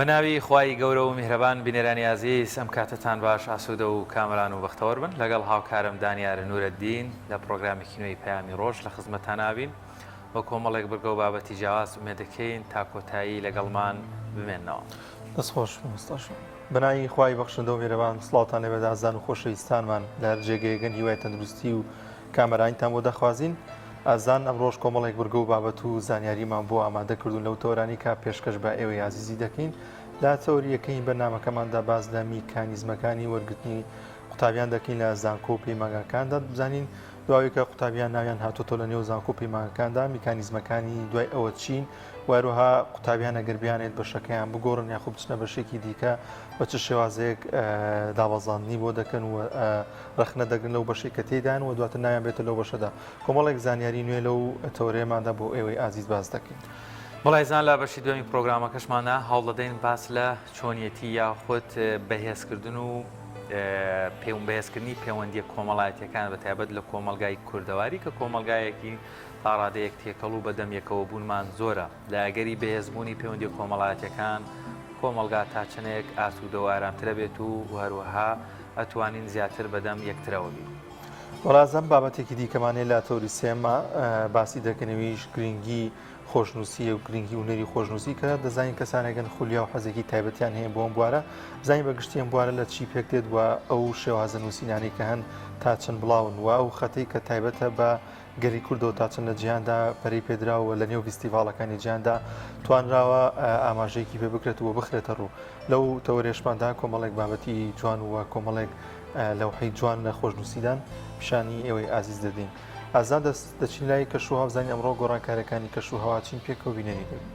بەناوی خوای گەورە و میهرەبان بینەرانی ئازیز ئەم کاتەتان باش ئاسوودە و کامەران و بەختەوەر بن لەگەڵ هاوکارم دانیار نورەدین لە پڕۆگرامێکی نوێی پەیامی ڕۆژ لە خزمەتتان ئابین بە کۆمەڵێک بڕگە و بابەتی جیاواز ئومێدەکەین تا کۆتایی لەگەڵمان بمێنەوە. دەست خۆش مامۆستا شۆن. بەناوی خوای بەخشندە و میهرەبان سڵاوتان لێبێت ئازیزان و خۆشەویستانمان لە هەر جێگەیەکن هیوای تەندروستی و کامەرانیتان بۆ دەخوازین. ئازیزان ئەمڕۆش کۆمەڵێک بڕگە و بابەت و زانیاریمان بۆ ئامادە کردوون لەو تەوەرانەی کە پێشکەش بە ئێوەی ئازیزی دەکەین. لە تەوەری یەکەمی بەرنامەکەماندا باس لە میکانیزمەکانی وەرگرتنی قوتابیان دەکەین لە زانکۆ و پەیمانگاکاندا بزانین دوای کە قوتابیان ناویان هاتۆتەوە لە نێو زانکۆ و پەیمانگەکاندا میکانیزمەکانی دوای ئەوە چین و هەروەها قوتابیان ئەگەر بیانێت بەشەکەیان بگۆڕن یاخود بچنە بەشێکی دیکە بە چ شێوازێک دابەزاندنی بۆ دەکەن و ڕەخنە دەگرن لەو بەشەی کە تێیدان و دواتر ناویان بێتە لەو بەشەدا. کۆمەڵێک زانیاری نوێ لەو تەوەرەیەماندا بۆ ئێوەی ئازیز باس دەکەین. بەڵێزان لە بەشی دووەمی پرۆگرامەکەشماندا هەوڵدەدەین باس لە چۆنیەتی یاخود بەهێزکردن و بەهێزکردنی پەیوەندیە کۆمەڵایەتیەکان بە تایبەت لە کۆمەڵگای کوردەواری کە کۆمەڵگایەکی تا ڕادەیەک تێکەڵ و بەدەم یەکەوە بوونمان زۆرە لە ئەگەری بەهێزبوونی پەیوەندیە کۆمەڵایەتیەکان کۆمەڵگا تا چەندێک ئاسوودە و ئارامترە بێت و هەروەها ئەتوانین زیاتر بەدەم یەکترەوە بین. وەڵا ئازام بابەتێکی دیکەمان هەیە لە تەوری سێیەمما باسی دەکەین ئەویش گرنگی خۆشنووسییە و گرنگی هونەری خۆشنووسی کە دەزانین کەسانێکن خولیا و حەزێکی تایبەتیان هەیە بۆ ئەم بوارە بزانین بە گشتی ئەم بوارە لە چی پێک دێت و ئەو شێوازە نووسینانەی کە هەن تا چەند بڵاون و ئەو خەتەی کە تایبەتە بە گەلی کوردەوە تا چەند لە جیهاندا پەرەی پێدراوە و لە نێو ڤیستیڤاڵەکانی جیهاندا توانراوە ئاماژەیەکی پێ بکرێت و بخرێتە ڕوو. لەو تەوەرەشماندا کۆمەڵێک بابەتی جوان و کۆمەڵێک لەوحەی جوان لە خۆشنووسیدان پیشانی ئێوەی ئازیز دەدەین. ئازیزان دەست دەچین لای کەشوهەوا بزانین ئەمڕۆ گۆڕانکارییەکانی کەشوهەوا چین پێکەوە بینەری دەبین.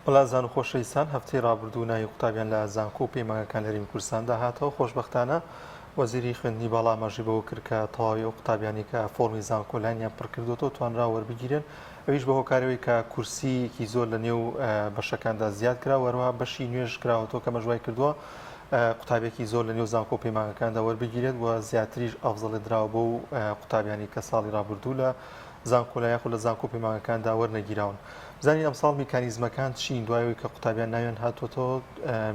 بەڵازان و خۆشەویستان هەفتەی ڕابردوو ناوی قوتابیان لە زانکۆ و پەیمانگەکان لە هەرێمی کوردستاندا هاتەوە خۆشبەختانە وەزیری خوێندنی باڵا ئاماژەی بەوە کرد کە تەواوی ئەو قوتابیانەی کە فۆڕمی زانکۆلاینیان پڕکردووەتەوە توانرا وەربگیرێن ئەویش بە هۆکارەوەی کە کورسییەکی زۆر لە نێو بەشەکاندا زیاد کرا و هەروەها بەشی نوێش کراوەتەوە کە مەش وای کردووە قوتابیەکی زۆر لە نێو زانکۆ و پەیمانگەکاندا وەربگیرێت و زیاتریش ئەفزەڵێت دراوە بەو قوتابیانی کە ساڵی ڕابردوو لە زانکۆلا یاخود لە زانکۆ و پەیمانگەکاندا وەرنەگیراون. بزانین ئەمساڵ میکانیزمەکان چین دوای ئەوەی کە قوتابیان ناویان هاتووەتەوە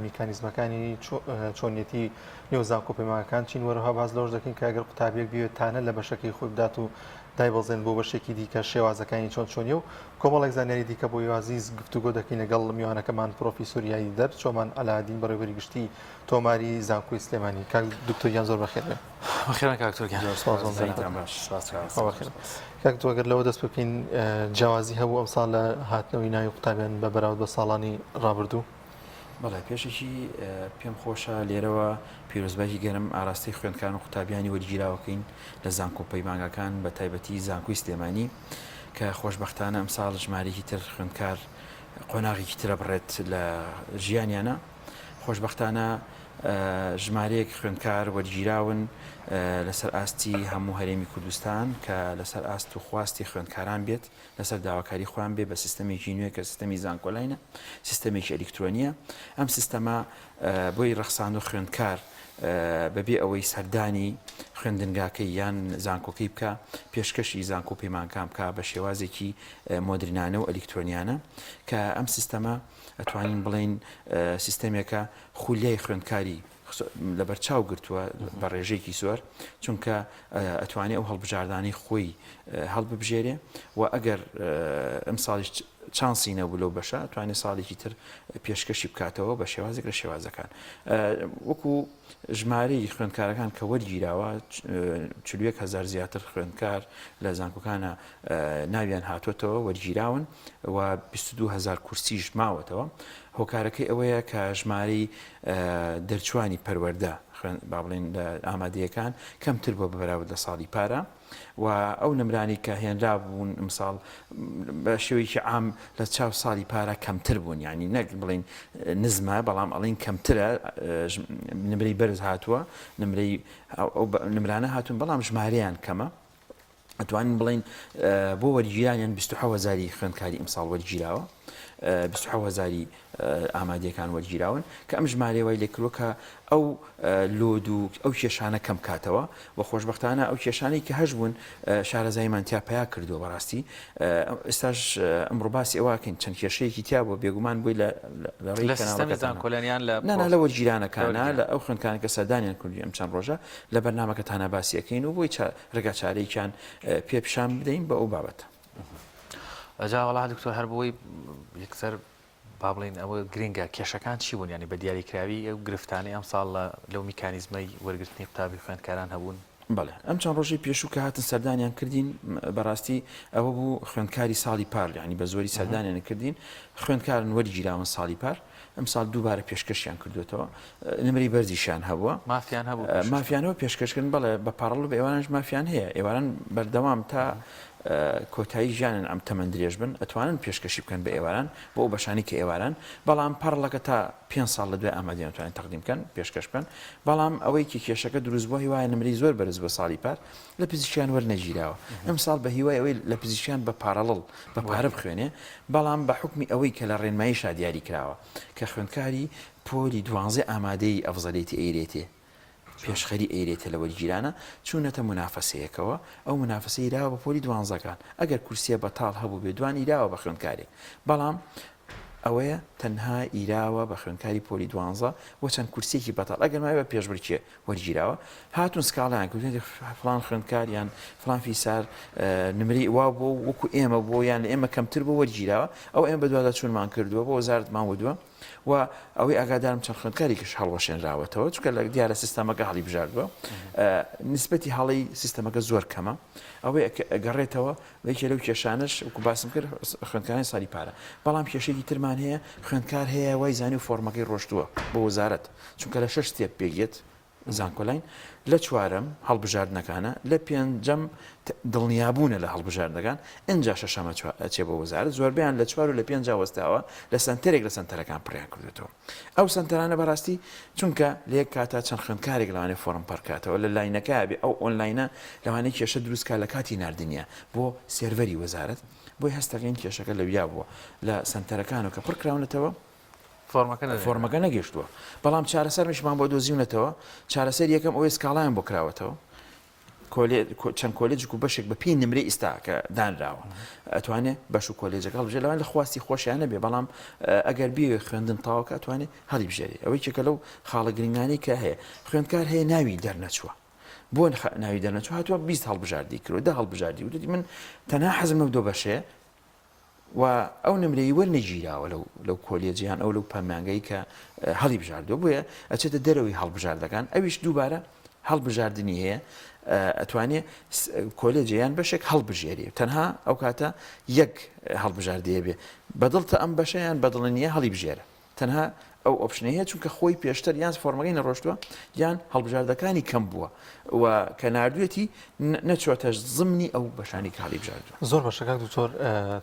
میکانیزمەکانی چۆنیەتی نێو زانکۆ پەیمانگەکان چین وەرەها باس لەوەش دەکەین کە ئەگەر قوتابیەک بیەوێت تانە لە بەشەکەی خۆی بدات و دایبەزێنێت بۆ بەشێکی دیکە شێوازەکانی چۆن چۆنیە و کۆمەڵێک زانیاری دیکە بۆ ئێوازیز گفتوگۆ دەکەین لەگەڵ میوانەکەمان پرۆفیسۆر یاریدەر چۆمان عەلادین بەڕێوەبەری گشتی تۆماری زانکۆی سلێمانی کاک دکتۆر گیان زۆر بەخێر بێن. بەخێربێن کاک دکتۆر گیان. زۆر سپاس کاک دکتۆر گەر لەوە دەست بکەین جیاوازی هەبوو ئەمساڵ لە هاتنەوەی ناوی قوتابیان بە بەراورد بە ساڵانی ڕابردوو؟ بەڵێ پێشەکی پێم خۆشە لێرەوە پیرۆزبایی گەرم ئاراستەی خوێندکاران و قوتابیانی وەرگیراوەکەین لە زانکۆ پەیمانگاکان بە تایبەتی زانکۆی سلێمانی کە خۆشبەختانە ئەمساڵ ژمارەیەکی تر خوێندکار قۆناغێکی ترە بڕێت لە ژیانیانە خۆشبەختانە ژمارەیەک خوێندکار وەرگیراون لەسەر ئاستی هەموو هەرێمی کوردستان کە لەسەر ئاست و خواستی خوێندکاران بێت لەسەر داواکاری خۆیان بێ بە سیستەمێکی نوێ کە سیستەمی زانکۆلاینە، سیستەمێکی ئەلیکترۆنییە. ئەم سیستەمە بۆی ڕەخساندووە خوێندکار بەبێ ئەوەی سەردانی خوێندنگاکەی یان زانکۆکەی بکا، پێشکەشی زانکۆ و پەیمانگەکان بکا بە شێوازێکی مۆدرنانە و ئەلیکترۆنیانە کە ئەم سیستەمە ئەتوانین بڵێین سیستەمێکە خولیای خوێندکاری لەبەرچاو گرتووە بە ڕێژەیەکی زۆر چونکە ئەتوانێ ئەو هەڵبژاردانەی خۆی هەڵببژێرێ و ئەگەر ئەم ساڵیش چانسی نەبوو لەو بەشە توانێت ساڵێکی تر پێشکەشی بکاتەوە بە شێوازێک لە شێوازەکان وەکو ژمارەی خوێندکارەکان کە وەرگیراوە هزار زیاتر خوێندکار لە زانکۆکانە ناویان هاتووەتەوە وەرگیراون و 22 هزار کورسیش ماوەتەوە هۆکارەکەی ئەوەیە کە ژمارەی دەرچوانی پەروەردە با بڵێین لە ئامادەیەکان کەمتر بووە بە بەراورد لە ساڵی پارە و ئەو نمرانەی کە هێنرابوون ئمساڵ بە شێوەیەکی عام لە چاو ساڵی پارە کەمتر بوون یعنی نەک بڵین نزمە بەڵام ئەڵین کەمترە نمرەی بەرز هاتووە نمرەی ئەو نمرانە هاتوون بەڵام ژمارەیان کەمە ئەتوانین بڵێین بۆ وەرگیرانیان 27 هەزاری خوێندکاری ئمساڵ وەرگیراوە 27 هەزاری ئامادەکان وەرگیراون کە ئەم ژمارەیە وای لێکردووە کە ئەو load و ئەو کێشانە کەم کاتەوە و خۆشببختانە ئەو کێشانەی کە هەش بوون شارەزاییمان تیا پیا کردووە بەڕاستی ئێستاش ئەمڕۆ باسی ئەوەکەین چەند کێشەیەکی تیا بووە بێگومان بووی لە لە سیستەمی زانکۆلەنیان لە نا لە وەرگیرانەکانە لە ئەو خوێندکاران کە سەردانیان کردی ئەم چەند ڕۆژە لە بەرنامەکەتانە باسی ئەکەین و بۆی ڕێگا چارەیەکیان پێ پیشان بدەین بە ئەو بابەتە. جا وەڵا دکتۆر هەر بۆی یەکسەر با بڵین ئەوە گرنگە کێشەکان چی بوون ینی بە دیاریکراوی ئەو گرفتانەی ئەم ساڵ لەو میکانیزمەی وەرگرتنی قوتابی خوێندکاران هەبوون؟ بەڵێ ئەم چەند ڕۆژەی پێشوو کە هاتن سەردانیان کردین بەڕاستی ئەوە بوو خوێندکاری ساڵی پار یعنی بە زۆری سەردانیان کردین خوێندکارن وەرگیراون ساڵی پار ئەمساڵ دووبارە پێشکەشیان کردوێتەوە نمرەی بەرزیشیان هەبووە. مافیان هەبوو پێشکەش بکەن. مافیان هەبوو پێشکەش کردن بەڵێ بە پاڕڵ و بە ئێوارانیش مافیان هەیە ئێواران بەردەوام تا کۆتایی ژیانیان ئەم تەمەن درێژ بن ئەتوانن پێشکەشی بکەن بە ئێواران بۆ ئەو بەشانی کە ئێواران بەڵام پەڕڵەکە تا پێنج ساڵ لە دوای ئامادەیان توانن تەقدیم بکەن پێشکەش بکەن بەڵام ئەوەی کە کێشەکە دروست بووە هیوایە نمرەی زۆر بەرز بووە ساڵی پار لە پزیشکیان وەرنەگیراوە ئەمساڵ بە هیوای ئەوەی لە پزیشکیان بە پاڕڵڵ بە پارە بخوێنێ بەڵام بە حوکمی ئەوەی کە لە ڕێنماییشا دیاری کراوە کە خوێندکاری پۆلی دوانزەی ئامادەیی ئەفزەلیەتی ئەیرێتێ پێشخەری ئەیرێتێ لە وەرگیرانە چوونەتە مونافەسەیەکەوە ئەو مونافەسە ئیراوە بە پۆلی دوانزەکان ئەگەر کورسیە بەتاڵ هەبووبێ دوان ئیراوە بە خوێندکارێک بەڵام ئەوەیە تەنها ئیراوە بە خوێندکاری پۆلی دوانزە و چەند کورسیەکی بەتاڵ ئەگەر ماوێ بە پێشبرکێ وەرگیراوە هاتوون سکاڵایان کردوێتی فلان خوێندکار یان فلان فیسار نمرەی وا بووە و وەکو ئێمە بووە یان لە ئێمە کەمتر بۆ وەرگیراوە ئەو ئێمە بەدواداچوونمان کردووە بۆ وەزارەتمان وتووە و ئەوەی ئاگادارم چەند خوێندکارێکیش هەڵوەشێنراوەتەوە چونکە لە دیارە سیستەمەکە هەڵی بژاردووە نسبەتی هەڵەی سیستەمەکە زۆر کەمە ئەوەی گەڕێتەوە یەکێ لەو کێشانەش وەکو باسم کرد خوێندکارانی ساڵی پارە بەڵام کێشێکی ترمان هەیە خوێندکار هەیە وای زانی و فۆرمەکەی ڕۆشتووە بۆ وەزارەت چونکە لە شەش step پێک زانکۆلاین لە چوارەم هەڵبژاردنەکانە، لە پێنجەم دڵنیابوونە لە هەڵبژاردنەکان، ئینجا شەشەمە ئەچێ بۆ وەزارەت، زۆربەیان لە چوار و لە پێنجا وەستاوە، لە سەنتەرێک لە سەنتەرەکان پڕیان کردوێتەوە. ئەو سەنتەرانە بەڕاستی چونکە لە یەک کاتا چەند خوێندکارێک لەوانەیە فۆڕم پڕ کاتەوە، لە line ەکە بێ ئەو ئۆنلاینە لەوانەیە کێشە دروست کا لە کاتی ناردنیا بۆ سێرڤەری وەزارەت، بۆیە هەست دەکەین کێشەکە لەویا بووە لە سەنتەرەکان و کە پڕ کراونەتەوە، فۆرمەکە نەگەشتووە بەڵام چارەسەرمیشمان بۆ دۆزیونەتەوە چارەسەر یەکەم ئەوەی سکاڵایان بۆ کراوەتەوە چەند کۆلێجێک و بەشێک بە پێی نمرەی ئیستا کە دانراوە ئەتوانێ بەش و کۆلێجەکە هەڵبژێ لەوان لە خواستی خۆشیان نەبێ بەڵام ئەگەر بێ خوێندن تاوکە ئەتوانێ هەڵی بژێری ئەوەی کێکە لەو خاڵە گرنگانی کە هەیە خوێندکار هەیە ناوی دەرنەچووە بۆ ناوی دەرنەچوو هاتووە 20 هەڵبژاردی کرد دە هەڵبژاردی وتی من تەنها حەزم لەو دۆ بەشەیە و ئەو نمرەی وەرنەگیراوە لەو لەو کۆلێج یان ئەو لەو پەیمانگەی کە هەڵی بژاردووە بۆیە ئەچێتە دەرەوەی هەڵبژاردەکان ئەویش دووبارە هەڵبژاردنی هەیە ئەتوانێ کۆلێج یان بەشێک هەڵبژێری تەنها ئەو کاتە یەک هەڵبژاردەیە بێ بەدڵتە ئەم بەشەیان بەدڵ نییە هەڵی بژێرە تەنها. ئەو option ەی هەیە چونکە خۆی پێشتر یان فۆرمەکەی نەڕۆشتووە یان هەڵبژاردەکانی کەم بووە و کە ناردوێتی نەچوەتە زمنی ئەو بەشانی کە هەڵیبژاردووە. زۆر باشە کاک دکتۆر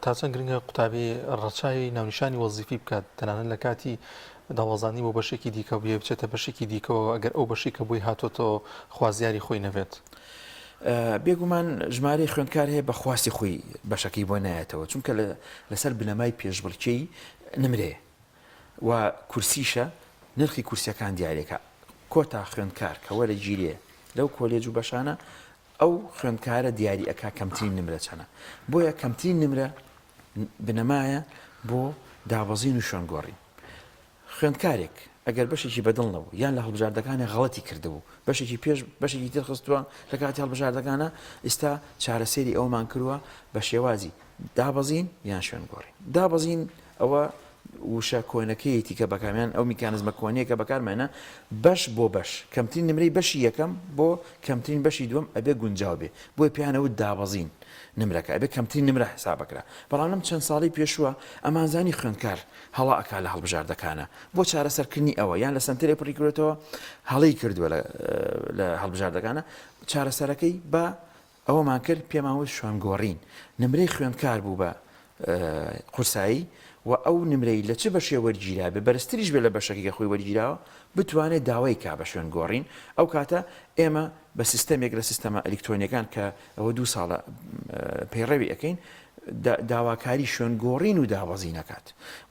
تا چەند گرنگە قوتابی ڕەچاوی ناونیشانی وەزیفی بکات تەنانەت لە کاتی دابەزاندنی بۆ بەشێکی دیکە بێ بچێتە بەشێکی دیکەوە ئەگەر ئەو بەشی کە بۆی هاتۆتەوە خوازیاری خۆی نەبێت؟ بێگومان ژمارەی خوێندکار هەیە بە خواستی خۆی بەشەکەی بۆ نایەتەوە چونکە لەسەر بنەمای پێشبڕکێی نمرەیە و کورسیشە نرخی کورسیەکان دیارێکە کۆتا خوێندکار کە وەرەگیرێ لەو کۆلێج و بەشانە ئەو خوێندکارە دیاری ئەکا کەمترین نمرە چەنە بۆیە کەمترین نمرە بنەمایە بۆ دابەزین و شوێن گۆڕین خوێندکارێک ئەگەر بەشێکی بەدڵ نەبوو یان لە هەڵبژاردەکانە غەڵەتی کردبوو بەشێکی پێش بەشێکی تر خستووە لە کاتی هەڵبژاردەکانە ئیستا چارەسەری ئەومان کردووە بە شێوازی دابەزین یان شوێن گۆڕین دابەزین ئەوە وشە کۆنەکەیەتی کە بەکارمیان ئەو میکانزمە کۆنەیە کە بەکارمانە بەش بۆ بەش کەمترین نمرەی بەشی یەکەم بۆ کەمترین بەشی دووەم ئەبێ گونجاو بێ بۆیە پێیان ئەوت دابەزین نمرەکە ئەبێ کەمترین نمرە حسابەکرا بەڵام لەم چەند ساڵەی پێشووە ئەمانزانی خوێندکار هەڵە ئەکا لە هەڵبژاردەکانە بۆ چارەسەرکردنی ئەوە یان لە سەنتەرێک پڕی کردێتەوە هەڵەی کردووە لە هەڵبژاردەکانە چارەسەرەکەی بە ئەوەمان کرد پێمان وت شوێن گۆڕین نمرەی خوێندکار بوو بە قورسایی و ئەو نمرەی لە چ بەشێ وەرگیرابێ بەرزتریش بێ لە بەشەکەی کە خۆی وەرگیراوە بتوانێت داوای کا بە شوێن گۆڕین ئەو کاتە ئێمە بە سیستەمێک لە سیستەمە ئەلیکترۆنیەکان کە ئەوە دوو ساڵە پەیڕەوی ئەەکەین داواکاری شوێن گۆڕین و دابەزین ئەکات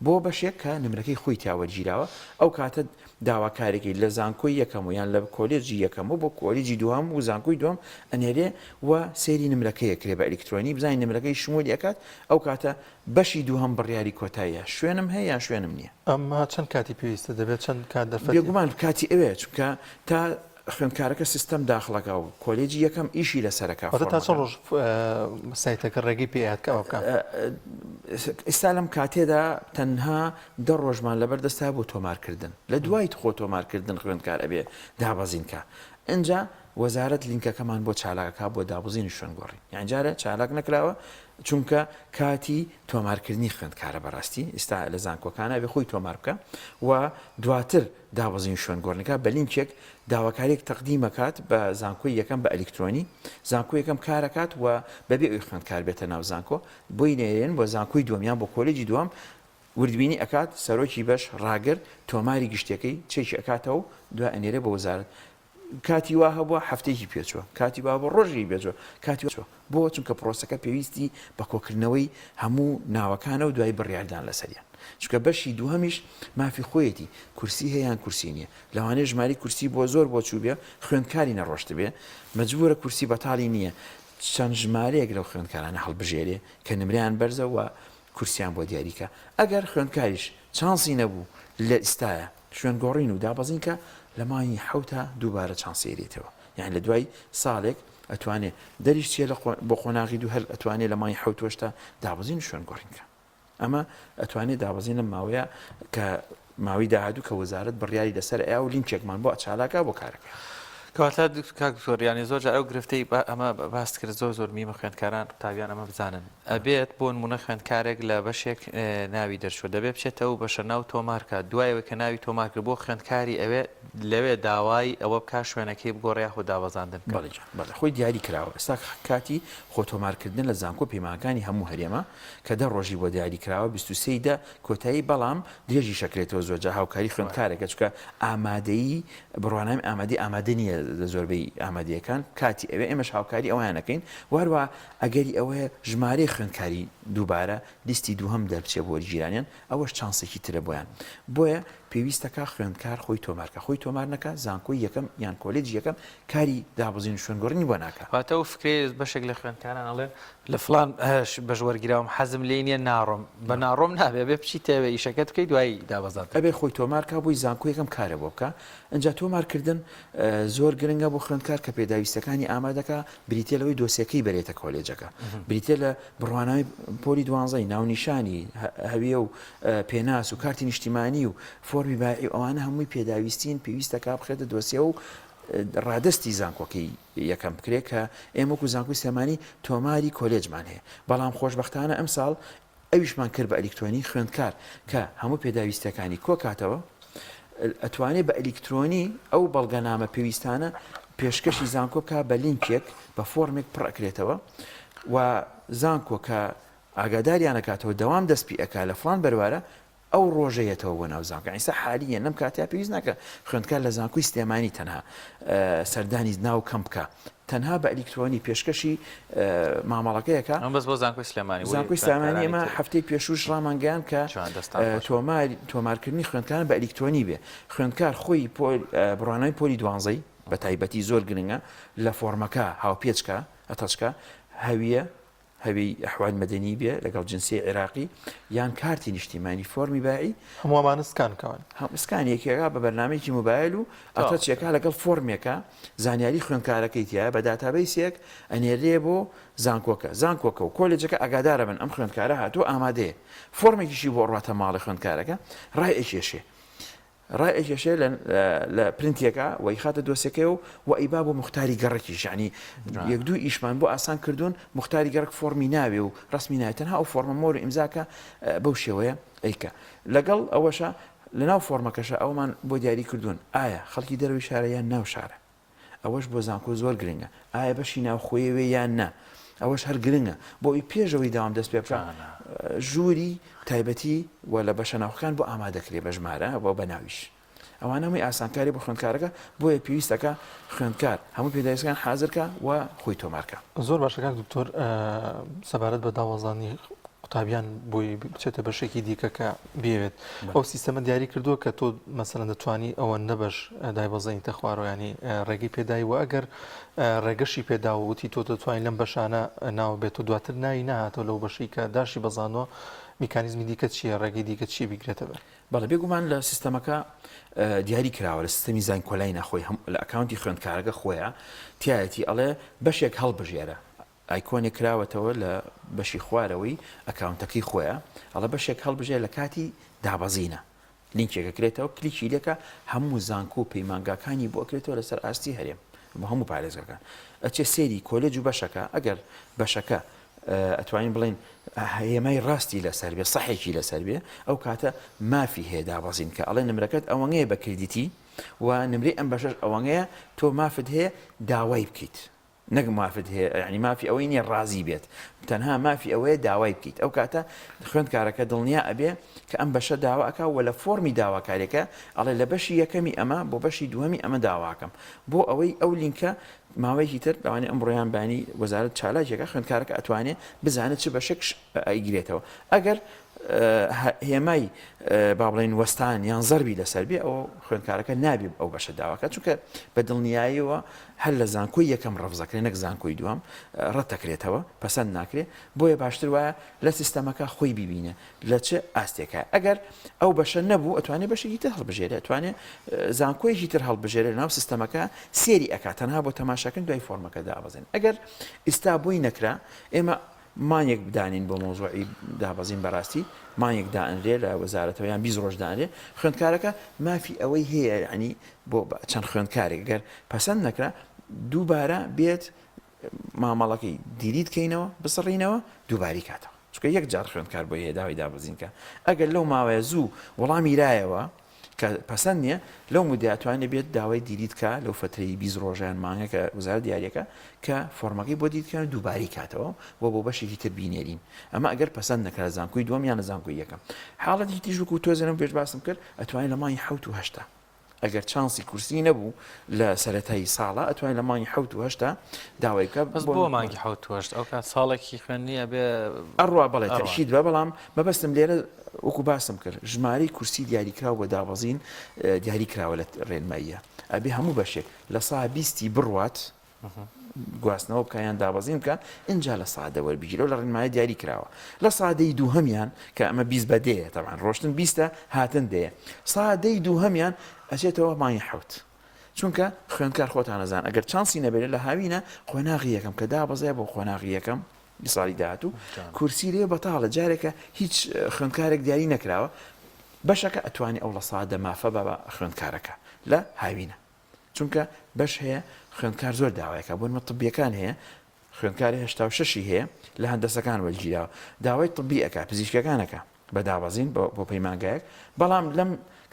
بۆ بەشێک کە نمرەکەی خۆی تیا وەرگیراوە ئەو کاتە داواکارێکی لە زانکۆی یەکەم و یان لە کۆلێجی یەکەم و بۆ کۆلیجی دووەم و زانکۆی دووەم ئەنێرێ و سەیری نمرەکەی ئەکرێ بە ئەلیکترۆنی بزانین نمرەکەی شمولی ئەکات ئەو کاتە بەشی دووهەم بڕیاری کۆتاییە شوێنم هەیە یان شوێنم نییە. ئەمە چەند کاتی پێویستە؟ دەبێت چەند کات دەرفەتی. بێگومان کاتی ئەوێ چونکە تا خوێندکارەکە سیستەم داخڵەکا و کۆلێجی یەکەم ئیشی لەسەرەکا واتە تا چەند ڕۆژ سایتەکە ڕێگەی پێ ئەیات کە ئەوە بکا؟ ئیستا لەم کاتێدا تەنها دە ڕۆژمان لەبەر دەستا بۆ تۆمارکردن لە دوای خۆ تۆمارکردن خوێندکار ئەبێ دابەزین کا ئینجا وەزارەت لینکەکەمان بۆ چالاکەکە بۆ دابەزینی شوێن گۆڕین یان جارێ چالاک نەکراوە چونکە کاتی تۆمارکردنی خوێندکارە بەڕاستی ئیستا لە زانکۆکانە بێ خۆی تۆمار بکە و دواتر دابەزین شوێن گۆڕینەکە بە لینکێک داواکاریەک تەقدیم ئەکات بە زانکۆی یەکەم بە ئەلیکترۆنی زانکۆی یەکەم کارەکات و بەبێ ئەوی خوێندکار بێتە ناو زانکۆ بۆی نێرێن بۆ زانکۆی دووەم یان بۆ کۆلێجی دووەم وردبینی ئەکات سەرۆکی بەش ڕاگر تۆماری گشتیەکەی چێکی ئەکاتەوە و دوای ئەنێرێ بۆ وەزارەت کاتی وا هەبووە هەفتەیەکی پێچووە کاتی وا هەبووە ڕۆژێکی پێچووە کاتی وا بۆ چونکە پرۆسەکە پێویستی بە کۆکردنەوەی هەموو ناوەکانە و دوای بڕیاردان لەسەریان چونکە بەشی دووهەمیش مافی خۆیەتی کورسی هەیە یان کورسی نییە لەوانەیە ژماری کورسی بۆ زۆر بۆ چووبێ خوێندکاری نەڕۆشتبێ مەجبورە کورسی بەتاڵی نییە چەند ژمارەیەک لەو خوێندکارانە هەڵبژێرێ کە نمرەیان بەرزە و کورسیان بۆ دیاریکا ئەگەر خوێندکاریش چانسی نەبوو لە ئیستایا شوێن گۆڕین و دابەزین کە لە مانگی حەوتا دووبارە چانسی ئەیرێتەوە یانی لە دوای ساڵێک ئەتوانێ دەریش چیە لە بۆ قۆناغی دوو هەر ئەتوانێ لە مانگی حەوت هێشتا دابەزین و شوێن گۆڕین کە ئەمە ئەتوانێ دابەزین لەم ماوەیە کە ماوەی داهاتوو کە وەزارەت بڕیاری لەسەر ئەیا و لینکێکمان بۆ چالاکە بۆ کارەکە. کەواتە کاک دکتۆر یانی زۆر جار ئەو گرفتەی ئەمە باست کرد زۆر زۆر میمە خوێندکاران قوتابیان ئەمە بزانن ئەبێت بۆ نمونە خوێندکارێک لە بەشێک ناوی دەرچوە دەبێت بچێتە ئەو بەشە ناو تۆمار کات دوای ئەوەی کە ناوی تۆمار کرد بۆ خوێندکاری ئەوێ لەوێ داوای ئەوە بکات شوێنەکەی بگۆڕێ یاخود دابەزاندن بکات. بەڵێ گیان بەڵێ خۆی دیاری کراوە ئێستا کاتی خۆ تۆمارکردن لە زانکۆ پەیمانگاکانی هەموو هەرێمە کە دە ڕۆژی بۆ دیاری کراوە 23 دە کۆتایی بەڵام درێژیش ئەکرێتەوە زۆرجار هاوکاری خوێندکارێکە چونکە ئامادەیی بڕوانامەی ئامادەی ئامادە نییە لە زۆربەی ئامادەیەکان کاتی ئەوێ ئێمەش هاوکاری ئەویان ئەکەین وهەروە ئەگەری ئەوەیە ژمارەی خوێندکاری دووبارە لیستی دووهەم دەربچێ بۆ وەرگیرانیان ئەوەش چانسێکی ترە بۆیان بۆیە پێویستەکا خوێندکار خۆی تۆمارکا خۆی تۆمار نەکا زانکۆی یەکەم یان کۆلێجی یەکەم کاری دابەزین و شوێنگۆڕینی بۆ ناکا. واتە ئەو فکرەیە بەشێک لە خوێندکاران ئەڵێن لە فڵان بەش وەرگیراوم حەزم لێی نیە ناڕۆم بە ناڕۆم نابێ ئەبێ بچیتە ئەوێ ئیشەکەت بکەی دوایی دابەزاندن. ئەبێ خۆی تۆمارکا بۆی زانکۆ یەکەم کارە بۆ بکا ئنجا تۆمارکردن زۆر گرنگە بۆ خوێندکار کە پێداویستەکانی ئامادەکا بریتیە لەوەی دۆسیەکەی بەرێتە کۆلێجەکە بریتیە لە بڕوانامەی پۆلی دوانزەی ناونیشانی هەویە و پێناس و کارتی نیشتیمانی و فۆرمی بایعی و ئەوانە هەمووی پێداویستین پێویستە کا بخرێتە دۆسیە و ڕادەستی زانکۆکەی یەکەم بکرێت کە ئێمە وەکو زانکۆی سلێمانی تۆماری کۆلێجمان هەیە بەڵام خۆشبەختانە ئەمساڵ ئەویشمان کرد بە ئەلیکترۆنی خوێندکار کە هەموو پێداویستیەکانی کۆکاتەوە. ئەتوانێ بە ئەلیکترۆنی ئەو بەڵگەنامە پێویستانە پێشکەشی زانکۆ بکا بە لینکێک بە فۆرمێک پڕ ئەکرێتەوە و زانکۆ کە ئاگاداریان ئەکاتەوە دەوام دەست پی ئەکا لە فڵان بەروارە ئەو ڕۆژە یەتەوە بۆ ناو زانکۆ ئیستا حالیەن لەم کاتەیا پێویست ناکە خوێندکار لە زانکۆی سلێمانی تەنها سەردانی ناو کەمپ بکا تەنها بە ئەلیکترۆنی پێشکەشی مامەڵەکەیەکە. ئەمە بەس بۆ زانکۆی سلێمانی بوو زانکۆی سلێمانی ئێمە هەفتەی پێشووش ڕامانگەیاند کە تۆمار تۆمارکردنی خوێندکاران بە ئەلیکترۆنی بێ خوێندکار خۆی بڕوانامەی پۆلی دوانزەی بە تایبەتی زۆر گرنگە لە فۆرمەکە هاوپێچکە ئەتەچکە هەویە هەوی ئەحوال مەدەنی بێ لەگەڵ جنسیەی عێراقی یان کارتی نیشتیمانی فۆرمی باعی. هەموو ئەمانە scan کەون. هەم scan یەکێکە بە بەرنامەیەکی مۆبایل و ئەتەچێکە لەگەڵ فۆرمێکە زانیاری خوێندکارەکەی تیایە بە database ێک ئەنێرێ بۆ زانکۆکە زانکۆکە و کۆلێجەکە ئاگادارە بن ئەم خوێندکارە هاتووە ئامادەیە فۆرمێکیشی بۆ ڕاتە ماڵی خوێندکارەکە ڕای ئەکێشێ ڕایئەکێشێ لە لە پرنتێکا و ئەیخاتە دۆسێکەیەوە و ئەیبا بۆ موختاری گەڕەکیش یەعنی یەک دوو ئیشمان بۆ ئاسان کردوون موختاری گەڕەک فۆڕمی ناوێ و ڕەسمی ناوێ تەنها ئەو فۆڕمە مۆر و ئیمزاکە بەو شێوەیە ئەیکا لەگەڵ ئەوەشا لەناو فۆڕمەکەشا ئەوەمان بۆ دیاری کردوون ئایا خەڵکی دەرەوەی شارە یان ناو شارە ئەوەش بۆ زانکۆ زۆر گرنگە ئایا بەشی ناوخۆیە وێ یان نا ئەوەش هەر گرنگە بۆ ئەوی پێش ئەوەی داوام دەست پێ بکا ژووری تایبەتی و لە بەشە ناوخۆکان بۆ ئامادەکرێ بە ژمارە و بە ناویش ئەوانە هەمووی ئاسانکاری بۆ خوێندکارەکە بۆیە پێویستەکە خوێندکار هەموو پێداویستەکان حازرکە و خۆی تۆمارکە. زۆر باشە کاک دکتۆر سەبارەت بە داوەزانی قوتابیان بۆی بچێتە بەشێکی دیکە کە بیەوێت ئەو سیستەمە دیاری کردووە کە تۆ مەسەلەن دەتوانی ئەوەندە بەش دایبەزێنیتە خوارەوە ینی ڕێگەی پێدای و ئەگەر ڕێگەشی پێدا و وتی تۆ دەتوانین لەم بەشانە ناو بێت و دواتر ناوی نەهاتەوە لەو بەشەی کە داشی بەزانوە میکانیزمی دیکە چییە ڕێگەی دیکە چییە بیگرێتە بەر؟ بەڵێ بێگومان لە سیستەمەکە دیاری کراوە لە سیستەمی زانکۆلای ناخۆی هەم لە account ی خوێندکارەکە خۆیە تایەتی ئەڵێ بەشێک هەڵبژێرە icon ێک کراوەتەوە لە بەشی خوارەوەی account ەکەی خۆیە ئەڵێ بەشێک هەڵبژێر لە کاتی دابەزینە لینکێک ئەکرێتەوە کلیکی لێکە هەموو زانکۆ و پەیمانگاکانی بۆ ئەکرێتەوە لەسەر ئاستی هەرێم بۆ هەموو پارێزگاکان ئەچێ سێری کۆلێج و بەشەکە ئەگەر بەشەکە ئەتوانین بڵێن هێمای ڕاستی لەسەر بێ سەحێکی لەسەر بێ ئەو کاتە مافی هەیە دابەزین کە ئەڵێ نمرەکەت ئەوەنەیە بە credit ی و نمرەی ئەم بەشەش ئەوەنەیە تۆ مافت هەیە داوای بکەیت نەک مافت هەیە یانی مافی ئەوەی نیە ڕازی بێت تەنها مافی ئەوەیە داوای بکەیت ئەو کاتە خوێندکارەکە دڵنیا ئەبێ کە ئەم بەشە داوا ئەکا و لە فۆرمی داواکاریەکە ئەڵێ لە بەشی یەکەمی ئەمە بۆ بەشی دووەمی ئەمە داواکەم بۆ ئەوەی ئەو لینکە ماوەیەکی تر لەوانەیە ئەمڕۆ یان بەیانی وەزارەت چالاکێکە خوێندکارەکە ئەتوانێ بزانێت چ بەشێک ئەیگرێتەوە ئەگەر هێمای با بڵێین وەستان یان زەربی لەسەر بێ ئەو خوێندکارەکە نابێ ئەو بەشە داواکە چونکە بە دڵنیاییەوە هەر لە زانکۆی یەکەم ڕەفزەکرێ نەک زانکۆی دووەم ڕەتەکرێتەوە پەسەند ناکرێ بۆیە باشتر وایە لە سیستەمەکە خۆی بیبینێ لە چ ئاستێکە ئەگەر ئەو بەشە نەبوو ئەتوانێ بەشێکی تر هەڵبژێرێ ئەتوانێ زانکۆیەکی تر هەڵبژێرێ لەناو سیستەمەکە سێری ئەکات تەنها بۆ تەماشاکردن دوای فۆرمەکە دابەزێن ئەگەر ئیستا بۆی نەکرا ئێمە مانگێک بدانین بۆ مەوزوعی دابەزین بەراستی مانگێک دائەنرێ لە وەزارەتەوە یان 20 ڕۆژ دانرێ خوێندکارەکە مافی ئەوەی هەیە یعنی بۆ چەند خوێندکارێک گەر پەسەند نەکرا دووبارە بێت مامەڵەکەی delete کەینەوە بسڕینەوە دووباری کاتەوە چونکە یەک جار خوێندکار بۆی هەیە داوای دابەزین کە ئەگەر لەو ماوەیە زوو وەڵامی رایەوە کە پەسەند نییە لەو مودەیە توانێ بێت داوای delete کا لەو فەترەی 20 ڕۆژە یان مانگە کە وەزارەت دیاریەکە کە فۆرمەکەی بۆ delete کەن و دووبارەی کاتەوە و بۆ بەشێکی تر بینێرین ئەمە ئەگەر پەسەند نەکرا زانکۆی دووەم یان لە زانکۆی یەکەم حاڵەتی تیژ وەکو تۆزێ لەم پێش باسم کرد ئەتوانێت لە مانگی حەوت و هەشتا ئەگەر چانسی کورسی نەبوو لە سەرەتای ساڵە ئەتوانێت لە مانگی حەوت و هەشتا داوای بکە بەس بۆ مانگی حەوت و هەشت ئەو کات ساڵێکی خوێندنی ئەبێ ئەڕوا بەڵێ تەئکید بە بەڵام مەبەستم لێرە وەکو باسم کرد ژمارەی کورسی دیاریکراو بۆ دابەزین دیاری کراوە لە ڕێنماییە ئەبێ هەموو بەشێک لە سا بیستی بڕوات گواستنەوە بکە یان دابەزین بکە ئینجا لە سادە وەربگیرەوە لە ڕێنمایە دیاری کراوە لە سادەی دووهەمیان کە ئەمە 20 بە دەیە تەبعەن ڕۆشتن بیستە هاتن دەیە سادەی دووهەمیان ئەچێتەوە مانگی حەوت چونکە خوێندکار خۆتان ئەزان ئەگەر چانسی نەبێت لە هاوینە قۆناغی یەکەم کە دابەزێ بۆ قۆناغی یەکەم ساڵی داهاتوو کورسی لێ بەتاڵە جارێکە هیچ خوێندکارێک دیاری نەکراوە بەشەکە ئەتوانی ئەو لە سادە مافە بە خوێندکارەکە لە هاوینە چونکە بەش هەیە خوێندکار زۆر داوایەکە بۆ نمە طبیەکان هەیە خوێندکاری 86 هەیە لە هەندەسەکان وەرگیراوە داوای طبی ئەک پزیشکەکانەکە. بە دابەزین بۆ پەیمانگایەک بەڵام لەم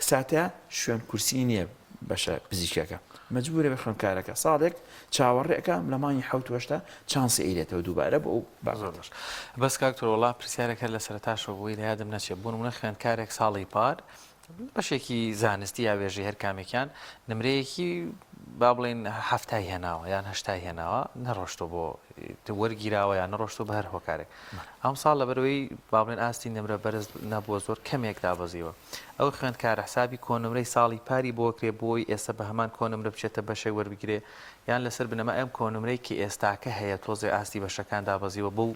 ساتە شوێن کورسی نییە بەشە پزیشکەکە مەجبورە بە خوێندکارەکە ساڵێک چاوەڕێکە لە مانگی حەوت هەشتا چانسی ئەیرێتەوە دووبارە بۆ ئەو زۆر باش بەس کاک تۆر وەڵا پرسیارەکە لە سەرەتاشەوە بووی لە یادم نەچێت بۆ نمونە خوێندکارێک ساڵی پار بەشێکی زانستی یا وێژەی هەر کامێکیان نمرەیەکی با بڵێین حەفتای هێناوە یان هەشتای هێناوە نەڕۆشتۆ بۆ وەرگیراوە یان نەڕۆشتۆ بە هەر هۆکارێک ئەم ساڵ لەبەرەوەی با بڵێن ئاستی نمرە بەرز نەبووە زۆر کەمێک دابەزیوە ئەو خوێندکارە حسابی کۆنمرەی ساڵی پاری بۆ کرێ بۆی ئێستا بە هەمان کۆنمرە بچێتە بەشێک وەربگرێ یان لەسەر بنەما ئەم کۆنمرەی کە ئێستاکە هەیە تۆزێ ئاستی بەشەکان دابەزیوە بەو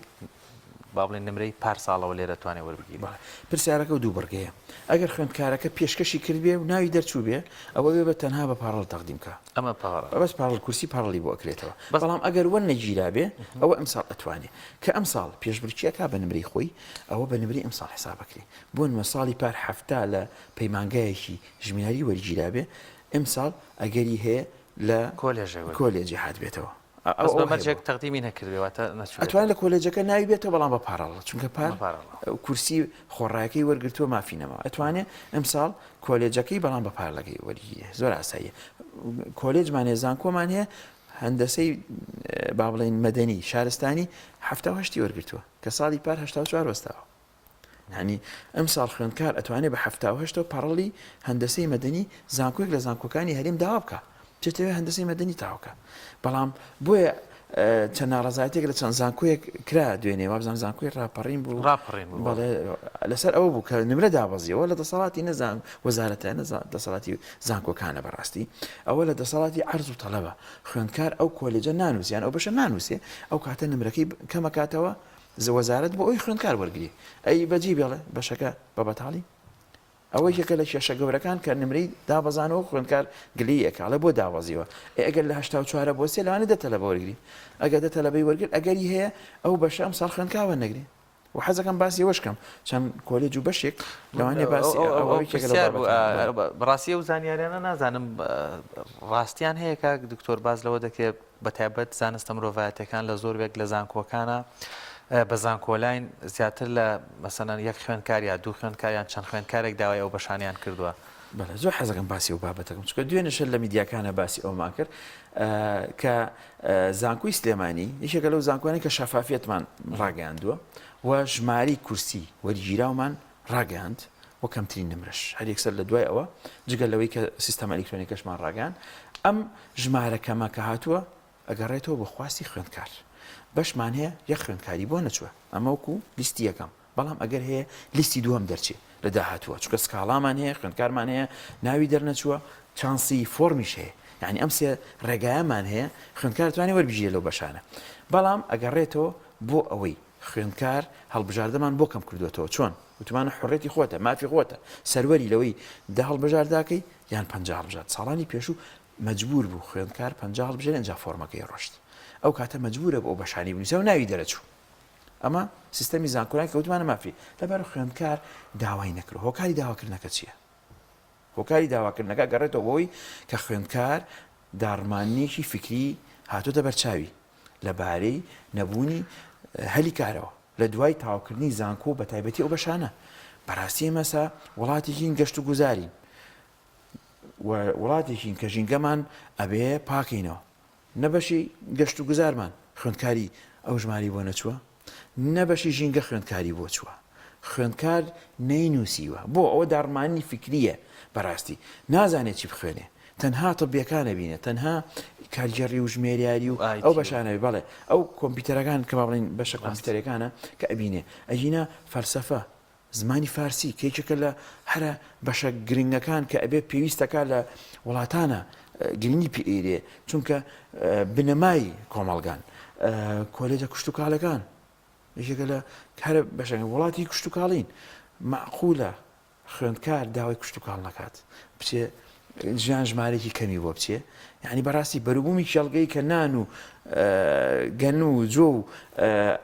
با بڵێین نمرەی پار ساڵەوە لێرە توانێ وەربگیرێ. بەڵێ پرسیارەکە دوو بڕگەیە ئەگەر خوێندکارەکە پێشکەشی کردبێ و ناوی دەرچووبێ ئەوە بێ بە تەنها بە parallel تەقدیم کا ئەمە parallel بەس parallel کورسی parallel ی بۆ ئەکرێتەوە بەڵام ئەگەر وەرنەگیرابێ ئەوە ئەمساڵ ئەتوانێ کە ئەمساڵ پێشبرکی ئەکا بە نمرەی خۆی ئەوە بە نمرەی ئەمساڵ حساب ئەکرێ بۆ نمە ساڵی پار 70 لە پەیمانگایەکی ژمێری وەرگیرابێ ئەمساڵ ئەگەری هەیە لە کۆلێژی هاتبێتەوە. بەس بە مەرجێک تەقدیمی نەکردبێ واتە نەچووبێتە. ئەتوانێت لە کۆلێجەکە ناوی بێتەوە بەڵام بە parallel چونکە پار کورسی خۆڕایەکەی وەرگرتووە مافی نەماوە ئەتوانێ ئەمساڵ کۆلێجەکەی بەڵام بە parallel ەکەی وەرگیرێ زۆر ئاساییە کۆلێجمان هەیە زانکۆمان هەیە هەندەسەی با بڵێین مەدەنی شارستانی 78 وەرگرتووە کە ساڵی پار 84 وەستاوە یانی ئەمساڵ خوێندکار ئەتوانێ بە 78 ەوە parallel ی هەندەسەی مەدەنی زانکۆیەک لە زانکۆکانی هەرێم داوا بکا بچێتەوە هەندەسەی مەدەنی تاوکە بەڵام بۆیە چەند ناڕەزایەتێک لە چەند زانکۆیەک کرا دوێنێ وابزانام زانکۆی ڕاپەڕین بوو ڕاپەڕین بوو بەڵێ لەسەر ئەوە بوو کە نمرە دابەزیەوە لە دەسەڵاتی نەزان وەزارەتە نەزان دەسەڵاتی زانکۆکانە بەڕاستی ئەوە لە دەسەڵاتی عەرز و تەلەبە خوێندکار ئەو کۆلێجە نانووسیان ئەو بەشە نانووسێ ئەو کاتە نمرەکەی کەمەکاتەوە وەزارەت بۆ ئەوی خوێندکار وەرگری ئەی بەجی بێڵێ بەشەکە بە بەتاڵی ئەوە یەکێکە لە کێشە گەورەکان کە نمرەی دابەزانەوە خوێندکار گلەیی ئەکا ئەڵێ بۆ دابەزیوە ئێ ئەگەر لە 84 بۆ سێ لەوانەیە دە تەلەبە وەرگری ئەگەر دە تەلەبەی وەرگرت ئەگەری هەیە ئەو بەشە ئەمساڵ خوێندکار وەرنەگرێ و حەزەکەم باسی ئەوەش کەم چەند کۆلێج و بەشێک لەوانەیە باسی ئەوە یەکێکە لەو بابەتانە. بەڕاستی ئەو زانیاریانە نازانم ڕاستیان هەیە کاک دکتۆر باس لەوە دەکرێت بەتایبەت زانستە مرۆڤایەتیەکان لە زۆرێک لە زانکۆکانە بە زانکۆلاین زیاتر لە مەسەلەن یەک خوێندکار یا دوو خوێندکار یان چەند خوێندکارێک داوای ئەو بەشانیان کردووە. بەڵێ زۆر حەزەکەم باسی ئەو بابەتەکەم چونکە دوێنێ شەر لە میدیاکانە باسی ئەومان کرد کە زانکۆی سلێمانی یەکێکە لەو زانکۆیانەی کە شەفافیەتمان ڕاگەیاندووە و ژمارەی کورسی وەرگیراومان ڕاگەیاند و کەمترین نمرەش هەر یەکسەر لە دوای ئەوە جگە لەوەی کە سیستەمە ئەلیکترۆنیەکەشمان ڕاگەیاند ئەم ژمارە کەمە کە هاتووە ئەگەڕێتەوە بۆ خواستی خوێندکار بەشمان هەیە یەک خوێندکاری بۆ نەچووە ئەمە وەکو لیستی یەکەم بەڵام ئەگەر هەیە لیستی دووەم دەرچێ لە داهاتووە چونکە سکاڵامان هەیە خوێندکارمان هەیە ناوی دەرنەچووە چانسی فۆرمیش هەیە یعنی ئەم سێ ڕێگایەمان هەیە خوێندکار توانێ وەربگیرێ لەو بەشانە بەڵام ئەگەڕێتەوە بۆ ئەوەی خوێندکار هەڵبژاردەمان بۆ کەم کردووەتەوە چۆن؟ وتمانە حوڕێتی خۆتە، مافی خۆتە، سەروەری لەوەی دە هەڵبژارداکەی یان 50 هەڵبژارد. ساڵانی پێشوو مەجبور بوو خوێندکار 50 هەڵبژێرێ ئینجا فۆرمەکەی ڕۆشت. ئەو کاتە مەجبورە بۆ ئەو بەشانەی بنووسێ و ناوی دەرەچوو. ئەمە سیستەمی زانکۆیان کە وتمانە مافی لەبەر خوێندکار داوای نەکرد. هۆکاری داواکردنەکە چییە؟ هۆکاری داواکردنەکە گەڕێتەوە بۆ ئەوەی کە خوێندکار داڕمانێکی فیکری هاتۆتە بەرچاوی. لەبارەی نەبوونی هەلی کارەوە لە دوای تەواوکردنی زانکۆ و بەتایبەتی ئەو بەشانە. بەڕاستی ئێمە ئێستا وڵاتێکین گەشتوگوزارین و وڵاتێکین کە ژینگەمان ئەبێ پاکەینەوە. نە بەشی گەشتوگوزارمان خوێندکاری ئەو ژمارەی بۆ نەچووە، نە بەشی ژینگە خوێندکاری بۆ چووە. خوێندکار نەینووسیوە. بۆ؟ ئەوە داڕمانی فیکرییە بەڕاستی. نازانێ چی بخوێنێ. تەنها تبیەکان ئەبینێ، تەنها کارگێڕی و ژمێریاری و ئەو بەشانە بەڵێ ئەو کۆمپیوتەرەکان کە با بڵێین بەشە کۆمپیوتەرەکانە کە ئەبینێ. ئەگینا فەلسەفە، زمانی فارسی کە یەکێکە لە هەرە بەشە گرنگەکان کە ئەبێ پێویستەکە لە وڵاتانە گرنگی پێ ئەیرێ چونکە بنەمای کۆمەڵگان کۆلێجە کشتوکاڵەکان یەکێکە لە هەرە بەشەکان وڵاتی کشتوکاڵین مەعقولە خوێندکار داوای کشتوکاڵ نەکات بچێ ژیان ژمارێکی کەمی بۆ بچێ یعنی بەڕاستی بەروبوومی کێڵگەی کە نان و گەن و جۆ و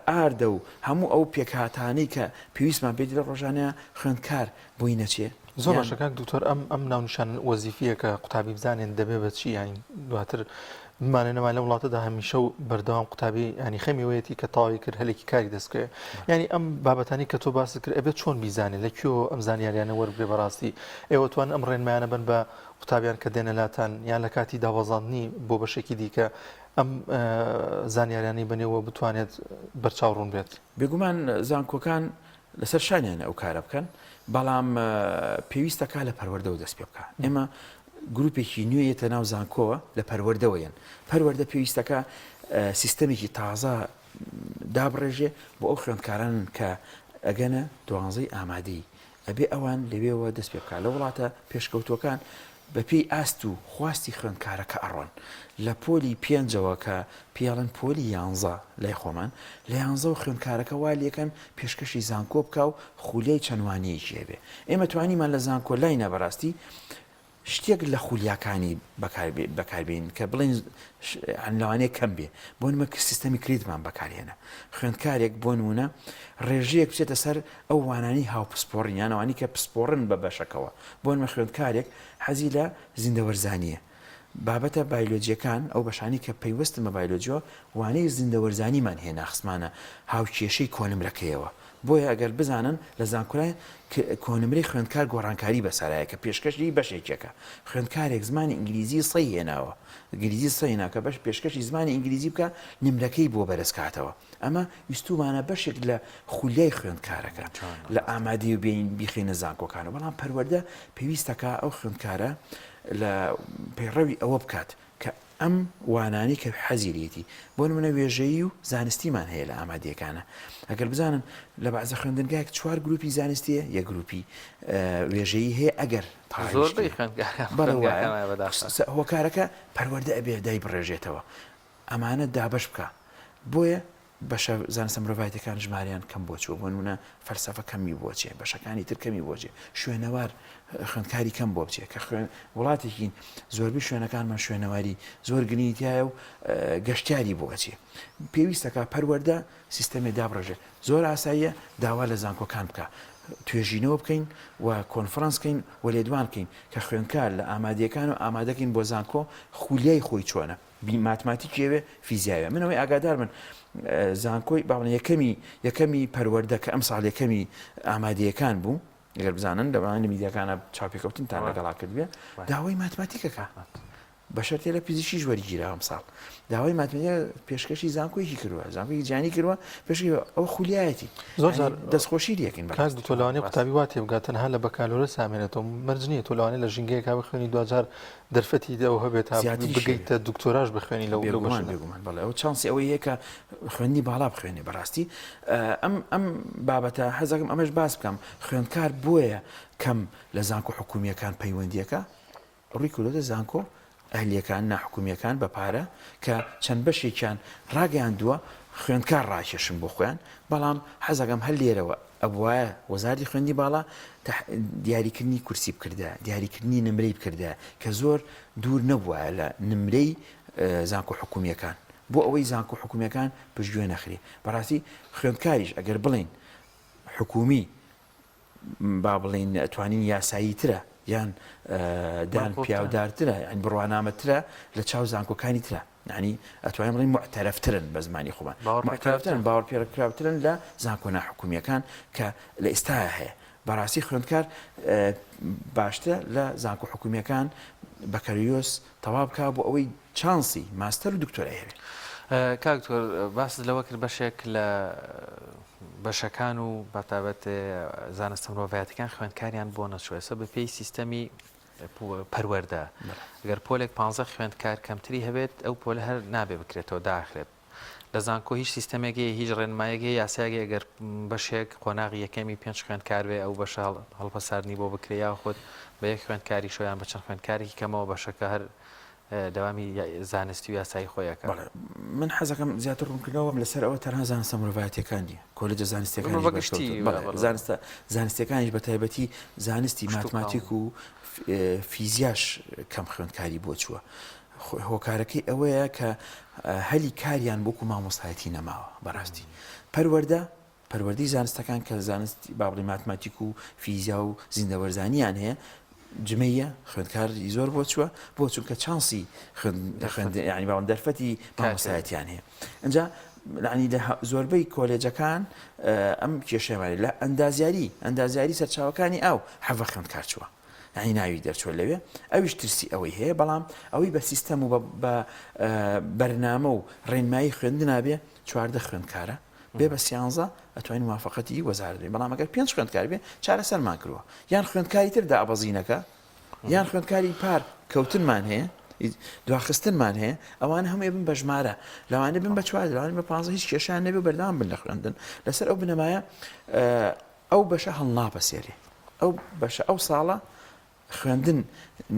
ئاردە و هەموو ئەو پێکهاتانەی کە پێویستمان پێی لە ڕۆژانەیە خوێندکار بۆی نەچێ. زۆر باشە کاک دکتۆر ئەم ئەم ناونیشان وەزیفیە کە قوتابی بزانێن دەبێ بە چی یانی دواتر بمانێ نەما لە وڵاتەدا هەمیشە و بەردەوام قوتابی ینی خەمی وەیەتی کە تەواوی کرد هەلێکی کاری دەستکەوێ ینی ئەم بابەتانی کە تۆ باست کرد ئەبێت چۆن بیزانێ لە کوێوە ئەم زانیاریانە وەربگرێ بەڕاستی ئێوە توان ئەم ڕێنمایانە بن بە قوتابیان کە دێنە لاتان یان لە کاتی دابەزاندنی بۆ بەشێکی دیکە ئەم زانیاریانەی بەنێوە بتوانێت بەرچاو ڕوون بێت. بێگومان زانکۆکان لەسەر شانیانە ئەو کارە بکەن، بەڵام پێویستە کا لە پەروەردەوە دەست پێ بکا. ئێمە گروپێکی نوێ یەتە ناو زانکۆوە لە پەروەردەوە یەن. پەروەردە پێویستەکە سیستەمێکی تازە دابڕێژێ بۆ ئەو خوێندکاران کە ئەگەنە دوانزەی ئامادەی ئەبێ ئەوان لەوێوە دەست پێ بکا. لە وڵاتە پێشکەوتووەکان بەپێی ئاست و خواستی خوێندکارەکە ئەڕۆن. لە پۆلی پێنجەوە کە پێی ئەڵێن پۆلی یانزە لای خۆمان، لە یانزەوە خوێندکارەکە وا لێکەن پێشکەشی زانکۆ بکا و خولیای چەند وانەیەکی هەبێ. ئێمە توانیمان لە زانکۆ لاینا بەڕاستی شتێک لە خولیاکانی بەکار بێنین کە بڵێین لەوانەیە کەم بێ. بۆ نموونە سیستەمی credit مان بەکارهێنا. خوێندکارێک بۆ نموونە ڕێژەیەک بچێتە سەر ئەو وانانەی هاوپسپۆڕین یان ئەوانەی کە پسپۆڕن بە بەشەکەوە. بۆ نموونە خوێندکارێک حەزی لە زیندەوەرزانییە، بابەتە بایلۆجییەکان، ئەو بەشانەی کە پەیوەستن بە بایلۆجیەوە، وانەی زیندەوەرزانیمان هێنا خستمانە هاوکێشەی کۆنمرەکەیەوە. بۆیە ئەگەر بزانن لە زانکۆلای کۆنمرەی خوێندکار گۆڕانکاری بەسەرایە کە پێشکەشی بەشێکێکە. خوێندکارێک زمانی ئینگلیزی سەی هێناوە، ئینگلیزی سەی هێنا کە بەش پێشکەشی زمانی ئینگلیزی بکا نمرەکەی بۆ بەرز کاتەوە. ئەمە ویستوومانە بەشێک لە خولیای خوێندکارەکە لە ئامادەی و بێین بیخەینە زانکۆکانەوە، بەڵام پەروەردە پێویستەکا ئەو خوێندکارە لە پەیڕەوی ئەوە بکات کە ئەم وانانەی کە حەزی لێیەتی بۆ نمونە وێژەیی و زانستیمان هەیە لە ئامادەیەکانە ئەگەر بزانن لە بەعزە خوێندنگایەک چوار گروپی زانستیە یە گروپی وێژەیی هەیە ئەگەر زۆربەی خوێندگاکان هۆکارەکە پەروەردە ئەبێ دای بڕێژێتەوە ئەمانە دابەش بکا بۆیە بەشە زانستە مرۆڤایەتیەکان ژمارەیان کەم بۆ چووە بۆ نمونە فەلسەفە کەمی بۆ چێ بەشەکانی تر کەمی بۆ چێ شوێنەوار خوێندکاری کەم بۆ بچێ کە خوێن وڵاتێکین زۆربەی شوێنەکانمان شوێنەواری زۆر گرنگی تایە و گەشتیاری بۆ ئەچێ پێویستەکە پەروەردە سیستەمێ دابڕێژێ زۆر ئاساییە داوا لە زانکۆکان بکە توێژینەوە بکەین و کۆنفرانس بکەین و لێدوان بکەین کە خوێندکار لە ئامادەکان و ئامادەکەین بۆ زانکۆ خولیای خۆی چۆنە ماتماتیکی ئەوێ فیزیای ئەوێ من ئەوەی ئاگادار بن زانکۆی با بڵێن یەکەمی یەکەمی پەروەردە کە ئەمساڵ یەکەمی ئامادەیەکان بوو ئەگەر بزانن لەوانە میدیاکانە چاوپێکەوتنتان لەگەڵا کردبێ داوای ماتماتیکەکە بە شەرتێ لە پزیشکیش وەرگیرا ئەمساڵ داوای ماتماتیکە پێشکەشی زانکۆیەکی کردووە زانکۆی جیانی کردووە پێشکەشی ئەو خولیایەتی زۆر جار دەستخۆشی لێکەین کاک دکتۆر لەوانەیە قوتابی وا تێبگات تەنها لە بەکالۆرێس ئامێنێتەوە مەرج نییە تۆ لەوانەیە لە ژینگەیەکا بخوێنی دواجار دەرفەتی ئەو هەبێت تا بگەیتە دکتۆراش بخوێنی لەو بێگومان بێگومان بەڵێ ئەو چانسی ئەوەی هەیە کە خوێندنی باڵا بخوێنێ بەڕاستی ئەم ئەم بابەتە حەزەکەم ئەمەش باس بکەم خوێندکار بۆیە کەم لە زانکۆ حکومیەکان پەیوەندیەکە ڕووی کردۆتە زانکۆ ئەهلیەکان ناحکومیەکان بە پارە کە چەند بەشێکیان ڕاگەیاندووە خوێندکار ڕاکێشن بۆ خۆیان بەڵام حەزەکەم هەر لێرەوە ئەبوایە وەزارەتی خوێندنی باڵا دیاریکردنی کورسی بکردایە، دیاریکردنی نمرەی بکردایە کە زۆر دوور نەبوایە لە نمرەی زانکۆ حکومییەکان بۆ ئەوەی زانکۆ حکومییەکان پشتگوێ نەخرێ. بەڕاستی خوێندکاریش ئەگەر بڵێین حکومی با بڵێین ئەتوانین یاسایی ترە یان دان پیاودارترە یان بڕوانامەترە لە چاو زانکۆکانی ترە. یانی ئەتوانین بڵێین موعتەرەفترن بە زمانی خۆمان موعتەرەفترن باوەڕپێکراوترن لە زانکۆ ناحکومییەکان کە لە ئێستایا هەیە بەڕاستی خوێندکار باشترە لە زانکۆ حکومییەکان بەکەلۆریۆس تەواو بکا بۆ ئەوەی چانسی ماستەر و دکتۆرای هەبێ. کاک دکتۆر باست لەوە کرد بەشێک لە بەشەکان و بەتابەت زانستە مرۆڤایەتەکان خوێندکاریان بۆ نەچووە ئێستا بەپێی سیستەمی پەروەردە گەر پۆلێک پانزە خوێندکار کەمتری هەبێت ئەو پۆلە هەر نابێ بکرێتەوە داخرێت لە زانکۆ هیچ سیستەمێک هەیە هیچ ڕێنمایەک هەیە یاسایەک هەیە گەر بەشێک قۆناغی یەکەمی پێنج خوێندکار بێ ئەو بەشە هەڵپەساردنی بۆ بکرێ یاخود بە یەک خوێندکاریشەوە یان بە چەند خوێندکارێکی کەمەوە بەشەکە هەر دەوامی زانستی و یاسایی خۆی ئەکات. بەڵێ من حەزەکەم زیاتر ڕوونکردنەوە بەم لەسەر ئەوە تەنها زانستە مرۆڤایەتیەکان نییە کۆلێجە زانستیەکانیش بە گشتی بەرکەوتوون. بەڵێ بەڵێ. زانستە زانستیەکانیش بە تایبەتی زانستی کشتوکاڵ. ماتماتیک و فیزیاش کەم خوێندکاری بۆ چووە هۆکارەکەی ئەوەیە کە هەلی کاریان وەکو مامۆستایەتی نەماوە بەڕاستی پەروەردە. پەروەردەی زانستەکان کە زانست با بڵێین ماتماتیک و فیزیا و زیندەوەرزانیان هەیە جمەیە خوێندکاری زۆر بۆ چووە بۆ چونکە چانسی خوێندن یعنی باوەن دەرفەتی مامۆستایەتیان هەیە ئەجا یعنی لە زۆربەی کۆلێجەکان ئەم کێشەیەمان لە ئەندازیاری ئەندازیاری سەرچاوەکانی ئاو حەڤە خوێندکار چووە یعنی ناوی دەرچوە لەوێ ئەویش ترسی ئەوەی هەیە بەڵام ئەوەی بە سیستەم و بە بەرنامە و ڕێنمایی خوێندنا بێ 14 خوێندکارە بێ بە سیانزە ئەتوانین موافقەتی وەزارەت بین بەڵام ئەگەر پێنج خوێندکار بێ چارەسەرمان کردووە یان خوێندکاری تر دابەزینەکە یان خوێندکاری پار کەوتنمان هەیە دواخستنمان هەیە ئەوان هەمووی بن بە ژمارە لەوانە بن بە چوار لەوانە بە پ هیچ کێشیان نەبێ بەردەوام بن لە خوێندن لەسەر ئەو بنەمایە ئەو بەشە هەڵناپەسێرێ ئەو بەشە ئەو ساڵە خوێندن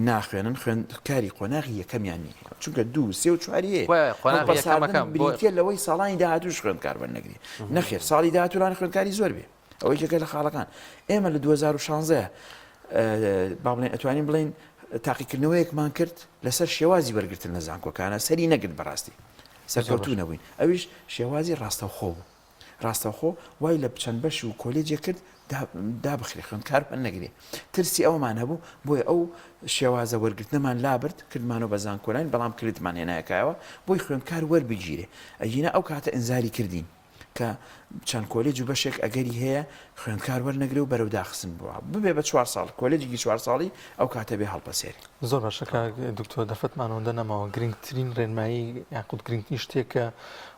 ناخوێنن خوێندکاری قۆناغی یەکەمیان نییە چونکە دوو سێ و چواری هەیە وایە قۆناغی یەکەمەکە هەڵپەساردن بریتیە لەوەی ساڵانی داهاتووش خوێندکار وەرنەگری نەخێر ساڵی داهاتوو خوێندکاری زۆر بێ ئەوە یەکێکە لە خاڵەکان ئێمە لە 2016 با بڵێن ئەتوانین بڵێین تاقیکردنەوەیەکمان کرد لەسەر شێوازی وەرگرتن لە زانکۆکانە سەری نەگرت بەڕاستی سەرکەوتوو نەبووین ئەویش شێوازی ڕاستەوخۆ بوو ڕاستەوخۆ وای لە چەند بەش و کۆلێجێک کرد دابخرێ خوێندکار وەرنەگرێ ترسی ئەوەمان هەبوو بۆیە ئەو شێوازە وەرگرتنەمان لابرد کردمانەوە بە زانکۆلاین بەڵام کردمان هێنایەکایەوە بۆی خوێندکار وەربگیرێ ئەگینا ئەو کاتە ئینزاری کردین کە چەند کۆلێج و بەشێک ئەگەری هەیە خوێندکار وەرنەگرێ و بەرەو داخستن بڕوا ببێ بە چوار ساڵ کۆلێجێکی چوار ساڵی ئەو کاتە بێ هەڵپەسێرێ. زۆر باشە کاک دکتۆر دەرفەتمان ئەوەندە نەماوە گرنگترین ڕێنمایی یاخود گرنگترین شتێک کە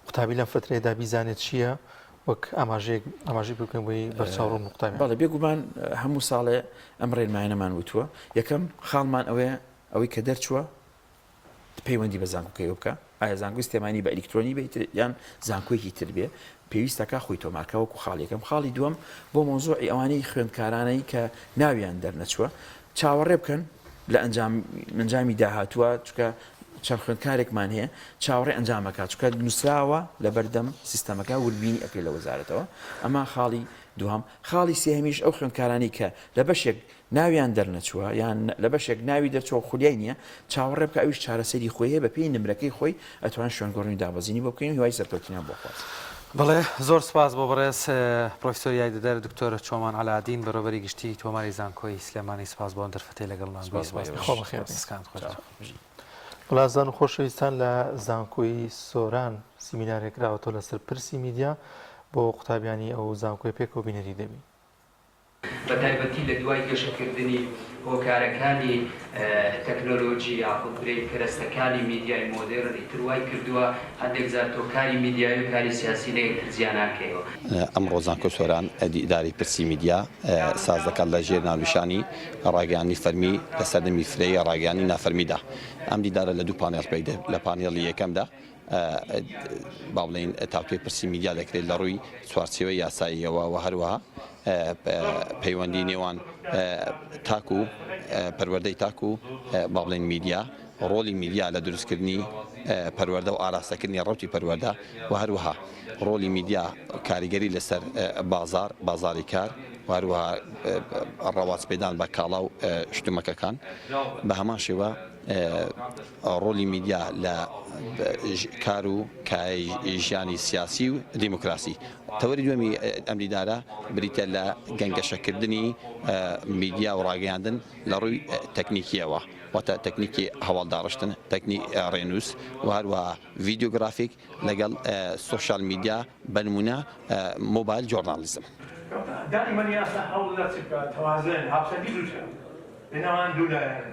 قوتابی لەم فترەیەدا بیزانێت چییە وەک ئاماژەیەک ئاماژەی پێ بکەین بۆی بەرچاو ڕوون قوتابیان. بەڵێ بێگومان هەموو ساڵێ ئەم ڕێنمایانەمان وتووە یەکەم خاڵمان ئەوەیە ئەوەی کە دەرچووە پەیوەندی بە زانکۆکەیەوە بکە ئایا زانکۆی سلێمانی بە ئەلیکترۆنی بێت یان زانکۆیەکی تر بێ پێویستەکە خۆی تۆمارکە وەکو خاڵ یەکەم خاڵی دووەم بۆ مەوزوعی ئەوانەی خوێندکارانەی کە ناویان دەرنەچووە چاوەڕێ بکەن لە ئەنجام ئەنجامی داهاتووە چکە چەند خوێندکارێکمان هەیە چاوەڕێ ئەنجامەکە چکە نووسراوە لە بەردەم سیستەمەکە وربینی ئەکرێت لە وەزارەتەوە ئەمە خاڵی دووەم خاڵی سێهەمیش ئەو خوێندکارانی کە لە بەشێک ناویان دەرنەچووە یان لە بەشێک ناوی دەرچووە و خولیای نییە، چاوەڕێ بکە ئەویش چارەسەری خۆی هەیە بەپێی نمرەکەی خۆی ئەتوانین شوێنگۆڕین و دابەزینی بۆ بکەین و هیوای سەرکەوتنیان بۆ خواست. بەڵێ زۆر سوپاس بۆ بەڕێز پڕۆفیسۆر یاریدەدەر دکتۆر چۆمان عەلائەدین بەڕێوەبەری گشتیی تۆماری زانکۆی سلێمانی سوپاس بۆ ئەم دەرفەتەی لەگەڵمان بووی سوپاس بۆ سوپاس بۆ ئێوەش. خوا بەخێر بێن. سکانت خۆش بێت. بەڵێزان و خۆشەویستان لە زانکۆی سۆران سیمینارێک کراوەتەوە لەسەر پرسی میدیا بۆ قوتابیانی ئەو زانکۆیە پێکەوە بینەری دەبین. بە تایبەتی لە دوای گەشەکردنی هۆکارەکانی تەکنۆلۆجی یاخود برێی کەرەستەکانی میدیای مۆدێرن ئیتر وای کردووە هەندێک جار تۆ کاری میدیایی و کاری سیاسی لە یەکتر جیا ناکەیەوە. ئەمڕۆ زانکۆی سۆران دیداری پرسی میدیا ساز دەکات لە ژێر ناونیشانی ڕاگەیاندنی فەرمی لە سەردەمی فرەیی ڕاگەیاندنی نافەرمیدا. ئەم دیدارە لە دوو پانێڵ پێکدێت، لە پانێڵی یەکەمدا با بڵێین تاوتوێی پرسی میدیا دەکرێت لە ڕووی چوارچێوەی یاساییەوە و هەروەها پەیوەندی نێوان تاک و پەروەردەی تاک و با بڵێین میدیا، ڕۆڵی میدیا لە دروستکردنی پەروەردە و ئاراستەکردنی ڕەوتی پەروەردە و هەروەها ڕۆڵی میدیا کاریگەری لەسەر بازاڕ، بازاڕی کار و هەروەها ڕەواجپێدان بە کاڵا و شتومەکەکان بە هەمان شێوە ڕۆڵی میدیا لە کار و کایەی ژیانی سیاسی و دیموکراسی. تەوەری دووەمی ئەم دیدارە بریتیە لە گەنگەشەکردنی میدیا و ڕاگەیاندن لە ڕووی تەکنیکییەوە، واتە تەکنیکی هەواڵداڕشتن، تەکنی ڕێنووس و هەروەها ڤیدیۆگرافیک لەگەڵ سۆشیال میدیا بە نموونە mobile journalism. دائیمەن یاسا هەوڵ دەدات چ بکات؟ تەوازن، هاوسەنگی دروست بکات لە نێوان دوو لایەن.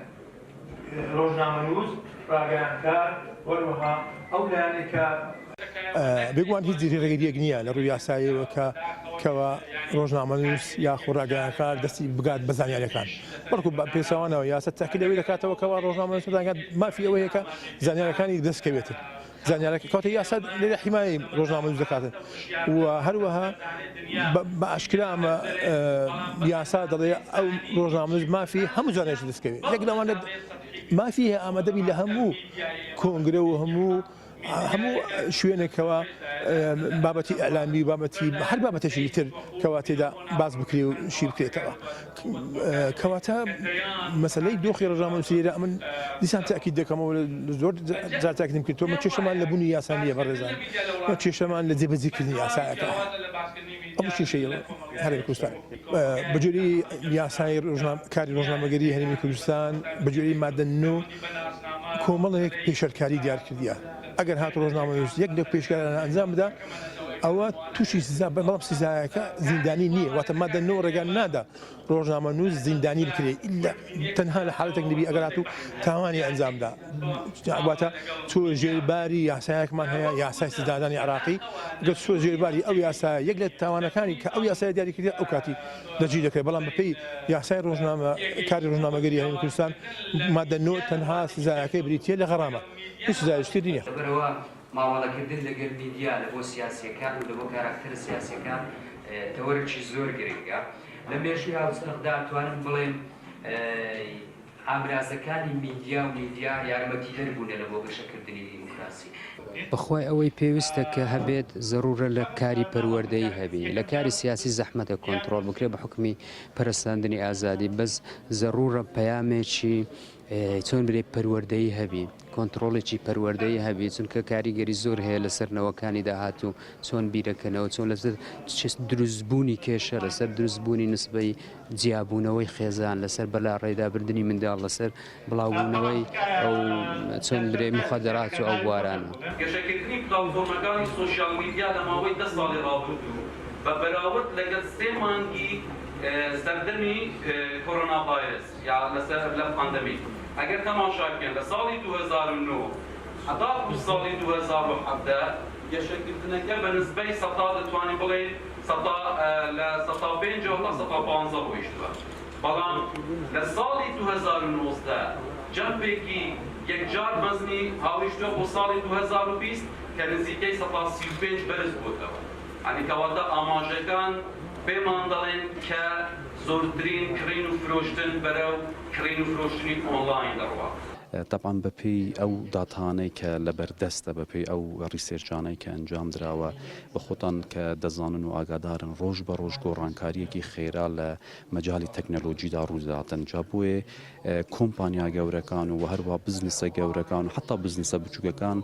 ڕۆژنامەنووس، ڕاگەیاندکار و هەروەها ئەو لایەنەی کە. بێگومان هیچ ڕێگرییەک نییە لە ڕووی یاساییەوە کە کەوا ڕۆژنامەنووس یاخۆ ڕاگەیاندکار دەستی بگات بە زانیارییەکان، بەڵکو بە پێچەوانەوە یاسا تەئکید ئەوەی دەکاتەوە کەوا ڕۆژنامەنووس و ڕاگەیاندکار مافی ئەوەی هەیە کە زانیارییەکانی دەست کەوێتن. زانیارەکە کەواتە یاسا لێرە حیمایەی ڕۆژنامەنووس دەکاتن و هەروەها بە ئاشکرا ئەمە یاسا دەڵێ ئەو ڕۆژنامەنووس مافی هەموو زانیاریی دەستکەوێت یەک لەوانە مافی هەیە ئامادەبی لە هەموو کۆنگرە و هەموو هەموو شوێنێکەوە بابەتی ئەلامی و بابەتی هەر بابەتێکی تر کەوا تێدا باس بکرێ و شی بکرێتەوە کەواتە مەسەلەی دۆخی ڕۆژنامەنووسی لێرە ئەمن دیسان تاکید دەکەمەوە زۆر جار تاکیدم کردەوە مە کێشەمان لە بوونی یاسا نییە بەڕێزان مە کێشەمان لە جێبەجێکردنی یاسایەکە. ئەو کێشەی هەرێمی کوردستان بە جۆری یاسای کاری ڕۆژنامەگەری هەرێمی کوردستان بە جۆری مادە نۆ کۆمەڵێک پێشەرکاری دیار کردیە ئەگەر هات ڕۆژنامەنووس یەک لە پێشکارانە ئەنجام بدا ئەوە تووشی سزا بەڵام سزایەکە زیندانی نییە واتە مادە نۆ ڕێگا نادا ڕۆژنامەنووس زیندانی بکرێ ئیلا تەنها لە حالەتێک نەبی ئەگەر هاتوو تاوانی ئەنجامدا واتە چۆ ژێرباری یاسایەکمان هەیە یاسای سزادانی عراقی گەر چۆ ژێرباری ئەو یاسایە یەک لە تاوانەکانی کە ئەو یاسای دیاری کردی ئەو کاتی دەجی دەکرێت بەڵام بەپێی یاسای ڕۆژنامە کاری ڕۆژنامەگەری هەرێمی کوردستان مادە نۆ تەنها سزایەکەی بریتیە لە غەرامە هیچ سزایەکی تر نییە. لەبەرئەوە مامەڵەکردن لەگەل میدیا لە بۆ سیاسیەکان و لە بۆ کاراکتەرە سیاسیەکان تەوەرێکی زۆر گرنگە. لە مێژووی هاوچەرخدا ئەتوانم بڵێم ئامرازەکانی میدیا و میدیا یارمەتیدەر بوونە لە بۆ گەشەکردنی دیموکراسی. بەخوای ئەوەی پێویستە کە هەبێت زەرورە لە کاری پەروەردەیی هەبی لە کاری سیاسی زەحمەتە کۆنتڕۆڵ بکرێ بە حوکمی پەرەسەندنی ئازادی بەس زەرورە پەیامێکی چۆن برێ پەروەردەیی هەبی کۆنتڕۆڵێکی پەروەردەیی هەبی چونکە کاریگەری زۆر هەیە لەسەر نەوەکانی داهاتوو چۆن بیرەکەنەوە چۆن لەسەر دروستبوونی کێشە لەسەر دروستبوونی نسبەی جیابوونەوەی خێزان لەسەر بەلا ڕێدابردنی منداڵ لەسەر بڵاوبوونەوەی ئەو چۆن برێ مخدرات و ئەو بوارانە. گەشەکردنی پلاتفۆرمەکانی سۆشیال میدیا لە ماوەی دە ساڵی ڕابردوو بە بەراورد لەگەڵ سێ مانگی سەردەمی کۆرۆنا ڤایرەس یا لەسەر لە pandemic ئەگەر تەماشا بکەن لە ساڵی 2009 هەتاکو ساڵی 2017 گەشەکردنەکە بە نسبەی سەتا دەتوانین بڵێین سەتا لە سەتا پێنجەوە تا سەتا پانزە ڕۆیشتووە بەڵام لە ساڵی 2019 jump ێکی یەکجار مەزنی هاویشتووە بۆ ساڵی 2020 کە نزیکەی سەتا 35 بەرز بۆتەوە. یانی کەواتە ئاماژەکان پێمان دەڵێن کە زۆرترین کڕین و فرۆشتن بەرەو کڕین و فرۆشتنی ئۆنلاین دەڕوات. تەبعەن بەپێی ئەو داتانەی کە لەبەردەستە، بەپێی ئەو research انەی کە ئەنجام دراوە، بە خۆتان کە دەزانن و ئاگادارن ڕۆژ بە ڕۆژ گۆڕانکارییەکی خێرا لە مەجالی تەکنەلۆجیدا ڕوودەداتن، جا بۆیە کۆمپانیا گەورەکان و هەروەها بزنسە گەورەکان و حەتا بزنسە بچووکەکان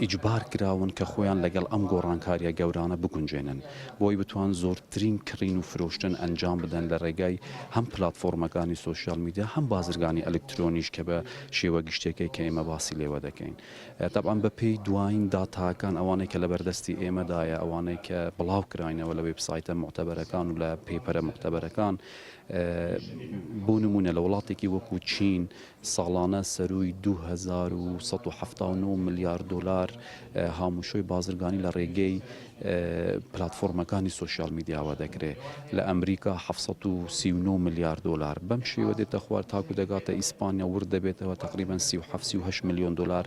ئیجبار کراون کە خۆیان لەگەڵ ئەم گۆڕانکاریە گەورانە بگونجێنن بۆی بتوان زۆرترین کڕین و فرۆشتن ئەنجام بدەن لە ڕێگای هەم پلاتفۆرمەکانی سۆشیال میدیا هەم بازرگانی ئەلکترۆنیش کە بە شێوە گشتیەکەی کە ئێمە باسی لێوە دەکەین تەبعەن بە پێی دواین داتاکان ئەوانەی کە لەبەردەستی ئێمەدایە ئەوانەی کە بڵاو کراینەوە لە وێبسایتە موعتەبەرەکان و لە paper ە موعتەبەرەکان بۆ نمونە لە وڵاتێکی وەکو چین ساڵانە سەرووی 2179 ملیار دۆلار هاموشۆی بازرگانی لە ڕێگەی پلاتفۆرمەکانی سۆشیال میدیاوە دەکرێت. لە ئەمریکا 739 ملیار دۆلار بەم شێوە دێتە خوار تاکو دەگاتە ئیسپانیا ورد دەبێتەوە تەقریبەن 37 38 ملیۆن دۆلار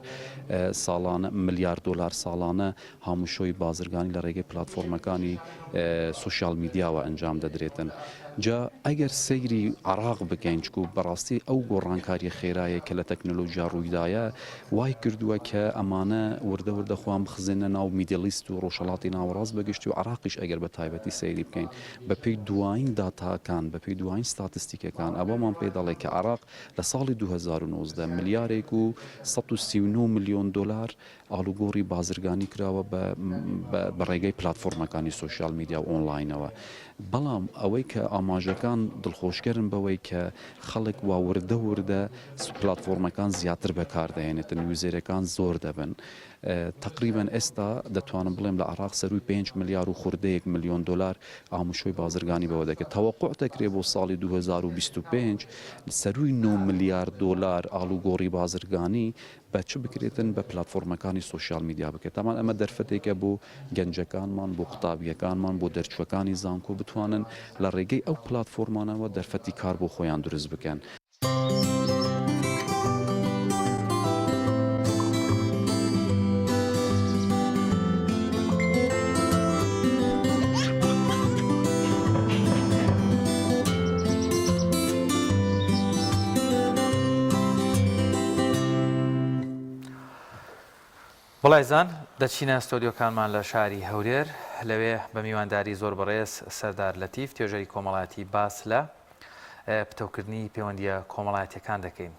ساڵانە ملیار دۆلار ساڵانە هاموشۆی بازرگانی لە ڕێگەی پلاتفۆرمەکانی سۆشیال میدیاوە ئەنجام دەدرێتن. جا ئەگەر سەیری عێراق بکەین چکو بەڕاستی ئەو گۆڕانکاریە خێرایە کە لە تەکنەلۆژیا ڕوویدایە وای کردووە کە ئەمانە وردە وردە خۆیان بخزێنە ناو Middle East و ڕۆژهەڵاتی ناوەڕاست بەگشتی و عێراقیش ئەگەر بە تایبەتی سەیری بکەین بەپێی دوایین داتاکان بەپێی دوایین ستاتستیکەکان ئەوەمان پێ دەڵێ کە عێراق لە ساڵی 2019 ملیارێک و 139 ملیۆن دۆلار ئاڵوگۆڕی بازرگانی کراوە بە بە ڕێگەی پلاتفۆرمەکانی سۆشیال میدیا و ئۆنلاینەوە، بەڵام ئەوەی کە ئاماژەکان دڵخۆشکەرن بەوەی کە خەڵک وا وردە وردە پلاتفۆرمەکان زیاتر بەکاردەهێنێتن، user ەکان زۆر دەبن. تەقریبەن ئێستا دەتوانم بڵێم لە عێراق سەرووی پێنج ملیار و خوردەیەک ملیۆن دۆلار ئاموشۆی بازرگانی بەوە دەکرێت. تەوەقوع دەکرێت بۆ ساڵی 2025 سەرووی نۆ ملیار دۆلار ئاڵوگۆڕی بازرگانی بە چ بکرێتن بە پلاتفۆرمەکانی سۆشیال میدیا بکرێت تامان ئەمە دەرفەتێکە بۆ گەنجەکانمان بۆ قوتابیەکانمان بۆ دەرچوەکانی زانکۆ بتوانن لە ڕێگەی ئەو پلاتفۆرمانەوە دەرفەتی کار بۆ خۆیان دروست بکەن. وڵایزان دەچینە ستۆدیۆکانمان لە شاری هەولێر لەوێ بە میوانداری زۆر بەڕێز سەردار لەتیف توێژەری کۆمەڵایەتی باس لە پتەوکردنی پەیوەندیە کۆمەڵایەتیەکان دەکەین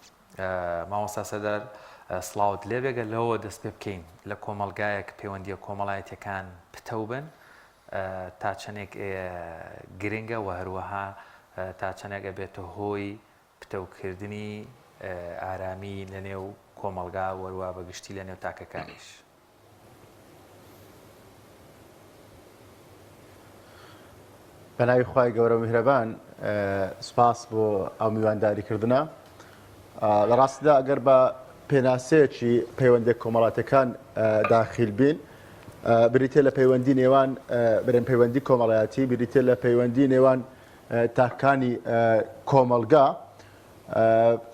مامۆستا سەردار سڵاوت لێبێگە لەوە دەست پێ بکەین لە کۆمەڵگایەک پەیوەندیە کۆمەڵایەتیەکان پتەو بن. تا چەندێک گرنگە و هەروەها تا چەندێک ئەبێتە هۆی پتەوکردنی ئارامی لە نێو کۆمەڵگا وەروا بە گشتی لە نێو تاکەکانیش. بە ناوی خوای گەورە و میهرەبان سوپاس بۆ ئەو میوانداریکردنە. لە ڕاستیدا ئەگەر بە پێناسەیەکی پەیوەندیە کۆمەڵاتیەکان داخیل بین بریتە لە پەیوەندی نێوان برێن پەیوەندی کۆمەڵایەتی بریتە لە پەیوەندی نێوان تاکانی کۆمەڵگا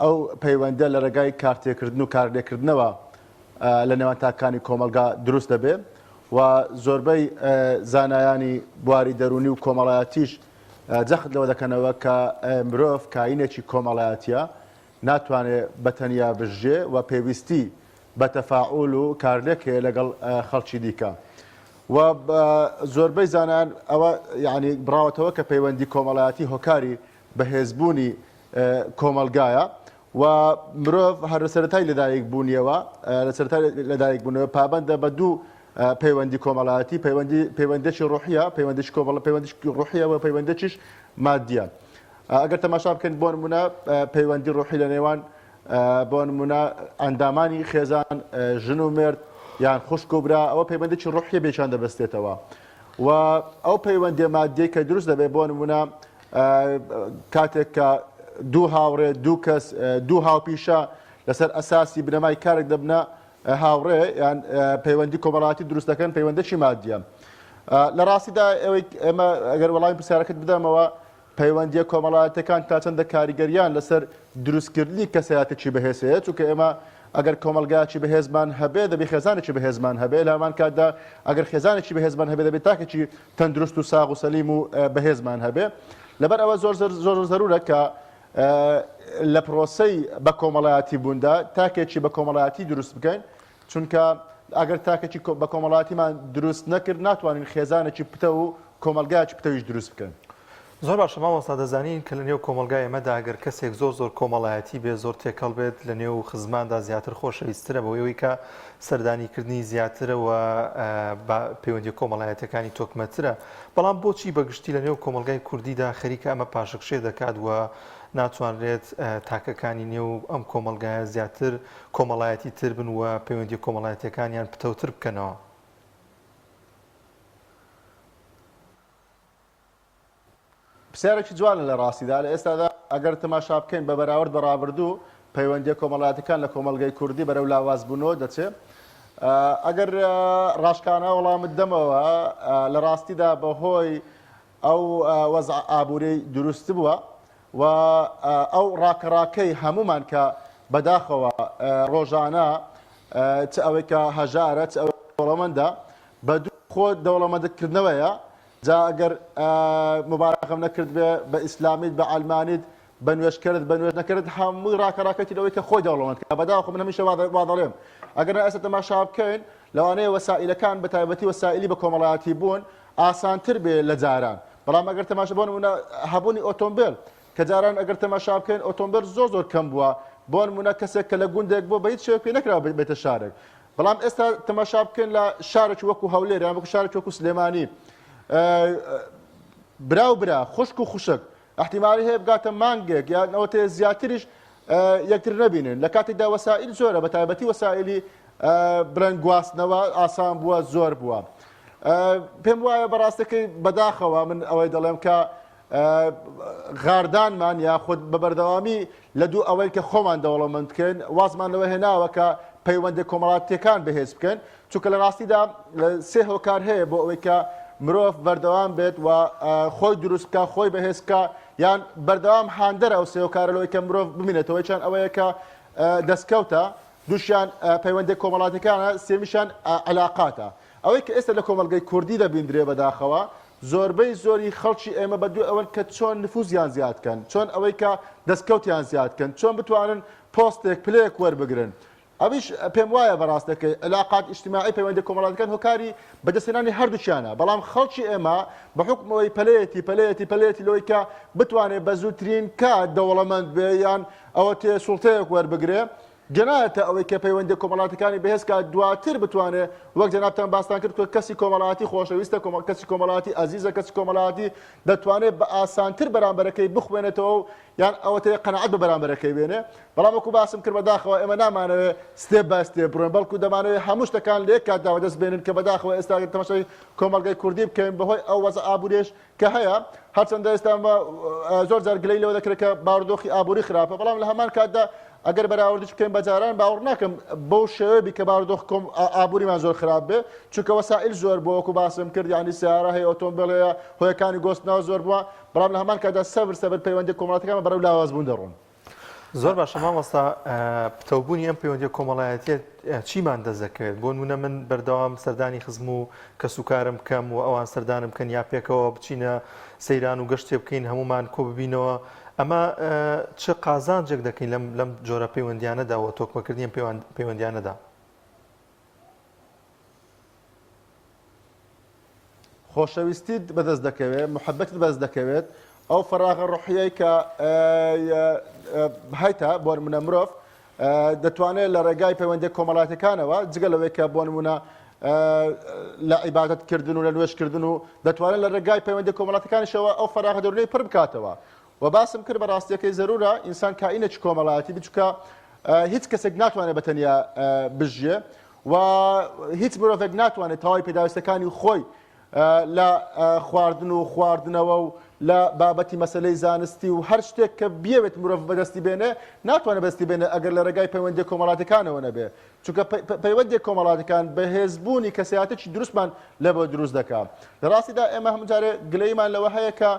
ئەو پەیوەندە لە ڕێگای کارتێکردن و کارلێکردنەوە لە نێوان تاکانی کۆمەڵگا دروست دەبێ و زۆربەی زانایانی بواری دەروونی و کۆمەڵایەتیش جەخت لەوە دەکەنەوە کە مرۆڤ کاینێکی کۆمەڵایەتیە ناتوانێ بە تەنیا بژیێ و پێویستی بە تەفاعول و کارلێک هەیە لەگەڵ خەڵکی دیکە و زۆربەی زانایان ئەوە یعنی بڕاوەتەوە کە پەیوەندی کۆمەڵایەتی هۆکاری بەهێزبوونی کۆمەڵگایە و مرۆڤ هەر لە سەرەتای لەدایک بوونیەوە لە سەرەتای لەدایک بوونەوە پابەندە بە دوو پەیوەندی کۆمەڵایەتی پەیوەندی پەیوەندێکی ڕۆحیە پەیوەندێکی کۆمەڵ پەیوەندێکی ڕۆحیە و پەیوەندێکیش مادیە ئەگەر تەماشا بکەین بۆ نمونە پەیوەندی ڕۆحی لە نێوان بۆ نمونە ئەندامانی خێزان ژن و مێرد یان خوشک و برا ئەوە پەیوەندێکی ڕۆحیە بێکیان دەبەستێتەوە و ئەو پەیوەندی مادیەی کە دروست دەبێت بۆ نمونە کاتێک کە دوو هاوڕێ دوو کەس دوو هاوپیشە لەسەر ئەساسی بنەمای کارێک دەبنە هاوڕێ یان پەیوەندی کۆمەڵاتی دروست دەکەن پەیوەندێکی مادیە لە ڕاستیدا ئەوەی ئێمە ئەگەر وەڵامی پرسیارەکەت بدەمەوە پەیوەندیە کۆمەڵایەتەکان تا چەندە کاریگەریان لەسەر دروستکردنی کەسایەتێکی بەهێز هەیە چونکە ئێمە ئەگەر کۆمەڵگایەکی بەهێزمان هەبێ دەبێ خێزانێکی بەهێزمان هەبێ لە هەمان کاتدا ئەگەر خێزانێکی بەهێزمان هەبێ دەبێت تاکێکی تەندروست و ساغ و سەلیم و بەهێزمان هەبێ لەبەر ئەوە زۆر زۆر زۆر زەرورە کە لە پرۆسەی بە کۆمەڵایەتی بووندا تاکێکی بە کۆمەڵایەتی دروست بکەین چونکە ئەگەر تاکێکی بە کۆمەڵاتیمان دروست نەکرد ناتوانین خێزانێکی پتە و کۆمەلگایکی پتەویش دروست بکەن. زۆر باشە مامۆستا دەزانین کە لە نێو کۆمەڵگای ئێمەدا ئەگەر کەسێک زۆر زۆر کۆمەڵایەتی بێ زۆر تێکەڵ بێت لە نێو خزماندا زیاتر خۆشەویسترە بەوەی ئەوەی کە سەردانی کردنی زیاترە و پەیوەندیە کۆمەڵایەتەکانی تۆکمەترە بەڵام بۆچی بە گشتی لە نێو کۆمەڵگای کوردیدا خەریکە ئەمە پاشەکشێ دەکات و ناتوانرێت تاکەکانی نێو ئەم کۆمەڵگایە زیاتر کۆمەڵایەتی تر بن و پەیوەندیە کۆمەڵایەتیەکانیان پتەوتر بکەنەوە؟ پرسیارێکی جوانە لە ڕاستیدا لە ئێستادا ئەگەر تەماشا بکەین بە بەراورد بە ڕابردوو پەیوەندیە کۆمەڵایەتەکان لە کۆمەڵگەی کوردی بەرەو لاوازبوونەوە دەچێ ئەگەر ڕاشکانە وەڵامت دەمەوە لە ڕاستیدا بەهۆی ئەو وەزع ئابووری دروست بووە و ئەو ڕاکەڕاکەی هەمومان کە بەداخەوە ڕۆژانە چ ئەوەی کە هەژارە چ ئەوەی دەوڵەمەندە بە دوو خۆ دەوڵەمەندکردنەوەیە جا ئەگەر موبالەغەم نەکردبێ بە ئیسلامیت بە عەلمانیت بە نوێژکەرت بە نوێژ نەکەرت هەمووی ڕاکە ڕاکەتی لەوەی کە خۆی دەوڵەمەند کە بەداخۆ من هەمیشە وا دەڵێم ئەگەر ئێستا تەماشا بکەین لەوانەیە وەسائیلەکان بە تایبەتی وەسائیلی بە کۆمەڵایەتی بوون ئاسانتر بێ لە جاران بەڵام ئەگەر تەماشا بۆ نمونە هەبوونی ئۆتۆمبێل کە جاران ئەگەر تەماشا بکەین ئۆتۆمبێل زۆر زۆر کەم بووە بۆ نمونە کەسێک کە لە گوندێک بۆ بە هیچ شێوەیەک پێ نەکراوە بێتە شارێک بەڵام ئێستا تەماشا بکەن لە شارێکی وەکو هەولێر یان وەکو شارێکی وەکو سلێمانی برا و برا خوشک و خوشک احتیمالی هەیە بگاتە مانگێک یان ئەوەتێ زیاتریش یەکتر نەبینن لە کاتێکدا وەسائل زۆرە بە تایبەتی وەسائلی بڵێن گواستنەوە ئاسان بووە زۆر بووە پێم وایە بەڕاستەکەی بەداخەوە من ئەوەی دەڵێم کە غاردانمان یاخود بە بەردەوامی لە دوو ئەوەی کە خۆمان دەوڵەمەند بکەین وازمان لەوە هێناوە کە پەیوەندە کۆمەڵاتیەکان بەهێز بکەن چونکە لە ڕاستیدا سێ هۆکار هەیە بۆ ئەوەی کە مرۆڤ بەردەوام بێت و خۆی دروست بکە خۆی بەهێز بکە یان بەردەوام هاندەر ئەو سێ هۆکارە لەوەی کە مرۆڤ بمینێتەوەی چەند ئەوەیە کە دەستکەوتە دووشیان پەیوەندی کۆمەڵاتەکانە سێمیشان علاقاتە ئەوەی کە ئێستا لە کۆمەڵگەی کوردی دەبیندرێ بەداخەوە زۆربەی زۆری خەڵکی ئێمە بە دوای ئەوەن کە چۆن نفوزیان زیاد کەن، چۆن ئەوەی کە دەستکەوتیان زیاد کەن، چۆن بتوانن پۆستێک، پلەیەک وەربگرن. ئەویش پێم وایە بە ڕاستەکەی علاقات اجتماعی پەیوەندیە کۆمەڵاتیەکان هۆکاری بەدەستهێنانی هەردووکیانە، بەڵام خەڵکی ئێمە بە حوکم ئەوەی پەلەیەتی پەلەیەتی پەلەیەتی لەوەی کە بتوانێ بە زووترین کات دەوڵەمەند بێ یان ئەوەتێ سوڵتەیەک وەربگرێ. گەنایەتە ئەوەی کە پەیوەندیە کۆمەڵاتیەکانی بەهێز کات دواتر بتوانێ وەک جەنابتان باستان کرد کە کەسی کۆمەڵاتی خۆشەویستە کەسی کۆمەڵاتی ئەزیزە کەسی کۆمەڵاتی دەتوانێت بە ئاسانتر بەرامبەرەکەی بخوێنێتەوە و یان ئەوەتەیە قەناعەت بە بەرامبەرەکەی بێنێ بەڵام وەکو باسم کرد بەداخەوە ئێمە نامانەوێ step by step بڕۆین بەڵکو دەمانەوێت هەموو شتەکان لە یەک کاتدا بەدەست بێنین کە بەداخەوە ئێستا تەماشای کۆمەڵگەی کوردی بکەین بەهۆی ئەو وەزع ئابووریش کە هەیە هەرچەندە ئێستا زۆر جار گلەی لەوە دەکرێت کە بارودۆخی ئابووری خراپە بەڵام لە هەمان کاتدا ئەگەر بەراوردش بکەین بە جاران باوەڕ ناکەم بەو شێوەیە بی کە بارودۆخ کۆم ئابووریمان زۆر خراپ بێ چونکە وەسائل زۆر بووە وەکو باسم کرد یعنی سیارە هەیە ئۆتۆمبێل هەیە هۆیەکانی گۆستنەوە زۆر بووە بەڵام لە هەمان کاتدا سەبر سەبر پەیوەندی کۆمەڵاتەکان بەرەو لاوازبوون دەڕۆن. زۆر باشە مامۆستا پتەوبوونی ئەم پەیوەندیە کۆمەڵایەتیە چیمان دەست دەکەوێت بۆ نمونە من بەردەوام سەردانی خزم و کەسوکارم بکەم و ئەوان سەردانم بکەن یا پێکەوە بچینە سەیران و گەشتێ بکەین هەمومان کۆ ببینەوە ئەمە چ قازانجێک دەکەین لەم لەم جۆرە پەیوەندیانەدا و تۆکمەکردنی ئەم پەیوەندیانەدا؟ خۆشەویستیت بەدەست دەکەوێت، موحەبەتت بەدەست دەکەوێت، ئەو فەراغە ڕۆحیەی کە هەیتە بۆ نمونە مرۆڤ دەتوانێت لە ڕێگای پەیوەندیە کۆمەڵاتەکانەوە جگە لەوەی کە بۆ نمونە لە عیبادەت کردن و لە نوێژکردن و دەتوانێت لە ڕێگای پەیوەندی کۆمەڵاتەکانیشەوە ئەو فەراغە دەروونەی پڕ بکاتەوە و باسم کرد بە ڕاستیەکەی زەرورە ئینسان کائینێکی کۆمەڵایەتی بچووکە هیچ کەسێک ناتوانێت بە تەنیا بژیێ و هیچ مرۆڤێک ناتوانێت تەواوی پێداویستەکانی خۆی لە خواردن و خواردنەوە و لە بابەتی مەسلەی زانستی و هەر شتێک کە بیەوێت مرۆڤ بەدەستی بێنێ ناتوانێت بەدەستی بێنێ ئەگەر لە ڕێگای پەیوەندی کۆمەڵاتەکانەوە نەبێ چونکە پەیوەندی کۆمەڵاتەکان بەهێزبوونی کەسایەتێکی دروستمان لە بۆ دروست دەکا لە ڕاستیدا ئێمە هەموو جارێ گلەیمان لەوە هەیە کە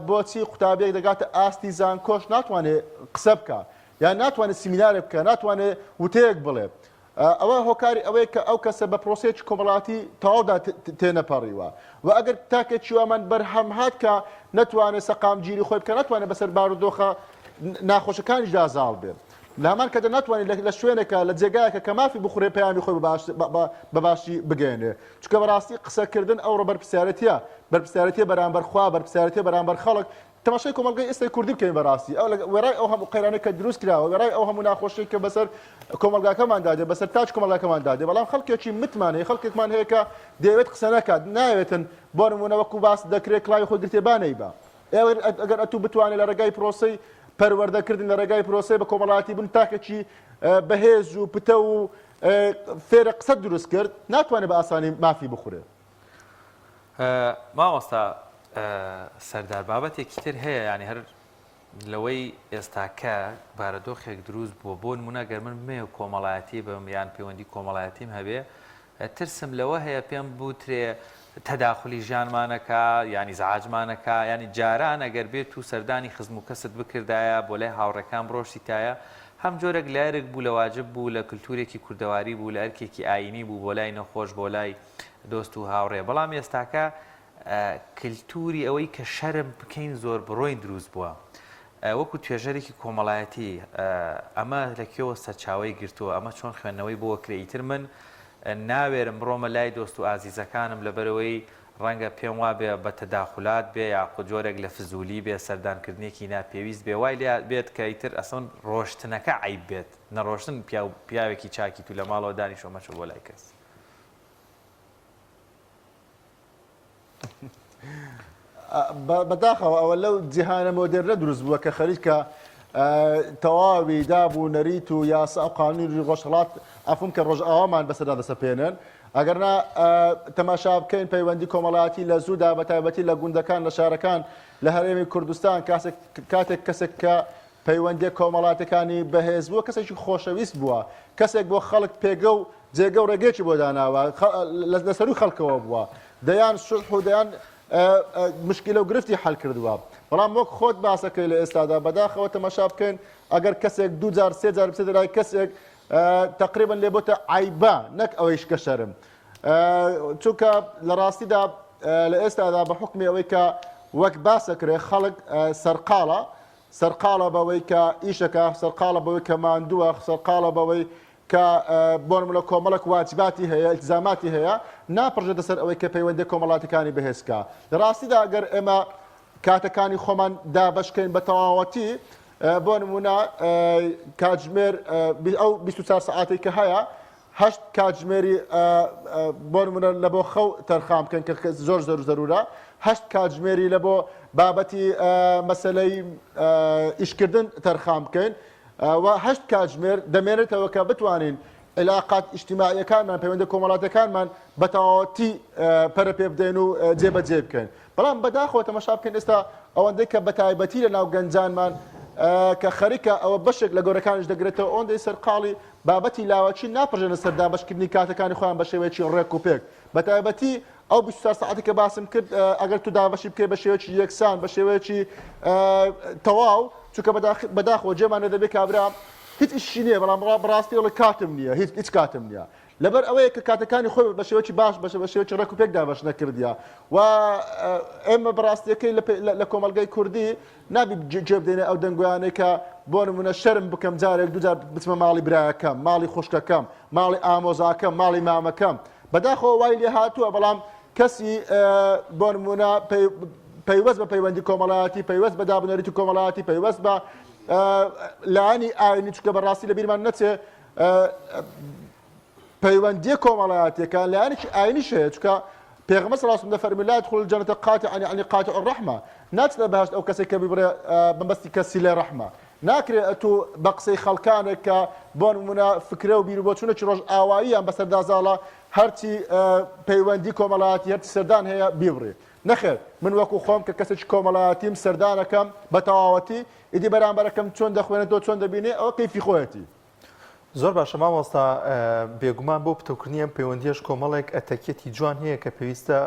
بۆچی قوتابیەک دەگاتە ئاستی زانکۆش ناتوانێت قسە بکە یان ناتوانێت سیمینارێک بکە ناتوانێت وتەیەک بڵێ ئەوە هۆکاری ئەوەیە کە ئەو کەسە بە پرۆسەیەکی کۆمەڵاتی تەواودا تێنەپەڕیوە و ئەگەر تاکێکی وامان بەرهەم هات کە نەتوانێت سەقامگیری خۆی بکە ناتوانێت بەسەر بارودۆخە ناخۆشەکانیشدا زاڵ بێ لە هەمان کاتدا ناتوانێت لە شوێنێکە لە جێگایەکە کە مافی بخورێ پەیامی خۆی بە باشی بگەیەنێ چونکە بەڕاستی قسەکردن ئەوڕۆ بەرپرسیارەتیە بەرپرسیارەتیە بەرامبەر خوا بەرپرسیارەتیە بەرامبەر خەڵک تەماشای کۆمەڵگەی ئێستای کوردی بکەین بەڕاستی ئەو وێڕای ئەو هەموو قەیرانەی کە دروست کراوە وێڕای ئەو هەموو ناخۆشی کە بەسەر کۆمەڵگاکەماندا دێ بەسەر تاج کۆمەڵگاکەماندا دێ بەڵام خەڵکێکی متمان هەیە خەڵکێکمان هەیە کە دەیەوێت قسە نەکات ناوێتن بۆ نموونە وەکو باس دەکرێت کڵاوی خۆی گرتێ با نەیبا ئەگەر ئەتوو بتوانێت لە ڕێگای پرۆسەی پەروەردەکردن لە ڕێگای پرۆسەی بە کۆمەڵاتی بوون تاکێکی بەهێز و پتە و فێرە قسە دروست کرد ناتوانێت بە ئاسانی مافی بخورێت. مامۆستا سەردار بابەتێکی تر هەیە یانی هەر لەوەی ئێستاکە بارەدۆخێک دروست بووە بۆ نمونە گەر من بمەوێ کۆمەڵایەتی بم یان پەیوەندی کۆمەڵایەتیم هەبێ ترسم لەوە هەیە پێم بوترێ تەداخلی ژیانمانەکە یانی زعاجمانەکە ینی جاران ئەگەر بێت و سەردانی خزم و کەست بکردایە بۆ لای هاوڕێکان بڕۆشتیتایە هەم جۆرێک لە ئەرک بوو لە واجب بوو لە کلتورێکی کوردەواری بوو لە ئەرکێکی ئایینی بوو بۆ لای نەخۆش بۆ لای دۆست و هاوڕێ بەڵام ئێستاکە کلتوری ئەوەی کە شەرم بکەین زۆر بڕۆین دروست بووە وەکو توێژەرێکی کۆمەڵایەتی ئەمە لە کوێوە سەرچاوەی گرتووە ئەمە چۆن خوێندنەوەی بۆ کرێ ئیتر من ناوێرم بڕۆمە لای دۆست و ئازیزەکانم لەبەرەوەی ڕەنگە پێم وابێ بە تەداخولات بێ یاخود جۆرێک لە فزولی بێ سەردانکردنێکی ناپێویست بێ وای لێ بێت کە ئیتر ئەسڵەن ڕۆشتنەکە عەیب بێت نەڕۆشتن پیاو پیاوێکی چاکیت و لە ماڵەوە دانیشۆ مەچۆ بۆ لای کەس. بەداخەوە ئەوە لەو جیهانە مۆدێرنە دروست بووە کە خەریکە تەواوی داب و نەریت و یاسا و قانونی ڕۆژهەڵات عەفوم کە ڕۆژئاوامان بەسەردا دەسەپێنن ئەگەرنا تەماشا بکەین پەیوەندی کۆمەڵایەتی لە زوودا بە تایبەتی لە گوندەکان لە شارەکان لە هەرێمی کوردستان کاتێک کەسێک کە پەیوەندیە کۆمەڵاتەکانی بەهێز بووە کەسێکی خۆشەویست بووە کەسێک بۆ خەڵک پێگە و جێگە و ڕێگەیەکی بۆ داناوە لە سەروی خەڵکەوە بووە دەیان سوڵح و دەیان مشکلە و گرفتی حل کردووە بەڵام وەک خۆت باسەکەی لە ئێستادا بەداخەوە تەماشا بکەین ئەگەر کەسێک دوو جار سێ جار بچێتە لای کەسێک تقریبا لێ بۆتە عیبە نەک ئەوەیش کە شەرم چونکە لە ڕاستیدا لە ئێستادا بە حکمی ئەوەی کە وەک باسەکرێ خەڵک سەرقاڵە سەرقاڵە بەوەی کە ئیشەکە، سەرقاڵە بەوەی کە ماندووە، سەرقاڵە بەوەی کە بۆ نمونە کۆمەڵێک واجباتی هەیە، ئیلتزاماتی هەیە، ناپڕژێتە سەر ئەوەی کە پەیوەندیە کۆمەڵاتیەکانی بەهێز بکا. لە ڕاستیدا گەر ئێمە کاتەکانی خۆمان دابەش کەین بە تەواوەتی، بۆ نمونە کاتژمێر ئەو 24 سەعاتێک کە هەیە هەشت کاتژمێری بۆ نمونە لە بۆ خەو تەرخان بکەن کە زۆر زۆر زەرورە هەشت کاتژمێری لە بۆ بابەتی مەسلەی ئیشکردن تەرخان بکەین و هەشت کاتژمێر دەمێنێتەوە کە بتوانین علاقات ئیجتیماعیەکانمان پەیوەندە کۆمەڵاتەکانمان بە تەواوەتی پەرە پێ بدەین و جێبەجێ بکەین بەڵام بەداخەوە تەمەشا بکەین ئێستا ئەوەندەی کە بەتایبەتی لە ناو گەنجانمان کە خەریکە ئەوە بەشێک لە گەورەکانیش دەگرێتەوە ئەوەندەی سەرقاڵی بابەتی لاوەکی ناپڕژێنە سەر دابەشکردنی کاتەکانی خۆیان بە شێوەیەکی ڕێک و پێک بەتایبەتی ئەو 24 سەعاتی کە باسم کرد ئەگەر تو دابەشی بکەی بە شێوەیەکی یەکسان بە شێوەیەکی تەواو چونکە بەداخەوە جێمان نەدەبێت کابرا هیچ ئیشی نییە بەڵام بەڕاستی ئەڵێ کاتم نییە هیچ هیچ کاتم نییە لەبەر ئەوەیە کە کاتەکانی خۆی بە شێوەیەکی باش بە شێوەیەکی ڕێک و پێک دابەش نەکردیە و ئێمە بەڕاستیەکەی لە کۆمەڵگەی کوردی نابی گوێ بدەینە ئەو دەنگۆیانەی کە بۆ نمونە شەرم بکەم جارێک دوجار بچمە ماڵی برایەکەم ماڵی خوشکەکەم ماڵی ئامۆزاکەم ماڵی مامەکەم بەداخەوە وای لێ هاتووە بەڵام کەسی بۆ نمونە پەیوەست بە پەیوەندی کۆمەڵایەتی پەیوەست بە دابنەریتی کۆمەڵایەتی پەیوەست بە لایەنی ئاینی چکە بەڕاستی لە بیرمان نەچێ پەیوەندیە کۆمەڵایەتیەکان لایەنێکی ئاینیش هەیە چونکە پێغەمبەر صلی الله علیه و سلم دەفەرموێ لا يدخل الجنة قاطع یعنی قاطع الرحمە ناچێتە بەهەشت ئەو کەسێک کە ببڕێ بەمەبەستی کەسی لێ ڕەحمە ناکرێ ئەتوو بە قسەی خەڵکانێک کە بۆ نمونە فکرە و بیروبۆچوونێکی ڕۆژئاواییان بەسەردا زاڵە هەرچی پەیوەندی کۆمەڵایەتی هەرچی سەردان هەیە بیبڕی نەخێر من وەکو خۆم کە کەسێکی کۆمەڵایەتیم سەردانەکەم بە تەواوەتی ئیدی بەرامبەرەکەم چۆن دەخوێنێتەوە چۆن دەبینێ ئەوە کەیفی خۆیەتی. زۆر باشە مامۆستا بێگومان بۆ پتەوکردنی ئەم پەیوەندیەش کۆمەڵێک ئەتەکیەتی جوان هەیە کە پێویستە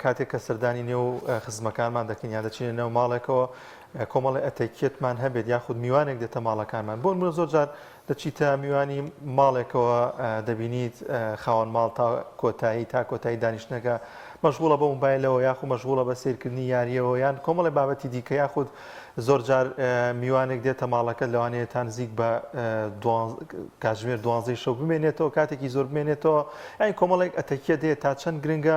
کاتێک کە سەردانی نێو خزمەکانمان دەکەین یان دەچینە نێو ماڵێکەوە کۆمەڵی ئەتەکیەتمان هەبێت یاخود میوانێک دێتە ماڵەکانمان بۆ نمونە زۆر جار دەچیتە میوانی ماڵێکەوە دەبینیت خاوەن ماڵ تا کۆتایی تا کۆتایی دانیشتنەکە مەشغوڵە بە موبایلەوە یاخود مەشغوڵە بە سەیرکردنی یاریەوە یان کۆمەڵی بابەتی دیکە یاخود زۆر جار میوانێک دێتە ماڵەکەت لەوانەیە تا نزیک بە کاتژمێر دوانزەی شەو بمێنێتەوە کاتێکی زۆر بمێنێتەوە یان کۆمەڵێک ئەتەکیەت هەیە تا چەند گرنگە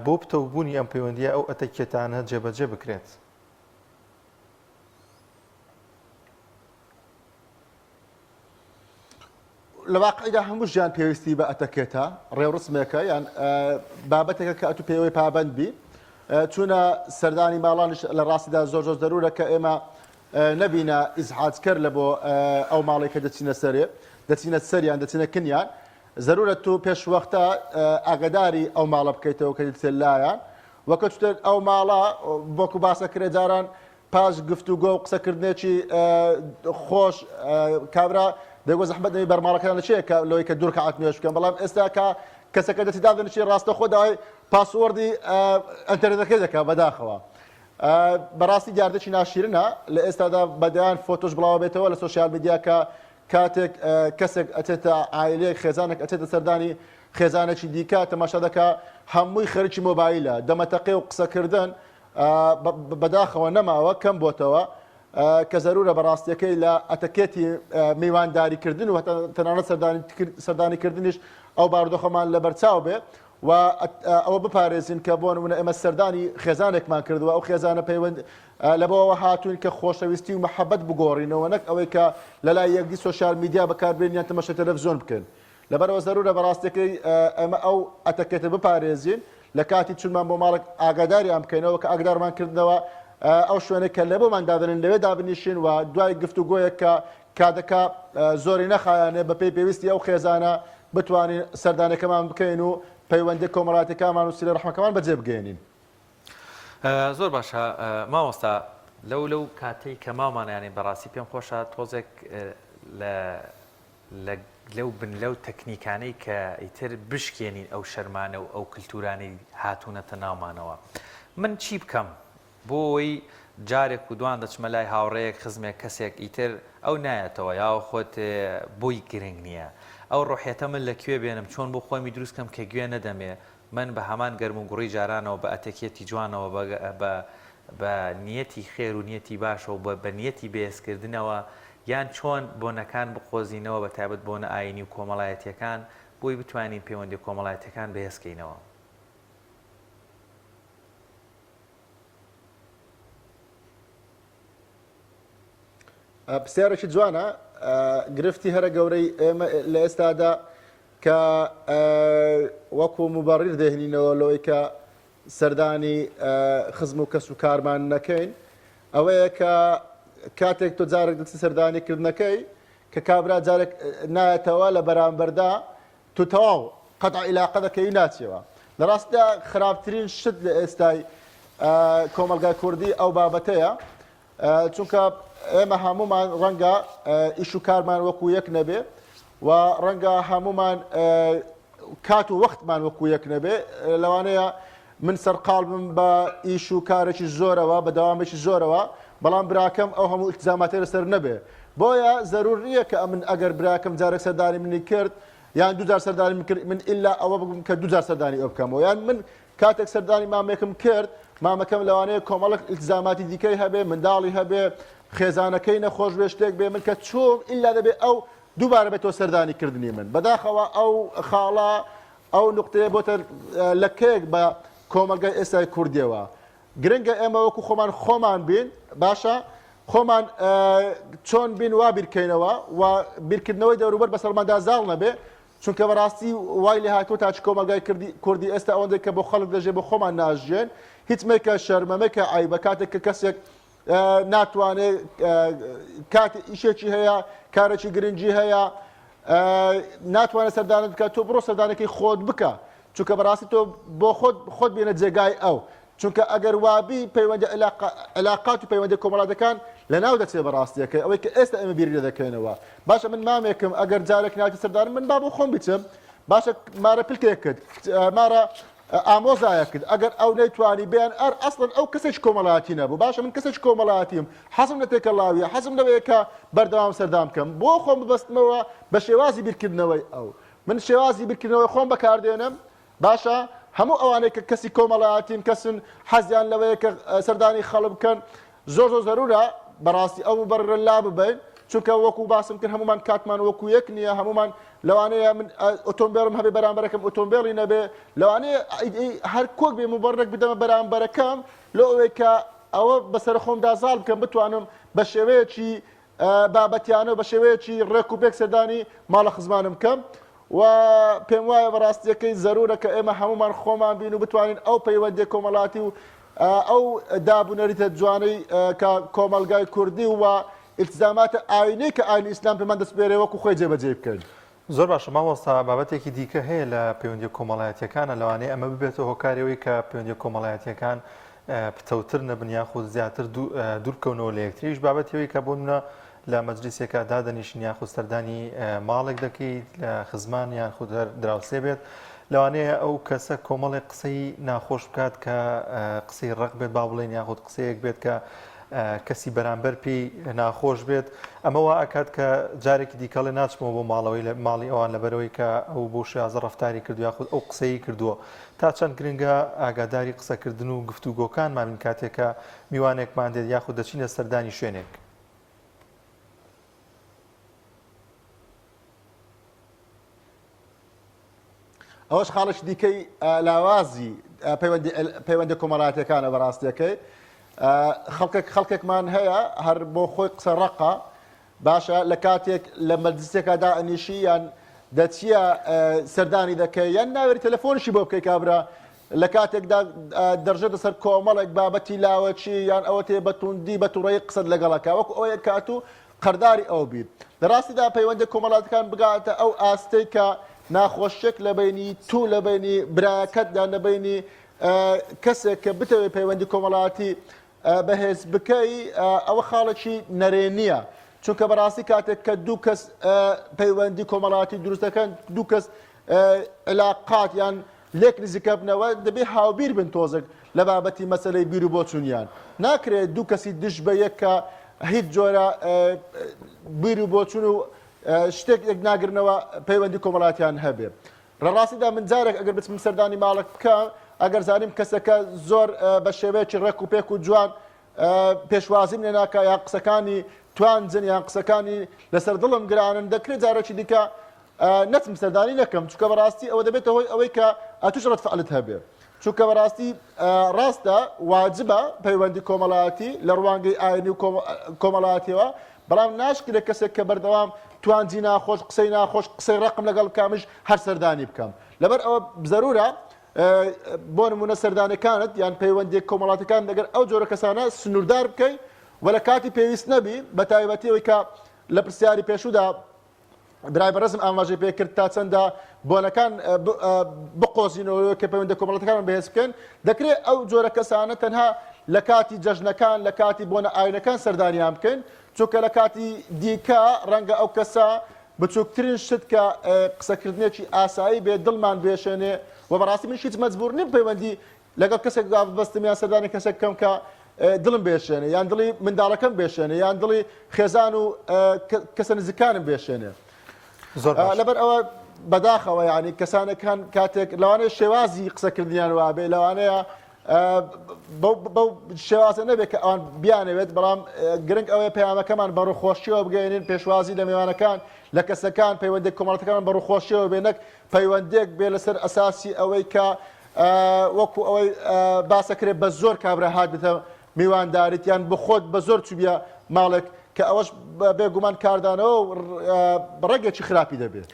بۆ پتەوبوونی ئەم پەیوەندیە ئەو ئەتەکیەتانە جێبەجێ بکرێت. لە واقعیدا هەموو ژیان پێویستی بە ئەتەکێتە، ڕێوڕسمێکە یان بابەتێکە کە ئەتوو پێوەی پابەند بی. چوونە سەردانی ماڵانیش لە ڕاستیدا زۆر زۆر زەرورە کە ئێمە نەبینە ئیزعاجکەر لە بۆ ئەو ماڵێک کە دەچینە سەرێ دەچینە سەریان دەچینە کنیان زەرورە تو پێش وەختە ئاگداری ئەو ماڵە بکەیتەوە کە دەچێت لایان وەکە چوتە ئەو ماڵە وەکو باسە کرێ جاران پاش گفتوگۆ و قسەکردنێکی خۆش کابرا دەگۆ زەحمەت نەبی بەرماڵەکەیان لە چێ کە لەوەی کە دوو ڕکعات نوێژ بکەن بەڵام ئێستا کە کەسەکە دەچی دادەنیشی ڕاستەخۆ داوای password ی ئەنتەرنێتەکەی دەکا بەداخەوە بەڕاستی دیاردەکی ناشیرنە لە ئێستادا بەدەیان فۆتۆش بڵاوە بێتەوە لە social media کە کاتێک کەسێک ئەچێتە عایلەیەک خێزانێک ئەچێتە سەردانی خێزانێکی دیکە تەماشا دەکا هەمووی خەرکی مۆبایلە دەمەتەقێ و قسەکردن بەداخەوە نەماوە کەم بۆتەوە کە زەرورە بەڕاستیەکەی لە ئەتەکێتی میوانداریکردن و تەنانەت سەردانیکردنیش ئەو بارودۆخەمان لەبەرچاو بێ و ئەوە بپارێزین کە بۆ نمونە ئێمە سەردانی خێزانێکمان کردووە ئەو خێزانە پەیوەند لەبەوە هاتوین کە خۆشەویستی و محەبەت بگۆڕینەوە نەک ئەوەی کە لەلای یەکدی social media بەکاربێن یان تەمەشای تەلەڤزیۆن بکەن لەبەرئەوە زەرورە بەڕاستیەکەی ئێمە ئەو ئەتەکێتە بپارێزین لە کاتی چونمان بۆ ماڵێک ئاگاداریان بکەینەوە کە ئاگدارمان کردنەوە ئەو شوێنێک کە لە بۆمان دادەنێن لەوێ دابنیشین و دوای گفتوگۆیەک کە کاتەکە زۆری نەخایەنێ بەپێی پێویستی ئەو خێزانە بتوانین سەردانەکەمان بکەین و پەیوەندی کۆمەڵاتەکەمان و سیلە ڕەحمەکەمان بەجێ بگەێنین. زۆر باشە مامۆستا لەو لەو کاتەی کە ماومانە یانی بەڕاستی پێم خۆشە تۆزێک لە لە لەو بن لەو تەکنیکانەی کە ئیتر بشکێنین ئەو شەرمانە و ئەو کلتورانەی هاتوونەتە ناومانەوە من چی بکەم بۆ ئەوەی جارێک و دوان دەچمە لای هاوڕێیەک خزمێک کەسێک ئیتر ئەو نایەتەوە یاخود بۆی گرنگ نییە ئەو ڕۆحیەتە من لە کوێ بێنم چۆن بۆ خۆمی دروست کەم کە گوێ نەدەمێ من بە هەمان گەرم و گوڕی جارانەوە بە ئەتەکیەتی جوانەوە بە بە بە نیەتی خێر و نیەتی باشەوە بە بە نیەتی بەهێزکردنەوە یان چۆن بۆنەکان بقۆزینەوە بە تایبەت بۆنە ئایینی و کۆمەڵایەتیەکان بۆی بتوانین پەیوەندیە کۆمەڵایەتیەکان بەهێز کەینەوە. پرسیارێکی جوانە. گرفتی هەرە گەورەی ئێمە لە ئێستادا کە وەکو موبەڕیر دەهێنینەوە لەوەی کە سەردانی خزم و کەس و کارمان نەکەین ئەوەیە کە کاتێک تۆ جارێک دەچی سەردانی کردنەکەی کە کابرا جارێک نایەتەوە لە بەرامبەردا تۆ تەواو قەتع ئیلاقە دەکەی و ناچیەوە. لە ڕاستیدا خراپترین شت لە ئێستای کۆمەڵگای کوردی ئەو بابەتەیە چونکە ئێمە هەمومان ڕەنگە ئیش و کارمان وەکو یەک نەبێ و ڕەنگە هەمومان کات و وەختمان وەکو یەک نەبێ لەوانەیە من سەرقاڵ بم بە ئیش و کارێکی زۆرەوە بە دەوامێکی زۆرەوە بەڵام براکەم ئەو هەموو ئیلتزاماتەی لەسەر نەبێ بۆیە زەرور نییە کە ئەمن ئەگەر براکەم جارێک سەردانی منی کرد یان دووجار سەردانی من کرد من ئیلا ئەوە بگوم کە دووجار سەردانی ئەو بکەمەوە یان من کاتێک سەردانی مامێکم کرد مامەکەم لەوانەیە کۆمەڵک ئیلتزاماتی دیکەی هەبێ منداڵی هەبێ خێزانەکەی نەخۆش بێ شتێک بێ من کە چووم ئیلا دەبێ ئەو دووبارە بێتەوە سەردانی کردنی من بەداخەوە ئەو خاڵە ئەو نوقتەیە بۆتە لەکەیەک بە کۆمەڵگای ئێستای کوردیەوە. گرنگە ئێمە وەکو خۆمان خۆمان بین، باشە خۆمان چۆن بین وا بیرکەینەوە و بیرکردنەوەی دەوروبەر بەسەرماندا زاڵ نەبێ، چونکە بەڕاستی وای لێ هاتووە تاچ کۆمەڵگای کوردی ئێستا ئەوەندەی کە بۆ خەڵک دەژێ بۆ خۆمان ناژیێن. هیچ مەیکە شەرمە، مەیکە عەیبە کاتێک کە کەسێک ناتوانێت کاتی ئیشێکی هەیە کارێکی گرنگی هەیە ناتوانێت سەردانت بکات تۆ بڕۆ سەردانەکەی خۆت بکە چونکە بەڕاستی تۆ بۆ خۆت خۆت بێنە جێگای ئەو چونکە ئەگەر وابی پەیوەندی علاقات و پەیوەندی کۆمەڵاتەکان لە ناو دەچێت بەڕاستیەکەی ئەوەی کە ئێستا ئێمە بیری لێ دەکەینەوە باشە من مامێکم ئەگەر جارێک ناتی سەردانم من با بۆ خۆم بچم باشە مارە پلکێک کرد مارە ئامۆزایەکت ئەگەر ئەو نەیتوانی بێن ئەر ئەسڵەن ئەو کەسێکی کۆمەڵایەتی نەبوو باشە من کەسێکی کۆمەڵایەتیم حەزم لە تێکەڵاویە حەزم لەوەیە کە بەردەوام سەردان بکەم بۆ خۆم ببەستمەوە بە شێوازی بیرکردنەوەی ئەو من شێوازی بیرکردنەوەی خۆم بەکاردێنم باشە هەموو ئەوانەی کە کەسی کۆمەڵایەتین کەسن حەزیان لەوەیە کە سەردانی خەڵک بکەن زۆر زۆر زەرورە بەڕاستی ئەو مبەررە لا ببەین چونکە وەکو باسم کرد هەمومان کاتمان وەکو یەک نییە هەمومان لەوانەیە من ئۆتۆمبێلم هەبێ بەرامبەرەکەم ئۆتۆمبێلی نەبێ لەوانەیە هەر کۆک بێ مبەررێک بدەمە بەرامبەرەکەم لۆ ئەوەی کە ئەوە بەسەر خۆمدا زاڵ بکەم بتوانم بە شێوەیەکی بابەتیانە و بە شێوەیەکی ڕێک و پێک سەردانی ماڵە خزمانم بکەم و پێم وایە بەڕاستیەکەی زەرورە کە ئێمە هەمومان خۆمان بین و بتوانین ئەو پەیوەندی کۆمەڵاتی و ئەو داب و نەریتە جوانەی کە کۆمەڵگای کوردی و ئیلتزاماتە ئاینەی کە ئاینی ئیسلام پێمان دەسپێرێ وەکو خۆی جێبەجێی بکەین. زۆر باشە مامۆستا بابەتێکی دیکە هەیە لە پەیوەندیە کۆمەڵایەتیەکانە لەوانەیە ئەمە ببێتە هۆکاری ئەوەی کە پەیوەندیە کۆمەڵایەتیەکان پتەوتر نەبن یاخود زیاتر دوور بکەونەوە لە یەکتریش بابەتی ئەوەی کە بۆ نمونە لە مەجلیسێکا دادەنیشن یاخود سەردانی ماڵێک دەکەیت لە خزمان یان خود هەر دراوسێ بێت لەوانەیە ئەو کەسە کۆمەڵێک قسەی ناخۆش بکات کە قسەی ڕق بێت با بڵێن یاخود قسەیەک بێت کە کەسی بەرامبەر پێی ناخۆش بێت ئەمە وا ئەکات کە جارێکی دیکەڵێ ناچمەوە بۆ ماڵەوەی لە ماڵی ئەوان لەبەرەوەی کە ئەو بۆ شێوازە ڕەفتاری کردو یاخود ئەو قسەی کردووە تا چەند گرنگە ئاگاداری قسەکردن و گفتوگۆکانمان بین کاتێک کە میوانێکمان دێت یاخود دەچینە سەردانی شوێنێک. ئەوەش خاڵێکی دیکەی لاوازی پەیوەندی کۆمەڵایەتەکانە بەڕاستیەکەی خەڵکێک خەڵکێکمان هەیە هەر بۆ خۆی قسە ڕقە باشە لە کاتێک لە مەجلسێکا دائەنیشی یان دەچیە سەردانی دەکەی یان ناوێری تەلەفۆنیشی بۆ بکەی کابرا لە کاتێکدا دەڕژێتە سەر کۆمەڵێک بابەتی لاوەکی یان ئەوە تێ بە توندی بە توڕەیی قسەت لەگەڵەکە وەکو ئەوەیە کات و قەرداری ئەو بیت لە ڕاستیدا پەیوەندی کۆمەڵاتەکان بگاتە ئەو ئاستەی کە ناخۆشیەک لە بینی تو لە بینی برایەکەت یان لە بینی کەسێک کە بتەوێت پەیوەندی کۆمەڵاتی بەهێز بکەی ئەوە خاڵێکی نەرێنیە چونکە بەڕاستی کاتێک کە دوو کەس پەیوەندی کۆمەڵاتی دروست دەکەن دوو کەس علاقات یان لێک نزیکەبنەوە دەبێ هاوبیر بن تۆزێک لە بابەتی مەسەلەی بیر و بۆچوونیان ناکرێت دوو کەسی دژ بە یەک کە هیچ جۆرە بیر و بۆچوون و شتێک یەک ناگرنەوە پەیوەندی کۆمەڵاتیان هەبێ لە ڕاستیدا من جارێک ئەگەر بچم سەردانی ماڵێک بکەم ئەگەر زانیم کەسەکە زۆر بە شێوەیەکی ڕێک و پێک و جوان پێشوازیم لێ ناکا یان قسەکانی توانجن یان قسەکانی لەسەر دڵم گرانن دەکرێت جارێکی دیکە نەچم سەردانی نەکەم چونکە بەڕاستی ئەوە دەبێتە هۆی ئەوەی کە ئەتوش ڕەت فعلت هەبێ چونکە بەڕاستی ڕاستە واجبە پەیوەندی کۆمەڵایەتی لە ڕوانگەی ئاینی و کۆمەڵایەتیەوە. بەڵام ناشکرێ کەسێک کە بەردەوام توانجی ناخۆش قسەی ناخۆش قسەی ڕەقم لەگەڵ بکا منیش هەر سەردانی بکەم لەبەر ئەوە زەرورە بۆ نمونە سەردانەکانت یان پەیوەندی کۆمەڵاتەکان لەگەر ئەو جۆرە کەسانە سنووردار بکەی و لە کاتی پێویست نەبی بە تایبەتی ئەوەی کە لە پرسیاری پێشوودا برای بەڕێزم ئاماژەی پێکرد تا چەندە بۆنەکان بقۆزینەوە کە پەیوەندە کۆمەڵاتەکان بەهێز بکەن دەکرێت ئەو جۆرە کەسانە تەنها لە کاتی جەژنەکان لە کاتی بۆنە ئاینەکان سەردانیان بکەین چونکە لە کاتی دیکە ڕەنگە ئەو کەسە بچووکترین شت کە قسەکردنێکی ئاسایی بێ دڵمان بێشێنێ و بەڕاستی منیش هیچ مەجبوور نیم پەیوەندی لەگەڵ کەسێکدا ببەستم یان سەردانی کەسێک بکەم کە دڵم بێشێنێ یان دڵی منداڵەکەم بێشێنێ یان دڵی خێزان و کەسە نزیکانم بێشێنێ زۆر باش. لەبەر ئەوە بەداخەوە یعنی کەسانێک هەن کاتێک لەوانەیە شێوازی قسەکردنیان وابێ لەوانەیە بەو شێوازە نەبێت کە ئەوان بیانەوێت بەڵام گرنگ ئەوەیە پەیامەکەمان بە ڕووخۆشیەوە بگەێنین پێشوازی لە میوانەکان لە کەسەکان پەیوەندی کۆمەڵەکان بە ڕووخۆشیەوە بێ نەک پەیوەندێک بێ لەسەر ئەساسی ئەوەی کە وەکو ئەوەی باسەکرێت بە زۆر کابرا هاتبێتە میوانداریت یان بخۆت بە زۆر چوبیە ماڵێک کە ئەوەش بێگومان کاردانەوە و ڕەگێکی خراپی دەبێت.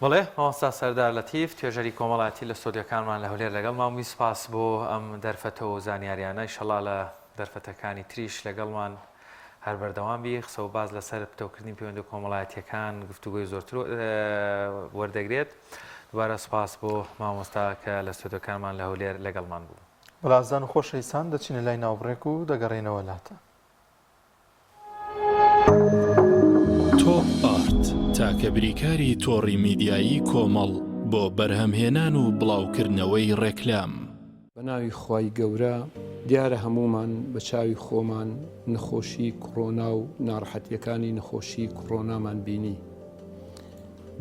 بەڵێ مامۆستا سەردار لەتیف توێژەری کۆمەڵایەتی لە ستۆدیۆکانمان لە هەولێر لەگەڵمان بووی سوپاس بۆ ئەم دەرفەتە و زانیاریانە ئیشەڵا لە دەرفەتەکانی تریش لەگەڵمان هەر بەردەوام بی قسە و باس لەسەر پتەوکردنی پەیوەندە کۆمەڵایەتیەکان گفتوگۆی زۆرتر وەردەگرێت دوبارە سوپاس بۆ مامۆستا کە لە ستۆدیۆکانمان لە هەولێر لەگەڵمان بوو. بەڵێ ئازیزان و خۆشەویستان دەچینە لای ناوبڕێک و دەگەڕێینەوە لاتان. تۆپ ئارت، تاکە بریکاری تۆڕی میدیایی کۆمەڵ بۆ بەرهەمهێنان و بڵاوکردنەوەی ڕێکلام. بە ناوی خوای گەورە، دیارە هەموومان بە چاوی خۆمان نەخۆشی کڕۆنا و ناڕەحەتیەکانی نەخۆشی کڕۆنامان بینی.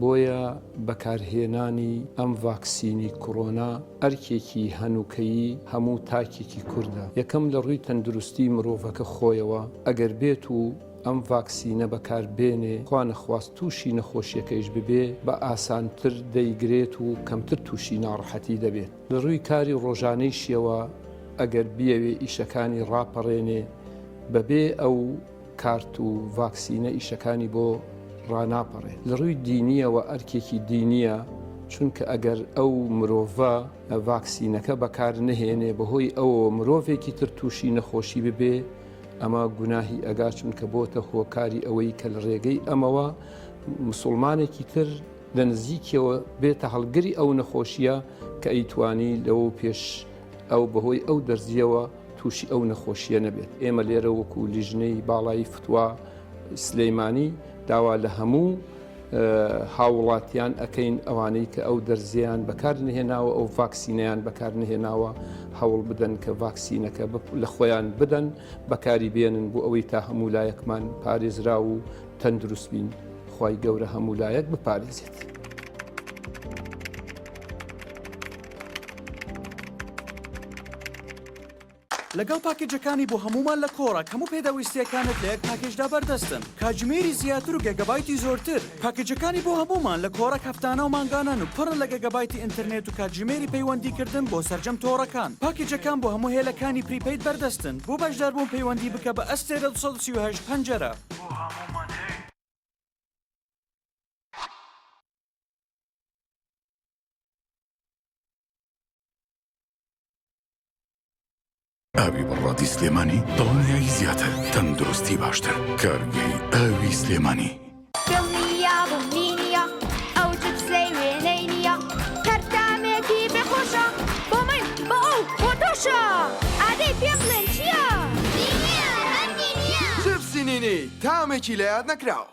بۆیە بەکارهێنانی ئەم ڤاکسینی کڕۆنا ئەرکێکی هەنووکەیی هەموو تاکێکی کوردە. یەکەم لە ڕووی تەندروستی مرۆڤەکە خۆیەوە ئەگەر بێت و ئەم ڤاکسینە بەکار بێنێ خوا نەخواست تووشی نەخۆشیەکەیش ببێ بە ئاسانتر دەیگرێت و کەمتر تووشی ناڕەحەتی دەبێت. لە ڕووی کاری ڕۆژانەیشیەوە ئەگەر بیەوێ ئیشەکانی ڕاپەڕێنێ بەبێ ئەو کارت و ڤاکسینە ئیشەکانی بۆ ڕاناپەڕێ. لە ڕووی دینیەوە ئەرکێکی دینیە چونکە ئەگەر ئەو مرۆڤە ڤاکسینەکە بەکار نەهێنێ بەهۆی ئەوەوە مرۆڤێکی تر تووشی نەخۆشی ببێ ئەمە گوناهی ئەگا چونکە بۆتە هۆکاری ئەوەی کە لە ڕێگەی ئەمەوە مسوڵمانێکی تر لە نزیکیەوە بێتە هەڵگری ئەو نەخۆشیە کە ئەیتوانی لەوە پێش ئەو بەهۆی ئەو دەرزیەوە تووشی ئەو نەخۆشیە نەبێت. ئێمە لێرە وەکو لیژنەی باڵایی فتوا سلیمانی داوا لە هەموو هاووڵاتیان ئەکەین ئەوانەی کە ئەو دەرزیان بەکار نهێناوە ئەو ڤاکسینەیان بەکار نهێناوە هەوڵ بدەن کە ڤاکسینەکە لە خۆیان بدەن بەکاری بێنن بۆ ئەوەی تا هەموو لایەکمان پارێزراو و تەندروست بین خوای گەورە هەموو لایەک بپارێزێت. لەگەڵ پاکێجەکانی بۆ هەموومان لە کۆڕەک هەموو پێداویستییەکانت لە یەک پاکێجدا بەردەستن کاتژمێری زیاتر و گێگابایتی زۆرتر پاکێجەکانی بۆ هەموومان لە کۆڕەک هەفتانە و مانگانەن و پڕن لە گێگابایتی ئینتەرنێت و کاتژمێری پەیوەندیکردن بۆ سەرجەم تۆڕەکان پاکێجەکان بۆ هەموو هێلەکانی prepaid بەردەستن بۆ بەشداربوون پەیوەندی بکە بە ئەستێرە 238 پەنجەرە. بۆ هەموومان هەیە. ئاوی بەڕادی سلێمانی دڵنیایی زیاتر تەندروستی باشتر کارگەی ئاوی سلێمانی. دڵنیابم نینیە ئەو چپسەی وێنەی نییە هەر تامێکی بێ خۆشە بۆ من بۆ ئەو بۆ تۆشە ئادەی پێم بڵێن چییە؟ نینیە هەر نینیە. چپسی نینی تامێکی لەیاد نەکراو.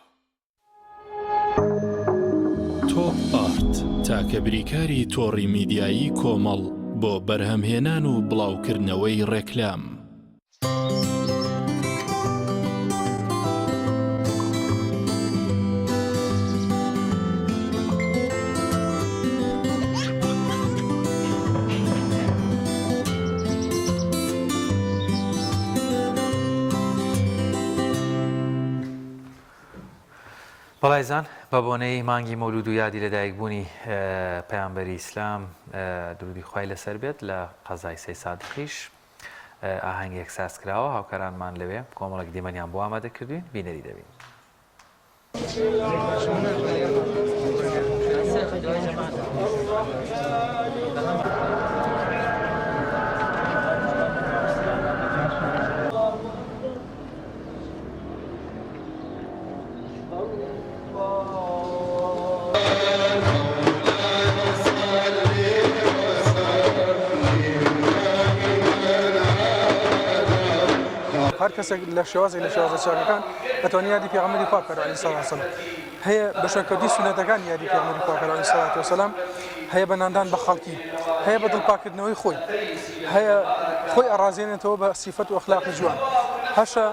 تۆپ ئارت، تاکە بریکاری تۆڕی میدیایی کۆمەڵ بۆ بەرهەمهێنان و بڵاوکردنەوەی ڕێکلام. بەڵایزان بە بۆنەی مانگی مەولود و یادی لەدایکبوونی پەیامبەری ئیسلام درودی خوای لەسەر بێت لە قەزای سەیسادقیش. ئاهەنگێک سازکراوە، هاوکارانمان لەوێ کۆمەڵێک دیمەنیان بۆ ئامادە کردووین، بینەری دەبین. هەر کەسێک لە شێوازێک لە شێوازە چاکەکان ئەتوانێت یادی پێغەمبەری خوا بکات عەلەیهی سڵات وسەلام هەیە بە شوێنکەوتنی سوننەتەکان یادی پێغەمبەری خوا بکات عەلەیهی سڵات وسەلام هەیە بە ناندان بە خەڵکی هەیە بە دڵپاکردنەوەی خۆی هەیە خۆی ئەڕازێنێتەوە بە سیفەت و ئەخلاقی جوان هەشە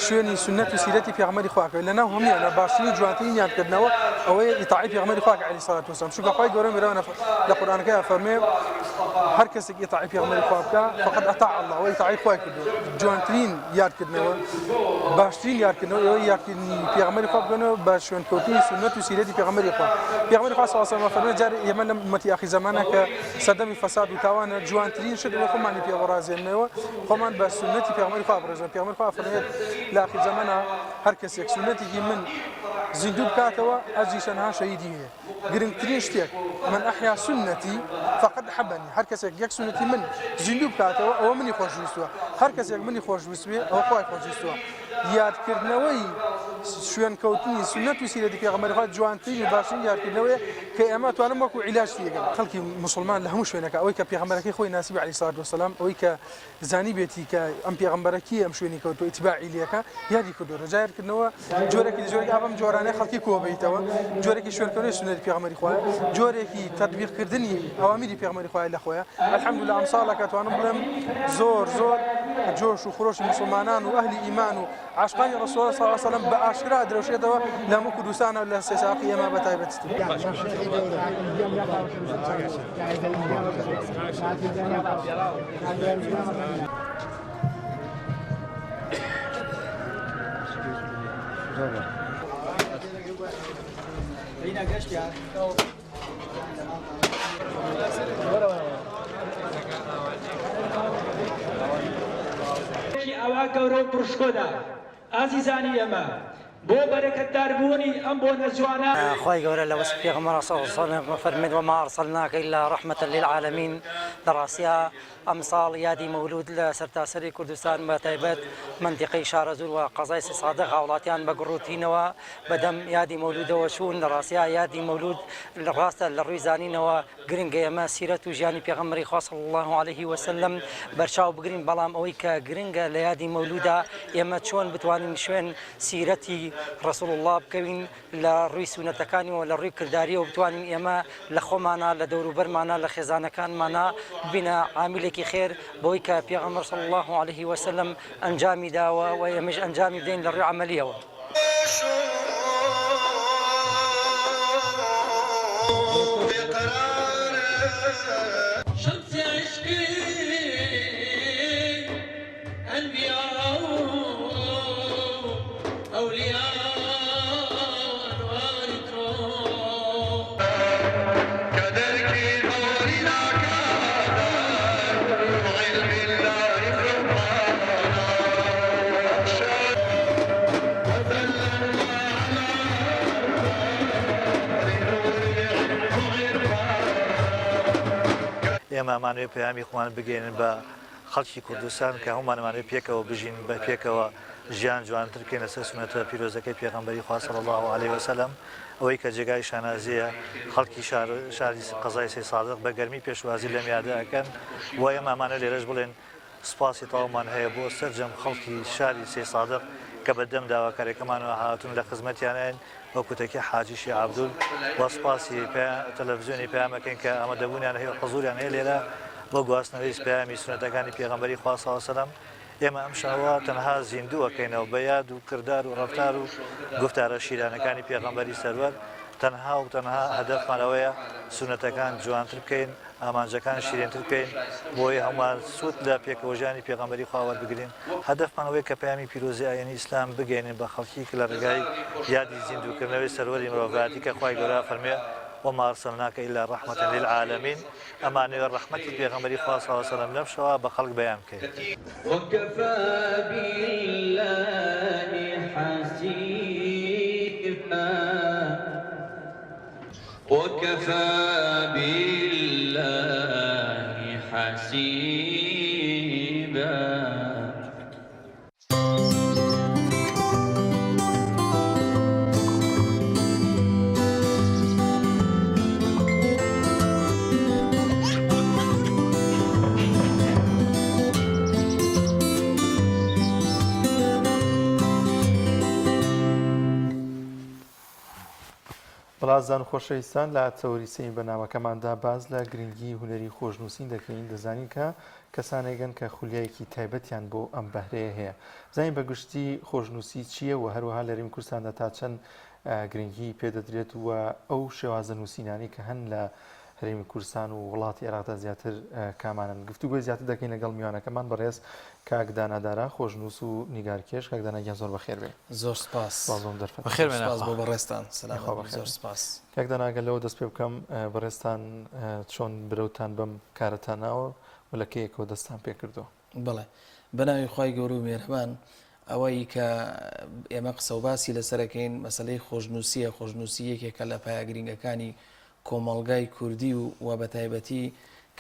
شوێنی سوننەت و سیرەتی پێغەمبەری خوا کەوێت لەناو هەموویانە باشترین و جوانترین یادکردنەوە ئەوەیە ئیتاعەی پێغەمبەری خوا کە عەلەیهی سەڵات وەسەلام چونکە خوای گەورە میرەوانە لە قورئانەکەی ئەفەرموێ هەر کەسێک ئیتاعەی پێغەمبەری خوا بکا فقد اطاع الله ئەوە ئیتاعەی خوای کردووە جوانترین یادکردنەوە باشترین یادکردنەوە ئێوە یادکردنی پێغەمبەری خوا بکەنەوە بە شوێنکەوتنی سوننەت و سیرەتی پێغەمبەری خوا پێغەمبەری خوا صلی الله علیه و سلم فەرموێ جارێ ئێمە لەم ئوممەتی ئاخیر زەمانە کە سەردەمی فەساد و تاوانە جوانترین شت ئەوە خۆمانی پێوە ڕازێننەوە خۆمان بە سوننەتی پێغەمبەری خوا بڕێژن پێغەمبەری خوا فەرموێت لە ئاخیر زەمەنا هەر کەسێک سوننەتێکی من زیندوو بکاتەوە ئەجری چەندەها شەهیدی هەیە گرنگترین شتێک من احیا سنتی فقد احبنی هەر کەسێک یەک سوننەتی من زیندوو بکاتەوە ئەوە منی خۆشویستووە هەر کەسێک منی خۆشویستوێ ئەوە خوای خۆشویستووە یادکردنەوەی شوێنکەوتنی سوننەت و سیرەتی پێغەمبەری خوا جوانترین و باشترین یادکردنەوەیە کە ئێمە توانم وەکو عیلاج تێگەن خەڵکی موسڵمان لە هەموو شوێنەکە ئەوەی کە پێغەمبەرەکەی خۆی ناسیبێ عەلەیهی سڵات وەسەلام ئەوەی کە زانیبێتی کە ئەم پێغەمبەرە کێیە ئەم شوێنی کەوتووە ئیتباعی لێکە یادی کردووە جا یادکردنەوە جۆرێکی لە جۆرێک ئابەم جۆرانەی خەڵکی کۆبیتەوە جۆرێکی شوێنکەوتنی سوننەتی پێغەمبەری خوایە جۆرێکی تەتبیقکردنی ئەوامیری پێغەمبەری خوایە لە خۆیە الحمدلله ئەم ساڵەکە توانم بڵێم زۆر زۆر جۆش و خرۆشی موسڵمانان و ئەهلی ئیمان و عاشقانی ڕسول الله صلی الله علیه و سلم بە ئاشکرا درەوشێتەوە لە هەموو کوردستان و لە سێساقی ئێمە بە تایبەتی. ئاوا گەورە و پڕشکۆدا ئازیزانی ئێمە بۆ بەرەکەتداربوونی ئەم بۆنە جوانە. خوای گەورە لە وەسفی پێغەمبەر صلی اللە علیە وسلم ئەفەرموێت، وما ارسلناک الا رحمە للعالمین، لە ڕاستیا ئەمساڵ یادی مەولود لە سەرتاسەری کوردستان بە تایبەت مەنتیقەی شارەزوور و قەزای سیسادق هاوڵاتیان بە گڕوتینەوە بەدەم یادی مەولودەوە چوون، لە ڕاستیا یادی مەولود ڕاستە لە ڕووی زانینەوە گرنگە ئێمە سیرەت و ژیانی پێغەمبەری خوا صلی اللە علیه وسلم بەرچاو بگرین، بەڵام ئەوەی کە گرنگە لە یادی مەولودا ئێمە چۆن بتوانین شوێن سیرەتی رسول اللە بکەوین لە ڕووی سونەتەکانیەوە لە ڕووی کرداریەوە بتوانین ئێمە لە خۆمانا لە دەوروبەرمانا لە خێزانەکانمانا ببینە عامیلێکی خێر بەوەی کە پێغەمبەر صلی اللە علیه وسلم ئەنجامی داوە و ئێمەش ئەنجامی بدەین لە ڕووی عەمەلیەوە. ئێمە ئەمانەوێت پەیامی خۆمان بگەیەنین بە خەڵکی کوردستان کە هەموومان ئەمانەوێت پێکەوە بژین بە پێکەوە ژیان جوانتر بکەین لەسەر سوننەتە پیرۆزەکەی پێغەمبەری خوا صلی اللە علیە وسلم ئەوەی کە جێگای شانازییە خەڵکی شار شاری قەزای سەیدسادق بە گەرمی پێشوازی لەم یادە ئەکەن و ئێمە ئەمانەوێت لێرەش بڵێن سوپاسی تەواومان هەیە بۆ سەرجەم خەڵکی شاری سەیدسادق کە بە دەم داواکاریەکەمانەوە هاتوون لە خزمەتیانین وەکو تەکیە حاجی شێخ عەبدول و سوپاسی تەلەفزیۆنی پەیام ئەکەین کە ئامادەبوونیان هەیە و حزوریان هەیە لێرە بۆ گواستنەوەی پەیامی سوننەتەکانی پێغەمبەری خوا صلی اللە علیە وسلم ئێمە ئەم شەوە تەنها زیندوو ئەکەینەوە بە یاد و کردار و ڕەفتار و گوفتارە شیرانەکانی پێغەمبەری سەروەر تەنها و تەنها هەدەفمان ئەوەیە سوننەتەکان جوانتر بکەین ئامانجەکان شیرینتر بکەین بۆیە هەموومان سوود لە پێکەوەژیانی پێغەمبەری خوا وەربگرین، هەدەفمان ئەوەیە کە پەیامی پیرۆزی ئایینی ئیسلام بگەیەنین بە خەڵکی کە لە ڕێگای یادی زیندووکردنەوەی سەروەری مرۆڤایەتی کە خوای گەورە ئەفەرموێ. وما ارسلناک الا رحمە للعالمین، ئەمانەوێ ڕەحمەتی پێغەمبەری خوا صلی اللە علیە وسلم لەم شەوە بە خەڵک بەیان بکەین. وکفی باللە حسیبا وکفی باللە حسیبا. بەڵازان و خۆشەویستان لە تەوەری سێیەمی بەرنامەکەماندا باس لە گرنگی هونەری خۆشنووسین دەکەین دەزانین کە کەسانێکن کە خولیایەکی تایبەتیان بۆ ئەم بەهرەیە هەیە. بزانین بە گشتی خۆشنووسی چییە و هەروەها لە هەرێمی کوردستاندا تا چەند گرنگی پێدەدرێت و ئەو شێوازە نووسینانەی کە هەن لە هەرێمی کوردستان و وڵاتی عێراقدا زیاتر کامانن. گفتوگۆی زیاتر دەکەین لەگەڵ میوانەکەمان بەڕێز کاک دانا دارا خۆشنووس و نیگارکێش. کاک دانا گیان زۆر بەخێر بێی. زۆر سپاس. سپاس بۆ ئەم دەرفەتە. بەخێر بێن سپاس ئاخوا. بۆ بەڕێزتان. یاخوا سەلامەت بن. بەخێر زۆر بێن. سپاس. کاک دانا ئەگەر لەوە دەست پێ بکەم بەڕێزتان چۆن برەوتان بەم کارەتان ناوە و لە کەیەکەوە دەستتان پێ کردووە؟ بەڵێ بەناوی خوای گەورە و مێرەبان ئەوەی کە ئێمە قسە و باسی لەسەر ئەکەین مەسەلەی خۆشنووسییە، خۆشنووسی یەکێکە لە پایە گرینگەکانی کۆمەڵگای کوردی و و بەتایبەتی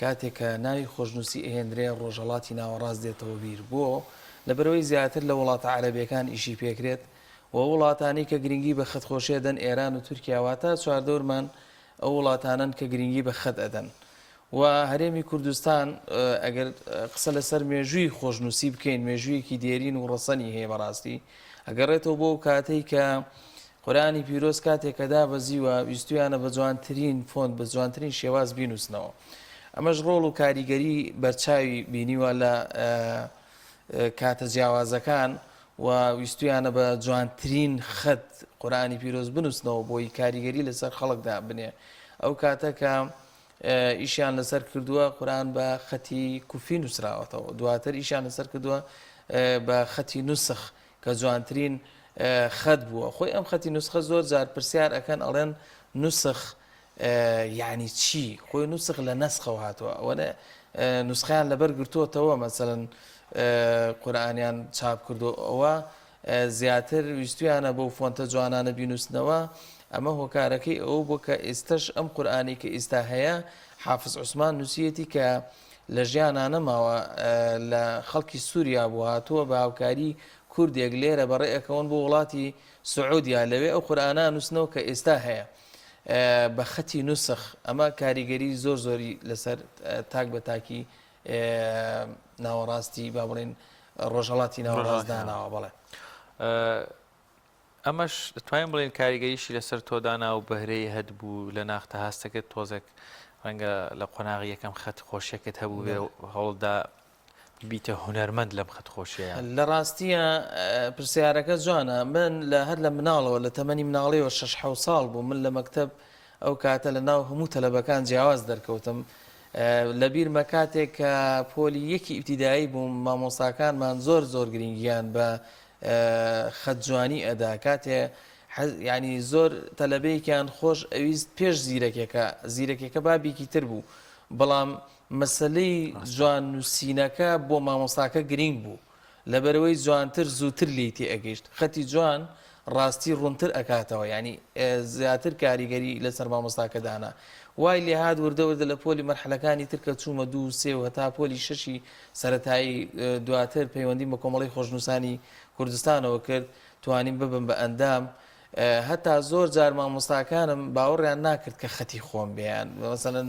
کاتێک کە ناوی خۆشنووسی ئەهێندرێ ڕۆژهەڵاتی ناوەڕاست دێتەوە بیر بۆ لەبەرئەوەی زیاتر لە وڵاتە عەرەبیەکان ئیشی پێکرێت و ئەو وڵاتانەی کە گرنگی بە خەت خۆشی ئەدەن ئێران و تورکیا واتە چواردەورمان ئەو وڵاتانەن کە گرنگی بە خەت ئەدەن و هەرێمی کوردستان ئەگەر قسە لەسەر مێژووی خۆشنووسی بکەین مێژوویەکی دێرین و ڕەسەنی هەیە بەڕاستی ئەگەڕێتەوە بۆ ئەو کاتەی کە قورئانی پیرۆز کاتێک کە دابەزیوە ویستویانە بە جوانترین فۆنت بە جوانترین شێواز بینووسنەوە ئەمەش ڕۆڵ و کاریگەری بەرچاوی بینیوە لە کاتە جیاوازەکان و ویستویانە بە جوانترین خەت قورئانی پیرۆز بنووسنەوە بۆی کاریگەری لەسەر خەڵکدا بنێ ئەو کاتە کە ئیشیان لەسەر کردووە قورئان بە خەتی کوفی نووسراوەتەوە دواتر ئیشیان لەسەر کردووە بە خەتی نوسخ کە جوانترین خەت بووە خۆی ئەم خەتی نوسخە زۆر جار پرسیار ئەکەن ئەڵێن نوسخ یعنی چی خۆی نوسخ لە نەسخەوە هاتووە ئەوەنە نوسخیان لەبەر گرتووەتەوە مەسەلەن قورئانیان چاپ کردو ئەوە زیاتر ویستویانە بەو فۆنتە جوانانە بینوسنەوە، ئەمە هۆکارەکەی ئەوە بووە کە ئێستەش ئەم قورئانەی کە ئیستا هەیە حافز عوسمان نوسیەتی کە لە ژیانا نەماوە لە خەڵکی سوریا بوو هاتووە بە هاوکاری کوردێک لێرە بەڕێ ئەکەون بۆ وڵاتی سعودیا لەوێ ئەو قورئانە ئەنوسنەوە کە ئێستا هەیە بە خەتی نوسخ ئەمە کاریگەری زۆر زۆری لەسەر تاک بە تاکی ناوەڕاستی با بڵێین ڕۆژهەڵاتی ناوەڕاست داناوە بەڵێ. ئەمەش دەتوانین بڵێین کاریگەریشی لەسەر تۆ دانا و بەهرەی هەبوو لە ناختە هەستەکرد تۆزێک ڕەنگە لە قۆناغی یەکەم خەت خۆشیەکەت هەبوو بێ هەوڵدا بیتە هونەرمەند لەم خەت خۆشیە. لە ڕاستیە پرسیارەکە جوانە من لە هەر لە مناڵەوە لە تەمەنی مناڵیەوە شەش حەوت ساڵ بوو من لە مەکتەب ئەو کاتە لە ناو هەموو تەلەبەکان جیاواز دەرکەوتم لە بیرمە کاتێک کە پۆلی یەکی ئیبتیدایی بووم مامۆستاکانمان زۆر زۆر گرنگیان بە خەت جوانی ئەدا کاتێ ینی زۆر تەلەبەیەکیان خۆش ئەویست پێش زیرەکێکە زیرەکێکە بابێکی تر بوو بەڵام مەسلەی جوان نووسینەکە بۆ مامۆستاکە گرنگ بوو لەبەرئەوەی جوانتر زووتر لێی تێئەگەیشت خەتی جوان ڕاستی ڕوونتر ئەکاتەوە یانی زیاتر کاریگەری لەسەر مامۆستاکە دانا وای لێهات وردە وردە لە پۆلی مەرحەلەکانی تر کە چوومە دوو و سێ و هەتا پۆلی شەشی سەرەتایی دواتر پەیوەندیم بە کۆمەڵەی خۆشنووسانی کوردستانەوە کرد توانیم ببم بە ئەندام هەتا زۆر جار مامۆستاکانم باوەڕیان ناکرد کە خەتی خۆم بێ یان مەسەلەن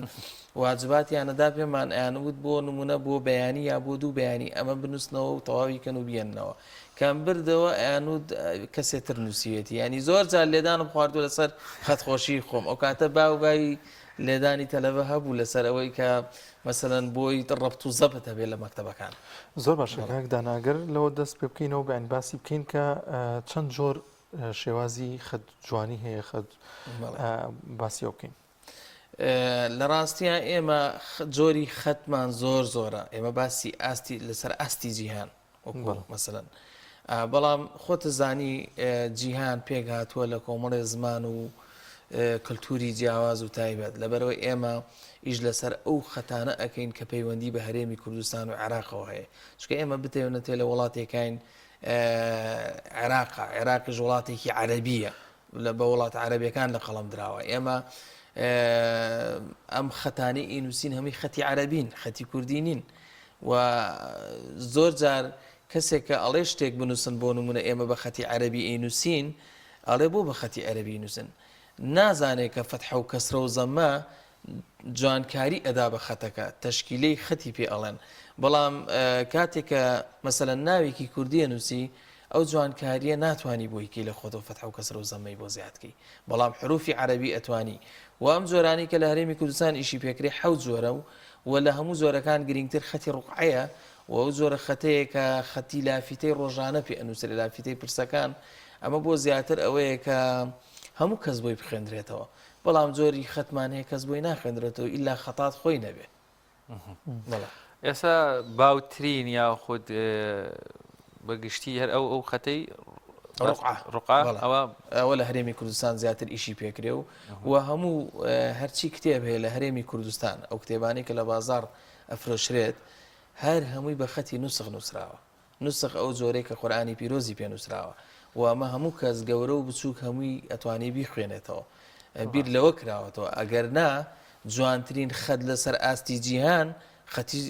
واجباتیان ئەدا پێمان ئەیان وت بۆ نمونە بۆ بەیانی یا بۆ دوو بەیانی ئەمە بنووسنەوە و تەواوی کەن و بیێننەوە کەم بردەوە ئەیان وت کەسێ تر نووسیوێتی ینی زۆر جار لێدانم خواردووە لەسەر خەتخۆشی خۆم ئەو کاتە باو باوی لێدانی تەلەبە هەبوو لەسەر ئەوەی کە مەسەلەن بۆی ڕەبت و زەبت هەبێ لە مەکتەبەکان. زۆر باشە کاک دانا گەر لەوە دەست پێ بکەینەوە بەیان باسی بکەین کە چەند جۆر شێوازی خەت جوانی هەیە خەت باسی ئەو بکەین. لە ڕاستیە ئێمە جۆری خەتمان زۆر زۆرە ئێمە باسی ئاستی لەسەر ئاستی جیهان وەکو مەسەلەن بەڵام خۆتە زانی جیهان پێک هاتووە لە کۆمەڵێ زمان و. کلتوری جیاواز و تایبەت، لەبەرئەوەی ئێمە ئیش لەسەر ئەو خەتانە ئەکەین کە پەیوەندی بە هەرێمی کوردستان و عێراقەوە هەیە، چونکە ئێمە بتەوێ نەتەوێ لە وڵاتێکاین عێراقە، عێراقیش وڵاتێکی عەرەبییە، بە وڵاتە عەرەبیەکان لە قەڵەم دراوە، ئێمە ئەم خەتانەی ئینوسین هەمووی خەتی عەرەبین، خەتی کوردی نین و زۆر جار کەسێک کە ئەڵێ شتێک بنووسن بۆ نمونە ئێمە بە خەتی عەرەبی ئەینووسین ئەڵێ بۆ بە خەتی عەرەبی نووسن؟ نازانێ کە فەتحە و کەسرە و زەممە جوانکاری ئەدا بە خەتەکە، تەشکیلەی خەتی پێ ئەڵێن. بەڵام کاتێک کە مەسەلەن ناوێکی کوردی ئەنووسی ئەو جوانکارییە ناتوانی بۆی کەی لە خۆتەوە فەتحە و کەسرە و زەممەی بۆ زیاد کەی. بەڵام حروفی عەرەبی ئەتوانی. وە ئەم جۆرانەی کە لە هەرێمی کوردستان ئیشی پێکرێ حەوت جۆرە و وە لە هەموو جۆرەکان گرینگتر خەتی ڕوقعەیە و ئەو جۆرە خەتەیە کە خەتی لافیتەی ڕۆژانە پێ ئەنووسرێ، لافیتەی پرسەکان، ئەمە بۆ زیاتر ئەوەیە کە هەموو کەس بۆی بخوێندرێتەوە، بەڵام جۆری خەتمان هەیە کەس بۆی ناخوێندرێتەوە ئیلا خەتات خۆی نەبێ. بەڵێ. ئێستا باوترین یاخود بە گشتی هەر ئەو ئەو خەتەی ڕقعە ڕقعە ئەوە ئەوە لە هەرێمی کوردستان زیاتر ئیشی پێکرێ و و هەموو هەرچی کتێب هەیە لە هەرێمی کوردستان ئەو کتێبانەی کە لە بازاڕ ئەفرۆشرێت هەر هەمووی بە خەتی نوسخ نووسراوە. نوسخ ئەو جۆرەی کە قورئانی پیرۆزی پێ نووسراوە و ئەمە هەموو کەس گەورە و بچووک هەمووی ئەتوانێ بیخوێنێتەوە. بیر لەوە کراوەتەوە. ئەگەر نا جوانترین خەت لەسەر ئاستی جیهان خەتی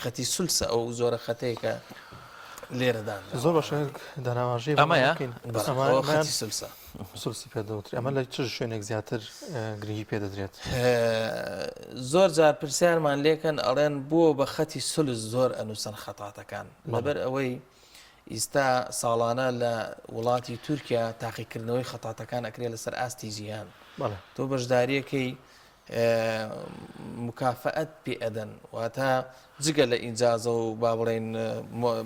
خەتی سولسە ئەو جۆرە خەتەیە کە لێرە دانراوە. زۆر باشە دانا ئاماژەی بۆ ئەمەیە؟ بکەین. بەڵێ ئەمە ئەوە ئەمەیان خەتی سولسە. سولسی پێ دەوترێ. ئەمە لە چ شوێنێک زیاتر گرنگی پێ دەدرێت؟ زۆر جار پرسیارمان لێکەن ئەڵێن بۆ بە خەتی سولس زۆر ئەنووسن خەتاتەکان؟ لەبەر ئەوەی ئیستا ساڵانە لە وڵاتی تورکیا تاقیکردنەوەی خەتاتەکان ئەکرێت لەسەر ئاستی جیهان. تۆ بەشداریەکەی مکافەئەت پێ ئەدەن واتە جگە لە ئیجازە و با بڵێن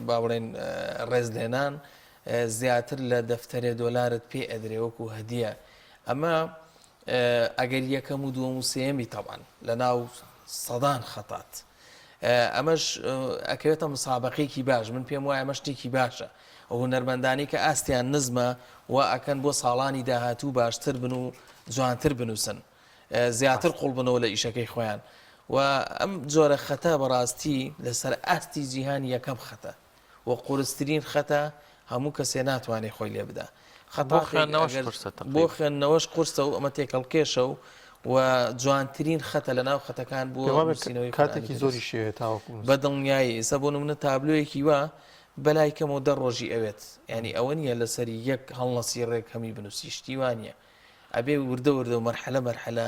با بڵێن ڕێزلێنان زیاتر لە دەفتەرێ دۆلارت پێ ئەدرێ وەکو هەدیە ئەمە ئەگەر یەکەم و دووەم و سێیەمی تەبعەن لە ناو سەدان خەتات ئەمەش ئەکەوێتە مسابقەیەکی باش من پێم وایە ئەمە شتێکی باشە ئەو هونەرمەندانی کە ئاستیان نزمە و ئەکەن بۆ ساڵانی داهاتوو باشتر بن و جوانتر بنووسن زیاتر قوڵبنەوە لە ئیشەکەی خۆیان و ئەم جۆرە خەتە بەڕاستی لەسەر ئاستی جیهان یەکەم خەتە و قورسترین خەتە هەموو کەسێ ناتوانێ خۆی لێ بدا بۆ خوێندنەوەش قورسە تەقریبەن. بۆ خوێندنەوەش قورسە و ئەمە تێکەڵکێشە و و جوانترین خەتە لە ناو خەتەکان بۆ پێم وابێ نووسینەوەی قورئانی کاتێکی پیرۆز. زۆریش ئەوێ تاوەکو بە دڵنیایی ئێستا بۆ نمونە تابلۆیەکی وا بەلای کەمەوە دە ڕۆژی ئەوێت یانی ئەوە نییە لەسەری یەک هەڵنەسی ڕێک هەمی بنووسی شتی وا نییە ئەبێ وردە وردە و مەرحەلە مەرحەلە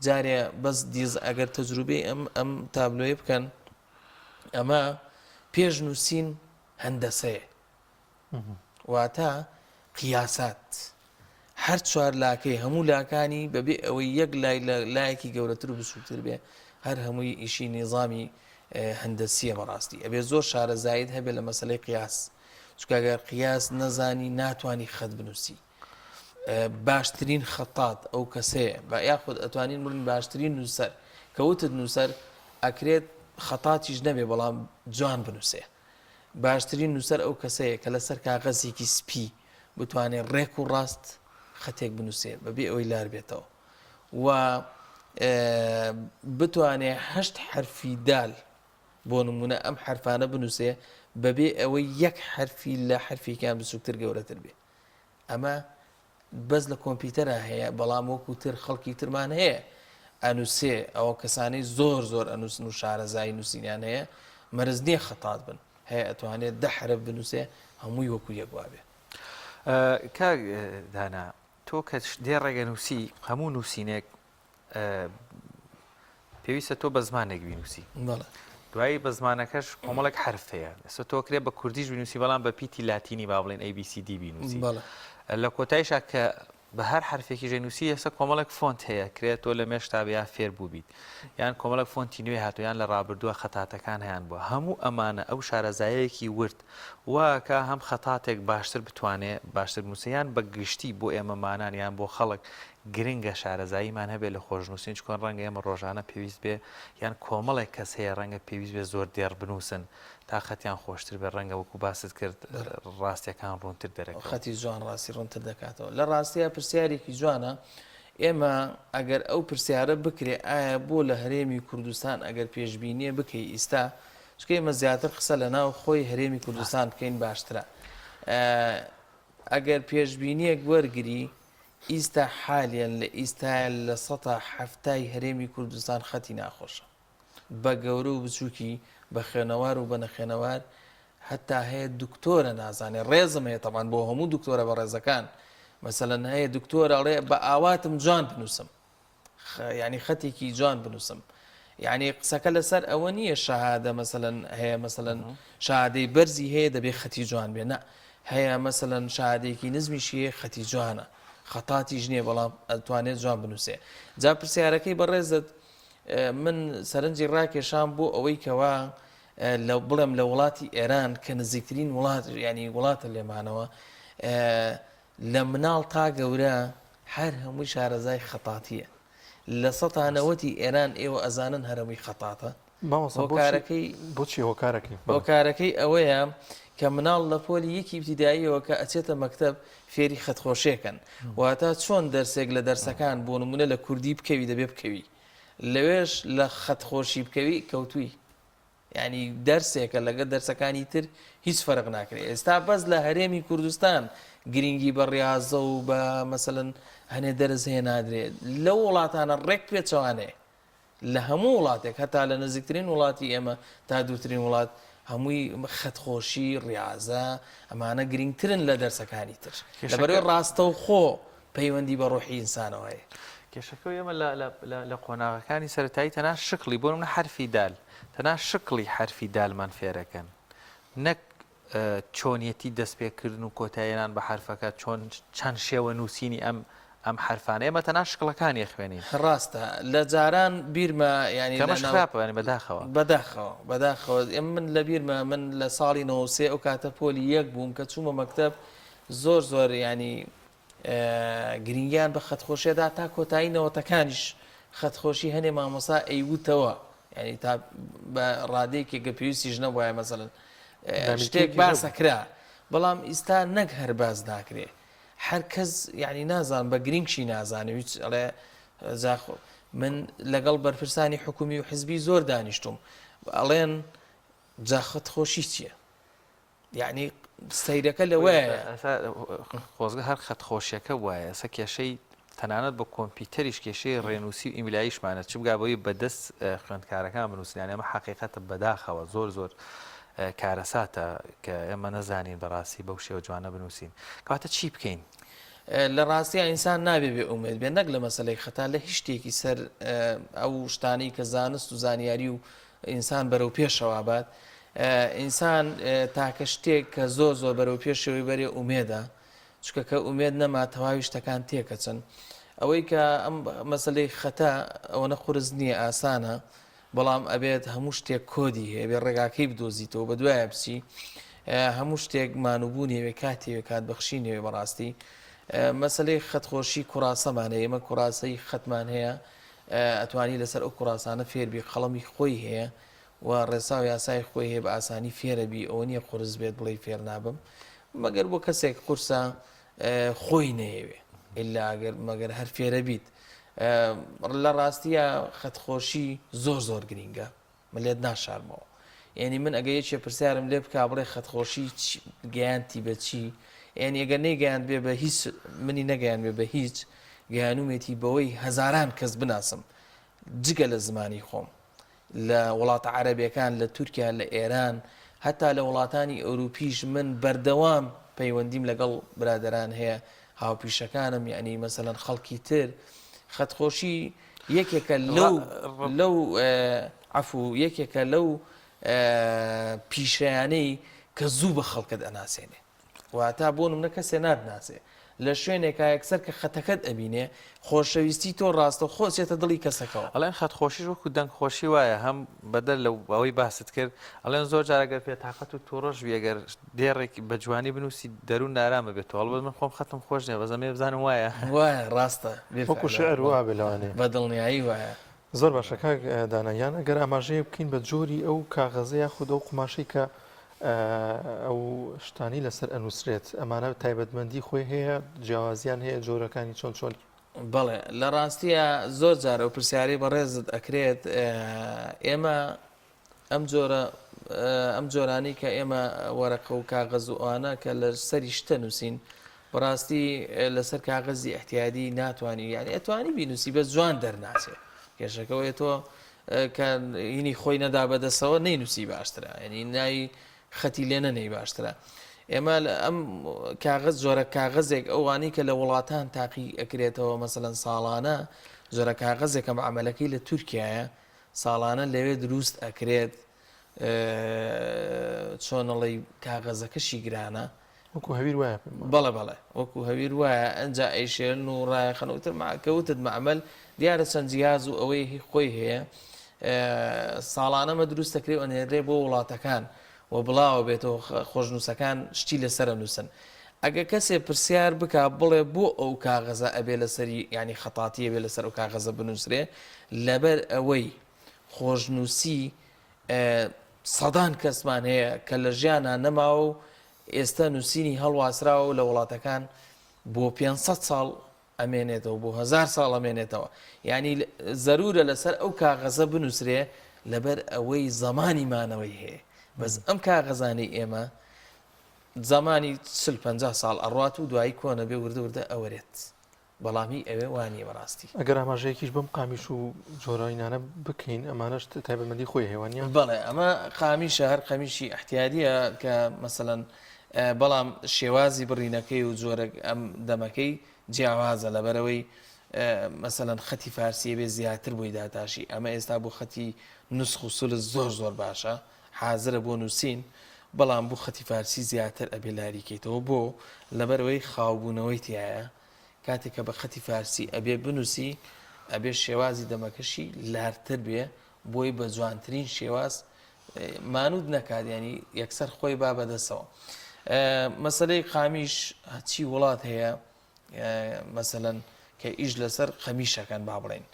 جارێ بەس دیز ئەگەر تەجروبەی ئەم ئەم تابلۆیە بکەن ئەمە پێش نووسین هەندەسەیە واتە قیاسات هەر چوار لاکەی هەموو لاکانی بەبێ ئەوەی یەک لای لە لایەکی گەورەتر و بچووکتر بێ هەر هەمووی ئیشی نیزامی هەندەسیە بەڕاستی ئەبێ زۆر شارەزایت هەبێ لە مەسلەی قیاس چونکە گەر قیاس نەزانی ناتوانی خەت بنووسی باشترین خەتات ئەو کەسەیە بە یاخود ئەتوانین بڵین باشترین نووسەر کە وتت نووسەر ئەکرێت خەتاتیش نەبێ بەڵام جوان بنووسێ باشترین نووسەر ئەو کەسەیە کە لەسەر کاغەزێکی سپی بتوانێت ڕێک و ڕاست خەتێک بنووسێ بەبێ ئەوەی لار بێتەوە و بتوانێ هەشت حرفی دال بۆ نمونە ئەم حرفانە بنووسێ بەبێ ئەوەی یەک حرفی لە حرفێکیان بچووکتر گەورەتر بێ ئەمە بەس لە کۆمپیوتەرا هەیە بەڵام وەکو تر خەڵکی ترمان هەیە ئەنووسێ ئەوە کەسانی زۆر زۆر ئەنووسن و شارەزایی نووسینیان هەیە مەرز نییە خەتات بن هەیە ئەتوانێت دە حرف بنووسێ هەمووی وەکو یەک وابێ. کاک دانا تۆ کە دێڕێک ئەنووسی هەموو نووسینێک پێویستە تۆ بە زمانێک بینوسی دوایی بە زمانەکەش کۆمەڵێک حرف هەیە ئێستا تۆ کرێ بە کوردیش بینوسی بەڵام بە پیتی لاتینی با بڵێن ABCD بینوسی لە کۆتاییشا کە بە هەر حرفێکی ژێنوسی ئێستا کۆمەڵێک فۆنت هەیە کرێت تۆ لە مێشتا یا فێر بووبیت یان کۆمەڵێک فۆنتی نوێ هاتو یان لە ڕابردووە خەتاتەکان هەیان بووە هەموو ئەمانە ئەو شارەزایەکی ورد واکە هەم خەتاتێک باشتر بتوانێ باشتر بنووسێ یان بە گشتی بۆ ئێمەمانان یان بۆ خەڵک گرنگە شارەزاییمان هەبێت لە خۆشنووسین چکۆن ڕەنگە ئێمە ڕۆژانە پێویست بێ یان کۆمەڵێک کەس هەیە ڕەنگە پێویست بێ زۆر دێڕ بنووسن تا خەتیان خۆشتر بێ ڕەنگە وەکو باست کرد ڕاستیەکان ڕوونتر دەرەکەون. خەتی جوان ڕاستی ڕوونتر دەکاتەوە. لە ڕاستیا پرسیارێکی جوانە. ئێمە ئەگەر ئەو پرسیارە بکرێ ئایا بۆ لە هەرێمی کوردستان ئەگەر پێشبینیە بکەی ئیستا چونکە ئێمە زیاتر قسە لە ناو خۆی هەرێمی کوردستان بکەین باشترە ئەگەر پێشبینیەک وەرگری ئیستا حالیەن لە ئیستایا لە سەتا حەفتای هەرێمی کوردستان خەتی ناخۆشە بە گەورە و بچووکی بە خوێنەوار و بە نەخوێنەوار هەتا هەیە دکتۆرە نازانێ ڕێزم هەیە تەبان بۆ هەموو دکتۆرە بەڕێزەکان مەسەلەن هەیە دکتۆرە ئەڵێ بە ئاواتم جوان بنووسم یعنی خەتێکی جوان بنووسم یعنی قسەکە لەسەر ئەوە نییە شەهادە مەسەلەن هەیە مەسەلەن شادەی بەرزی هەیە دەبێ خەتی جوان بێ نە هەیە مەسەلەن شادێکی نزمیشی هەیە خەتی جوانە خەتاتیش نییە بەڵام ئەتوانێت جوان بنووسێ جا پرسیارەکەی بەڕێزت من سەرنجی ڕاکێشام بۆ ئەوەی کەوا لە بڵێم لە وڵاتی ئێران کە نزیکترین وڵات ینی وڵاتە لێمانەوە لە مناڵ تا گەورە هەر هەمووی شارەزای خەتاتیە لە سەتا نەوەتی ئێران ئێوە ئەزانن هەرەمووی خەتاتە مامۆستا بۆچی هۆکارەکەی بۆچی هۆکارەکەی بەڵێ. هۆکارەکەی ئەوەیە کە مناڵ لە پۆلی یەکی ئیبتیداییەوە کە ئەچێتە مەکتەب فێری خەتخۆشێکەن واتە چۆن دەرسێک لە دەرسەکان بۆ نمونە لە کوردی بکەوی دەبێ بکەوی لەوێش لە خەتخۆشی بکەوی کەوتووی یانی دەرسێکە لەگەڵ دەرسەکانی تر هیچ فەرق ناکرێت ئێستا بەس لە هەرێمی کوردستان گرنگی بە ڕاضە و بە مەسەن هەنێ دەرز هەیە نادرێت لەو وڵاتانە ڕێک پێچەوانەیە لە هەموو وڵاتێک هەتا لە نزیکترین وڵاتی ئێمە تا دوورترین وڵات هەمووی خەتخۆشی ڕاضە ئەمانە گرنگترن لە دەرسەکانی تر لەبەرەوەی ڕاستەوخۆ پەیوەندی بە ڕۆحی ئینسانەوە هەیە. کێشەکە ئێمە لە قۆناغەکانی سەرەتایی تەنها شکڵی بۆ نمونە حەرفی دال تەنها شکڵی حەرفی دالمان فێرەکەن نەک چۆنیەتی دەستپێکردن و کۆتایێنان بە حەرفەکە چۆن چەند شێوە نووسینی ئەم ئەم حەرفانە ئێمە تەنها شکڵەکانی ئەخوێنین. ڕاستە لە جاران بیرمە یانی کەمەش خراپە یانی بەداخەوە. بەداخەوە بەداخەوە ئێمە من لە بیرمە من لە ساڵی 93 ئەو کاتە پۆلی یەک بووم کە چوومە مەکتەب زۆر زۆر یانی گرنگیان بە خەتخۆشیە دا تا کۆتایی نەوەتەکانیش خەتخۆشی هەنێ مامۆسا ئەیوتەوە یعنی تا بە ڕادەیەکی گە پێویستیش نەبوایە مەسەلەن شتێک باسەکرا بەڵام ئیستا نەک هەر باس ناکرێ هەر کەس یعنی نازان بە گرنگشی نازانێ هیچ ئەڵێ زاخۆ من لەگەڵ بەرپرسانی حکومی و حزبی زۆر دانیشتوم ئەڵێن جاخت خۆشی چییە؟ یەعنی سەیرەکە لەوەیە. خۆزگە هەر خەت خۆشیەکە بوایە ئێستا کێشەی تەنانەت بە کۆمپیوتەریش کێشەی ڕێنووسی و ئیملاییشمانە چ بگا بەوەی بەدەست خوێندکارەکان بنووسن یانی ئەمە حەقیقەتە بەداخەوە زۆر زۆر کارەساتە کە ئێمە نەزانین بەڕاستی بەو شێوە جوانە بنووسین کەواتە چی بکەین؟ لە ڕاستیا ئینسان نابێ بێ ئومێد بێ نەک لە مەسەلەی خەتا لە هیچ شتێکی سەر ئەو شتانەی کە زانست و زانیاری و ئینسان بەرەو پێشەوە بات ئینسان تاکە شتێک کە زۆر زۆر بەرەو پێشەوەی بەرێ ئومێدە چکە کە ئومێد نەما تەواوی شتەکان تێکەچن ئەوەی کە ئەم مەسلەی خەتا ئەوەنە قورس نییە ئاسانە بەڵام ئەبێت هەموو شتێک کۆدی هەیە بێ ڕێگاکەی بدۆزیتەوە بە دوایە بچی هەموو شتێک مانوبوونی هەوێ کاتی هەوێ کات بەخشین هەوێ بەڕاستی مەسلەی خەتخۆشی کوڕاسەمان هەیە ئێمە کوڕاسەی خەتمان هەیە ئەتوانی لەسەر ئەو کوڕاسانە فێربی قەڵەمی خۆی هەیە و ڕێسا و یاسای خۆی هەیە بە ئاسانی فێرەبی ئەوە نییە قورس بێت بڵێی فێر نابم مەگەر بۆ کەسێک قورسە خۆی نەیەوێ ئللا ئەگەر مەگەر هەر فێرە بیت لە ڕاستیە خەتخۆشی زۆر زۆر گرینگە من لێت ناشارمەوە یعنی من ئەگە یەکێ پرسیارم لێ بکا بڵێ خەتخۆشی گەیانتی بە چی یعنی ئەگەر نەیگەیان بێ بە هیچ منی نەگەیان بێ بە هیچ گەیانومێتی بەوەی هەزاران کەس بناسم جگە لە زمانی خۆم لە وڵاتە عەرەبیەکان لە تورکیا لە ئێران هەتا لە وڵاتانی ئەوروپیش من بەردەوام پەیوەندیم لەگەڵ برادەران هەیە هاوپیشەکانم یعنی مەسەلەن خەڵکی تر خەتخۆشی یەکێکە لەو لەو عەفو یەکێکە لەو پیشەیانەی کە زوو بە خەڵکت ئەناسێنێ واتا بۆ نمونە کەسێ ناتناسێ لە شوێنێکا یەکسەر کە خەتەکەت ئەبینێ خۆشەویستی تۆ ڕاستەوخۆ ئەچێتە دڵی کەسەکەوە. ئەڵێن خەت خۆشیش وەکو دەنگ خۆشی وایە هەم بەدەر لە ئەوەی باست کرد ئەڵێن زۆر جار ئەگەر بێتاقەت و توڕەش بی ئەگەر دێڕێک بە جوانی بنووسی دەروون نارام ئەبێتەوە هەڵبەت من خۆم خەتم خۆش نییە بەس ئەمەوێ بزانم وایە. وایە ڕاستە وەکو شیعر وابێ لەوانەیە. بە دڵنیایی وایە. زۆر باشە کاک دانا گیان ئەگەر ئاماژەیەک بکەین بە جۆری ئەو کاغەزە یاخود ئەو قوماشەی کە ئەو شتانی لەسەر ئەنووسرێت ئەمانە تایبەتمەندی خۆی هەیە جیاوازیان هەیە جۆرەکانی چۆن چۆن؟ بەڵێ لە ڕاستیە زۆر جار ئەو پرسیارەی بەڕێزت ئەکرێت ئێمە ئەم جۆرە ئەم جۆرانی کە ئێمە وەرەقە و کاغەز و ئەوانە کە لە سەری شتە نووسین بەڕاستی لەسەر کاغەزی احتیادی ناتوانانی یعنی ئەتوانی بینوسی بە جوان دەرناچێت کێشەکەەوەی تۆ کە هینی خۆی نەدا بەدەسەوە نەینوسی باشترە ینی نای خەتی لێ نەنێی باشترە. ئێمە ئەم کاغەز جۆرە کاغەزێک ئەوانەی کە لە وڵاتان تاقی ئەکرێتەوە مەسەلەن ساڵانە جۆرە کاغەزێکە عملەکەی لە تورکایە ساڵانە لەوێ دروست ئەکرێت چۆنەڵی کاغەزەکەشی گرانە وەکو هەویر وایە بەڵێ بەڵێ وەکو هەویر وایە ئەجا ئەیشێلن و ڕایەخەن وتر کەوتت معمل دیارە چەند جیاز و ئەوەی هی خۆی هەیە ساڵانە مە دروست دەکرێ و ئەنێرێ بۆ وڵاتەکان و بڵاوە بێتەوە خۆشنووسەکان شتی لەسەر نووسن ئەگە کەسێ پرسیار بک بڵێ بۆ ئەو کاغەزە ئەبێ لەسەری ینی خەتاتیە بێ لەسەر ئەو کاغەزە بنووسرێ لەبەر ئەوەی خۆشنووسی سەدان کەسمان هەیە کە لە ژیانە نەماوە و ئێستا نووسینی هەڵواسراوە و لە وڵاتەکان بۆ 500 ساڵ ئەمێنێتەوە بۆ هەزار ساڵ ئەمێنێتەوە یانی زەرورە لەسەر ئەو کاغەزە بنووسرێ لەبەر ئەوەی زەمانی مانەوەی هەیە بەس ئەم کاغەزانەی ئێمە زمانی چل پ ساڵ ئەڕات و دوایی کۆنە بێ وردە وردە ئەوەرێت بەڵام هی ئەوێ وانە بەڕاستی ئەگەر ئاماژەیەکیش بەم قامیش و جۆرەینانە بکەین ئەمانەش تایبەتمەندی خۆی هەیە وانە بەڵێ ئەمە قامیشە هەر قەمیشی احتیادیە کە مەسەەن بەڵام شێوازی بڕینەکەی و جۆرە ئەم دەمەکەی جیاوازە لەبەرئەوەی مەسەلەن خەتی فارسی ئەبێ زیاتر بۆی داتاشی ئەمە ئێستا بۆ خەتی نوسخ و سولس زۆر زۆر باشە حازرە بۆ نووسین بەڵام بۆ خەتی فارسی زیاتر ئەبێ لاری کەیتەوە بۆ لەبەرئەوەی خاوبوونەوەی تایە کاتێک کە بە خەتی فارسی ئەبێ بنووسی ئەبێ شێوازی دەمەکەشی لارتر بێ بۆی بە جوانترین شێواز مانوت نەکات ینی یەکسەر خۆی با بەدەسەوە مەسلەی قامیش هەچی وڵات هەیە مەسەەن کە ئیش لەسەر قەمیشەکەن با بڵێن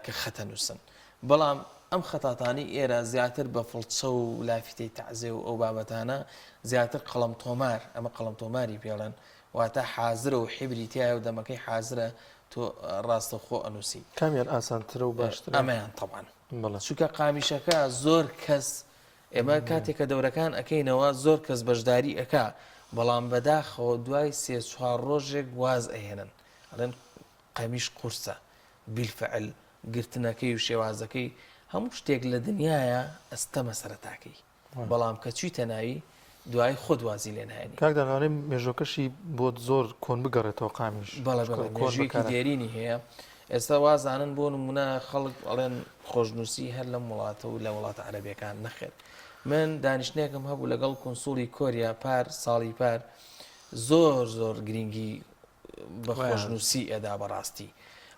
کە خەتە نووسن بەڵام ئەم خەتاتانی ئێرە زیاتر بە فڵچە و لافیتەی تەعزێ و ئەو بابەتانە زیاتر قەڵم تۆمار ئەمە قەڵم تۆماری پێڵێن واتە حازرە و حیبری تایە و دەمەکەی حازرە تۆ ڕاستەوخۆ ئەنووسی. کامیان ئاسانترە و باشترە؟ ئەمەیان تەبعەن. چونکە قامیشەکە زۆر کەس ئێمە کاتێک کە دەورەکان ئەکەینەوە زۆر کەس بەشداری ئەکا بەڵام بەداخەوە دوای سێ چوار ڕۆژێک واز ئەهێنن ئەڵێن قەمیش قورسە بیلفعل گرتنەکەی و شێوازەکەی هەموو شتێک لە دنیاە ئەستەمە سەرەتاکەی بەڵام کە چویتە ناوی دوایی خۆت وازی لێ نایەنی. کاک دان لەوانەیە مێژوەکەشی بۆت زۆر کۆن بگەڕێتەوە قامیش بەڵێ بەڵێ مێژوویەکی دێرینی هەیە ئێستا وازانن بۆ نمونە خەڵک ئەڵێن خۆشنووسی هەر لەم وڵاتە و لە وڵاتە عەرەبیەکان نەخێر من دانیشتنێکم هەبوو لەگەڵ کونسوڵی کۆریا پار ساڵی پار زۆر زۆر گرنگی بە خۆشنووسی ئەدا بەڕاستی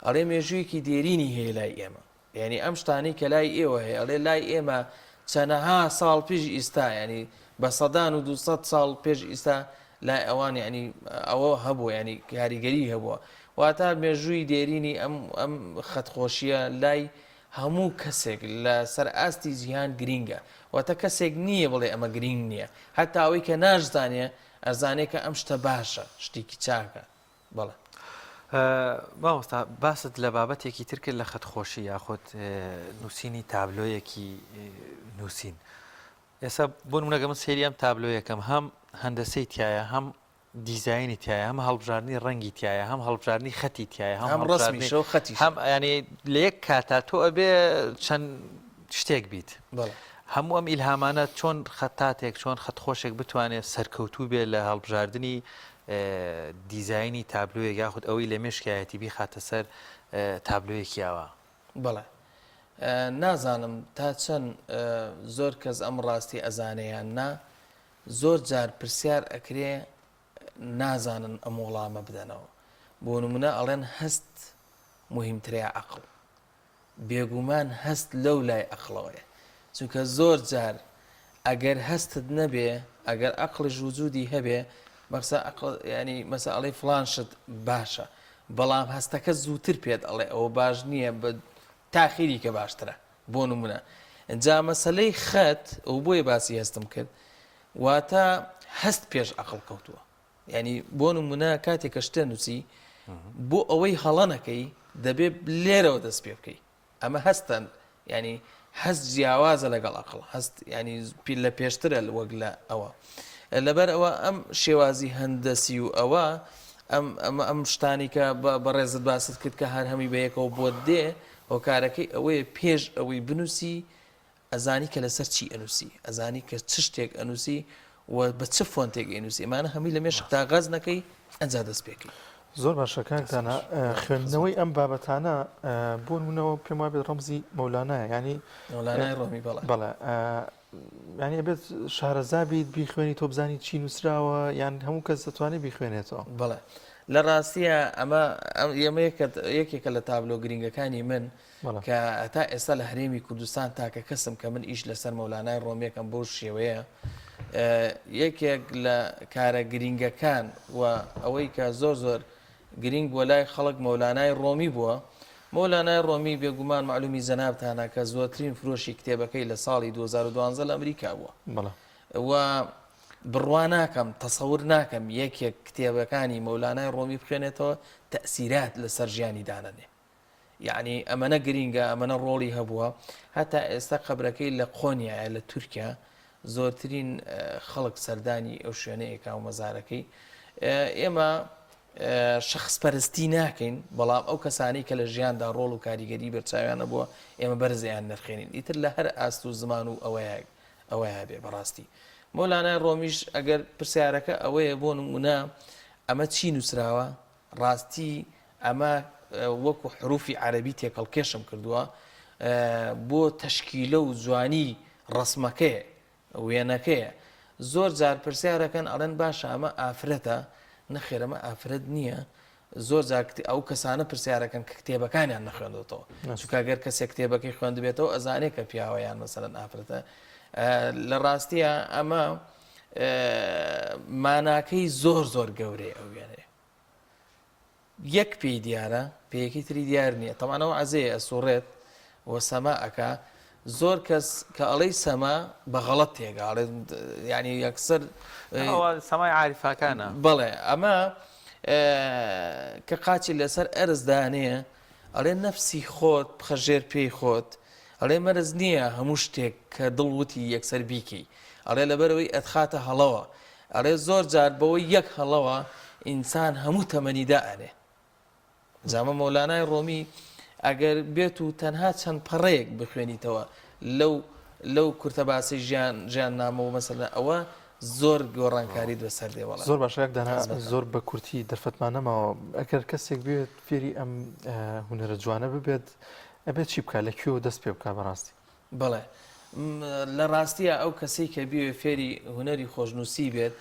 ئەڵێ مێژوویەکی دێرینی هەیە لای ئێمە یانی ئەم شتانەی کە لای ئێوە هەیە ئەڵێ لای ئێمە چەنەها ساڵ پێش ئیستا ینی بە سەدان و 200 ساڵ پێش ئیستا لای ئەوان ینی ئەوە هەبوو ینی کاریگەری هەبووە واتە مێژووی دێرینی ئەم ئەم خەتخۆشیە لای هەموو کەسێک لە سەر ئاستی جیهان گرینگە واتە کەسێک نییە بڵێ ئەمە گرینگ نییە هەتا ئەوەی کە ناشزانێ ئەزانێ کە ئەم شتە باشە شتێکی چاکە بەڵێ مامۆستا باست لە بابەتێکی تر کرد لە خەتخۆشی یاخود نووسینی تابلۆیەکی نووسین ئێستا بۆ نمونەگە من سێری ئەم تابلۆیەکەم هەم هەندەسەی تایە هەم دیزایانی تایە هەم هەڵبژاردننی ڕەنگی تایە هەم هەڵبژاردننی خەتی تایە هەم ڕسمی شەو خەتی هەم ینی لە یەک کاتا تۆ ئەبێ چەند شتێک بیت هەموو ئەم ئیلهامانە چۆن خەتاتێک چۆن خەتخۆشێک بتوانێت سەرکەوتوو بێ لە هەڵبژاردننی دیزاینی تابلۆیەک یاخود ئەوەی لە مێشکایەتی بیخاتە سەر تابلۆیەکی ئاوا؟ بەڵێ. نازانم تا چەند زۆر کەس ئەم ڕاستی ئەزانێ یان نا، زۆر جار پرسیار ئەکرێ نازانن ئەم وەڵامە بدەنەوە. بۆ نمونە ئەڵێن هەست موهیمترە یا عەقڵ؟ بێگومان هەست لەو لای ئەقڵەوەیە چونکە زۆر جار ئەگەر هەستت نەبێ ئەگەر ئەقڵیش وجودی هەبێ مەسا ئەقڵ ینی مەسا ئەڵێ فلان شت باشە بەڵام هەستەکە زووتر پێت ئەڵێ ئەوە باش نییە بە تاخیری کە باشترە بۆ نمونە جا مەسلەی خەت ئەو بۆیە باسی هەستم کرد واتە هەست پێش ئەقڵ کەوتووە ینی بۆ نمونە کاتێک کە شتە نووسی. بۆ ئەوەی هەڵە نەکەی دەبێ لێرەوە دەست پێ بکەی ئەمە هەستە یانی هەست جیاوازە لەگەڵ ئەقڵ هەست ینی لە پێشترە وەک لە ئەوە لەبەر ئەوە ئەم شێوازی هەندەسی و ئەوە ئەم ئەم ئەم شتانی کە بەڕێزت باست کرد کە هەر هەمی بەیەکەوە بۆت دێ هۆکارەکەی ئەوەیە پێش ئەوەی بنووسی ئەزانی کە لەسەر چی ئەنووسی ئەزانی کە چ شتێک ئەنووسی و بە چ فۆنتێک ئەینووسی ئەمانە هەمووی لە مێشکتا غەز نەکەی ئەنجا دەست پێکەی. زۆر باشە کاک دانا خوێندنەوەی ئەم بابەتانە بۆ نمونەوە پێم وابێت ڕەمزی مەولانایە یانی مەولانای ڕۆمی بەڵێ بەڵێ یانی ئەبێت شارەزا بیت بیخوێنی تۆ بزانی چی نووسراوە یان هەموو کەس دەتوانێت بیخوێنێتەوە بەڵێ لە ڕاستیە ئەمە ئەمە یەکێکە لە تابلۆ گرنگەکانی من کە هەتا ئێستا لە هەرێمی کوردستان تاکە کەسم کە من ئیش لەسەر مەولانای ڕۆمیەکەم بەو شێوەیە یەکێک لە کارە گرینگەکان و ئەوەی کە زۆر زۆر گرینگ بووە لای خەڵک مەولانای ڕۆمی بووە مەولانای ڕۆمی بێگومان معلومی جەنابتانە کە زۆرترین فرۆشی کتێبەکەی لە ساڵی 2012 لە ئەمریکا بووە و بڕوا ناکەم تەسەور ناکەم یەکێک کتێبەکانی مەولانای ڕۆمی بخوێنێتەوە تەسیرات لەسەر ژیانی دانەنێ یەعنی ئەمەنە گرینگە ئەمەنە ڕۆڵی هەبووە هەتا ئێستا قەبرەکەی لە قۆنیایە لە تورکیا زۆرترین خەڵک سەردانی ئەو شوێنەیەکا و مەزارەکەی ئێمە شخص پەرستی ناکەین بەڵام ئەو کەسانی کە لە ژیاندا ڕۆڵ و کاریگەری بەرچاویانە بووە ئێمە بەرزیان نرخێنین ئیتر لە هەر ئاست و زمان و ئەوەیە ئەوەیە بێ بەڕاستی مۆلانای ڕۆمیش ئەگەر پرسیارەکە ئەوەیە بۆ نمونە ئەمە چی نووسراوە ڕاستی ئەمە وەکو حروفی عەرەبی تێکەڵکێشم کردووە بۆ تەشکیلە و جوانی ڕەسمەکەیە وێنەکەیە زۆر جار پرسیارەکەن ئەڵێن باشە ئەمە ئافرەتە نەخێر ئەمە ئافرەت نییە زۆر جار ئەو کەسانە پرسیارەکەن کە کتێبەکانیان نەخوێندێتەوە چونکە گەر کەسێک کتێبەکەی خوێندبێتەوە ئەزانێت کە پیاوە یان مەسەلەن ئافرەتە لە ڕاستیە ئەمە ماناکەی زۆر زۆر گەورەیە ئەو وێنەیە یەک پێی دیارە پێیەکەی تری دیار نییە تەبعەن ئەو عەزەیە ئەسوڕێت و سەما ئەکا زۆر کەس کە ئەڵێی سەما بە غەڵەت تێگا ئەڵێ یعنی یەکسەر ئەوە سەمای عاریفاکانە بەڵێ ئەمە کە قاچی لەسەر ئەرز دانێ ئەڵێ نەفسی خۆت بخە ژێر پێی خۆت ئەڵێ مەرز نییە هەموو شتێک کە دڵ وتی یەکسەر بیکەی ئەڵێ لەبەرەوەی ئەتخاتە هەڵەوە ئەڵێ زۆر جار بەوەی یەک هەڵەوە ئینسان هەموو تەمەنی دائەنێ. جا ئەمە مەولانای ڕۆمی ئەگەر بێت و تەنها چەند پەڕەیەک بخوێنیتەوە لەو لەو کورتە باسی ژیان ژیان نامە و مەسەلەن ئەوە زۆر گۆڕانکاریت بەسەر دێ وەڵا. زۆر باشە کاک دانا زۆر بە کورتی دەرفەتمان نەماوە ئەگەر کەسێک بێت فێری ئەم هونەرە جوانە ببێت ئەبێت چی بکات لە کوێوە دەست پێ بکات بەڕاستی؟ بەڵێ لە ڕاستیا ئەو کەسەی کە بیەوێ فێری هونەری خۆشنووسی بێت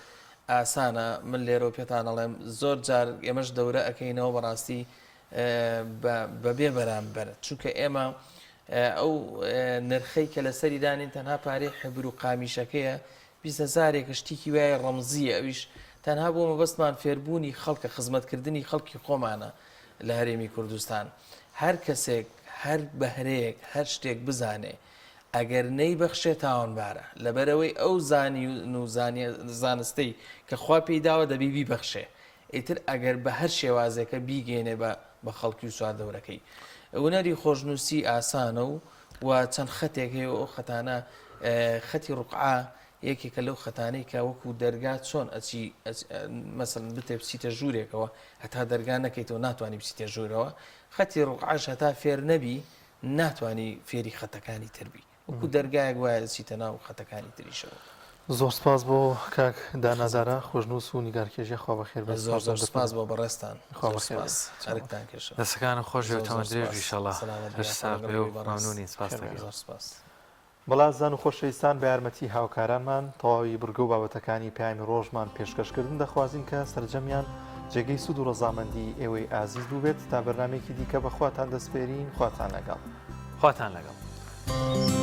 ئاسانە من لێرەوە پێتان ئەڵێم زۆر جار ئێمەش دەورە ئەکەینەوە بەڕاستی بەبێ بەرامبەر چونکە ئێمە ئەو نرخەی کە لەسەری دانین تەنها پارەی حبر و قامیشەکەیە 20 هەزارێکە شتێکی وایە ڕەمزیە ئەویش تەنها بۆ مەبەستمان فێربوونی خەڵکە خزمەتکردنی خەڵکی خۆمانە لە هەرێمی کوردستان هەر کەسێک هەر بەهرەیەک هەر شتێک بزانێ ئەگەر نەیبەخشێ تاوانبارە لەبەرئەوەی ئەو زانین و زانستەی کە خوا پێی داوە دەبی بیبەخشێ ئیتر ئەگەر بە هەر شێوازێکە بیگەینێ بە بە خەڵکی و چواردەورەکەی هونەری خۆشنووسی ئاسانە و و چەند خەتێک هەیە و ئەو خەتانە خەتی ڕوقعە یەکێکە لەو خەتانەی کە وەکو دەرگا چۆن ئەچی مەسەلەن بتێ بچیتە ژوورێکەوە هەتا دەرگا نەکەیتەوە ناتوانانی بچیتە ژوورەوە خەتی ڕوقعەش هەتا فێر نەبی ناتوانی فێری خەتەکانی تر بی وەکو دەرگایەک وایە دەچیتە ناو خەتەکانی تریشەوە. زۆر سپاس بۆ کاک دانا زارا خۆشنووس و نیگارکێشی خوا بەخێر بێت. زۆر زۆر سپاس بۆ بەڕێزتان. خوا بەخێر بێت. ئەرکتان کێشا. دەستەکانت خۆش بێ و تەمەن درێژ بی ئیشەڵا. لەش ساغ بێ و مەمنونین سپاست دەکەین. زۆر سپاس. بەڵێ ئازیزان و خۆشەویستان بە یارمەتی هاوکارانمان تەواوی بڕگە و بابەتەکانی پەیامی ڕۆژمان پێشکەش کردن دەخوازین کە سەرجەمیان جێگەی سوود و ڕەزامەندی ئێوەی ئازیز بووبێت تا بەرنامەیەکی دیکە بە خواتان دەسپێرین خواتان لەگەڵ. خواتان لەگەڵ.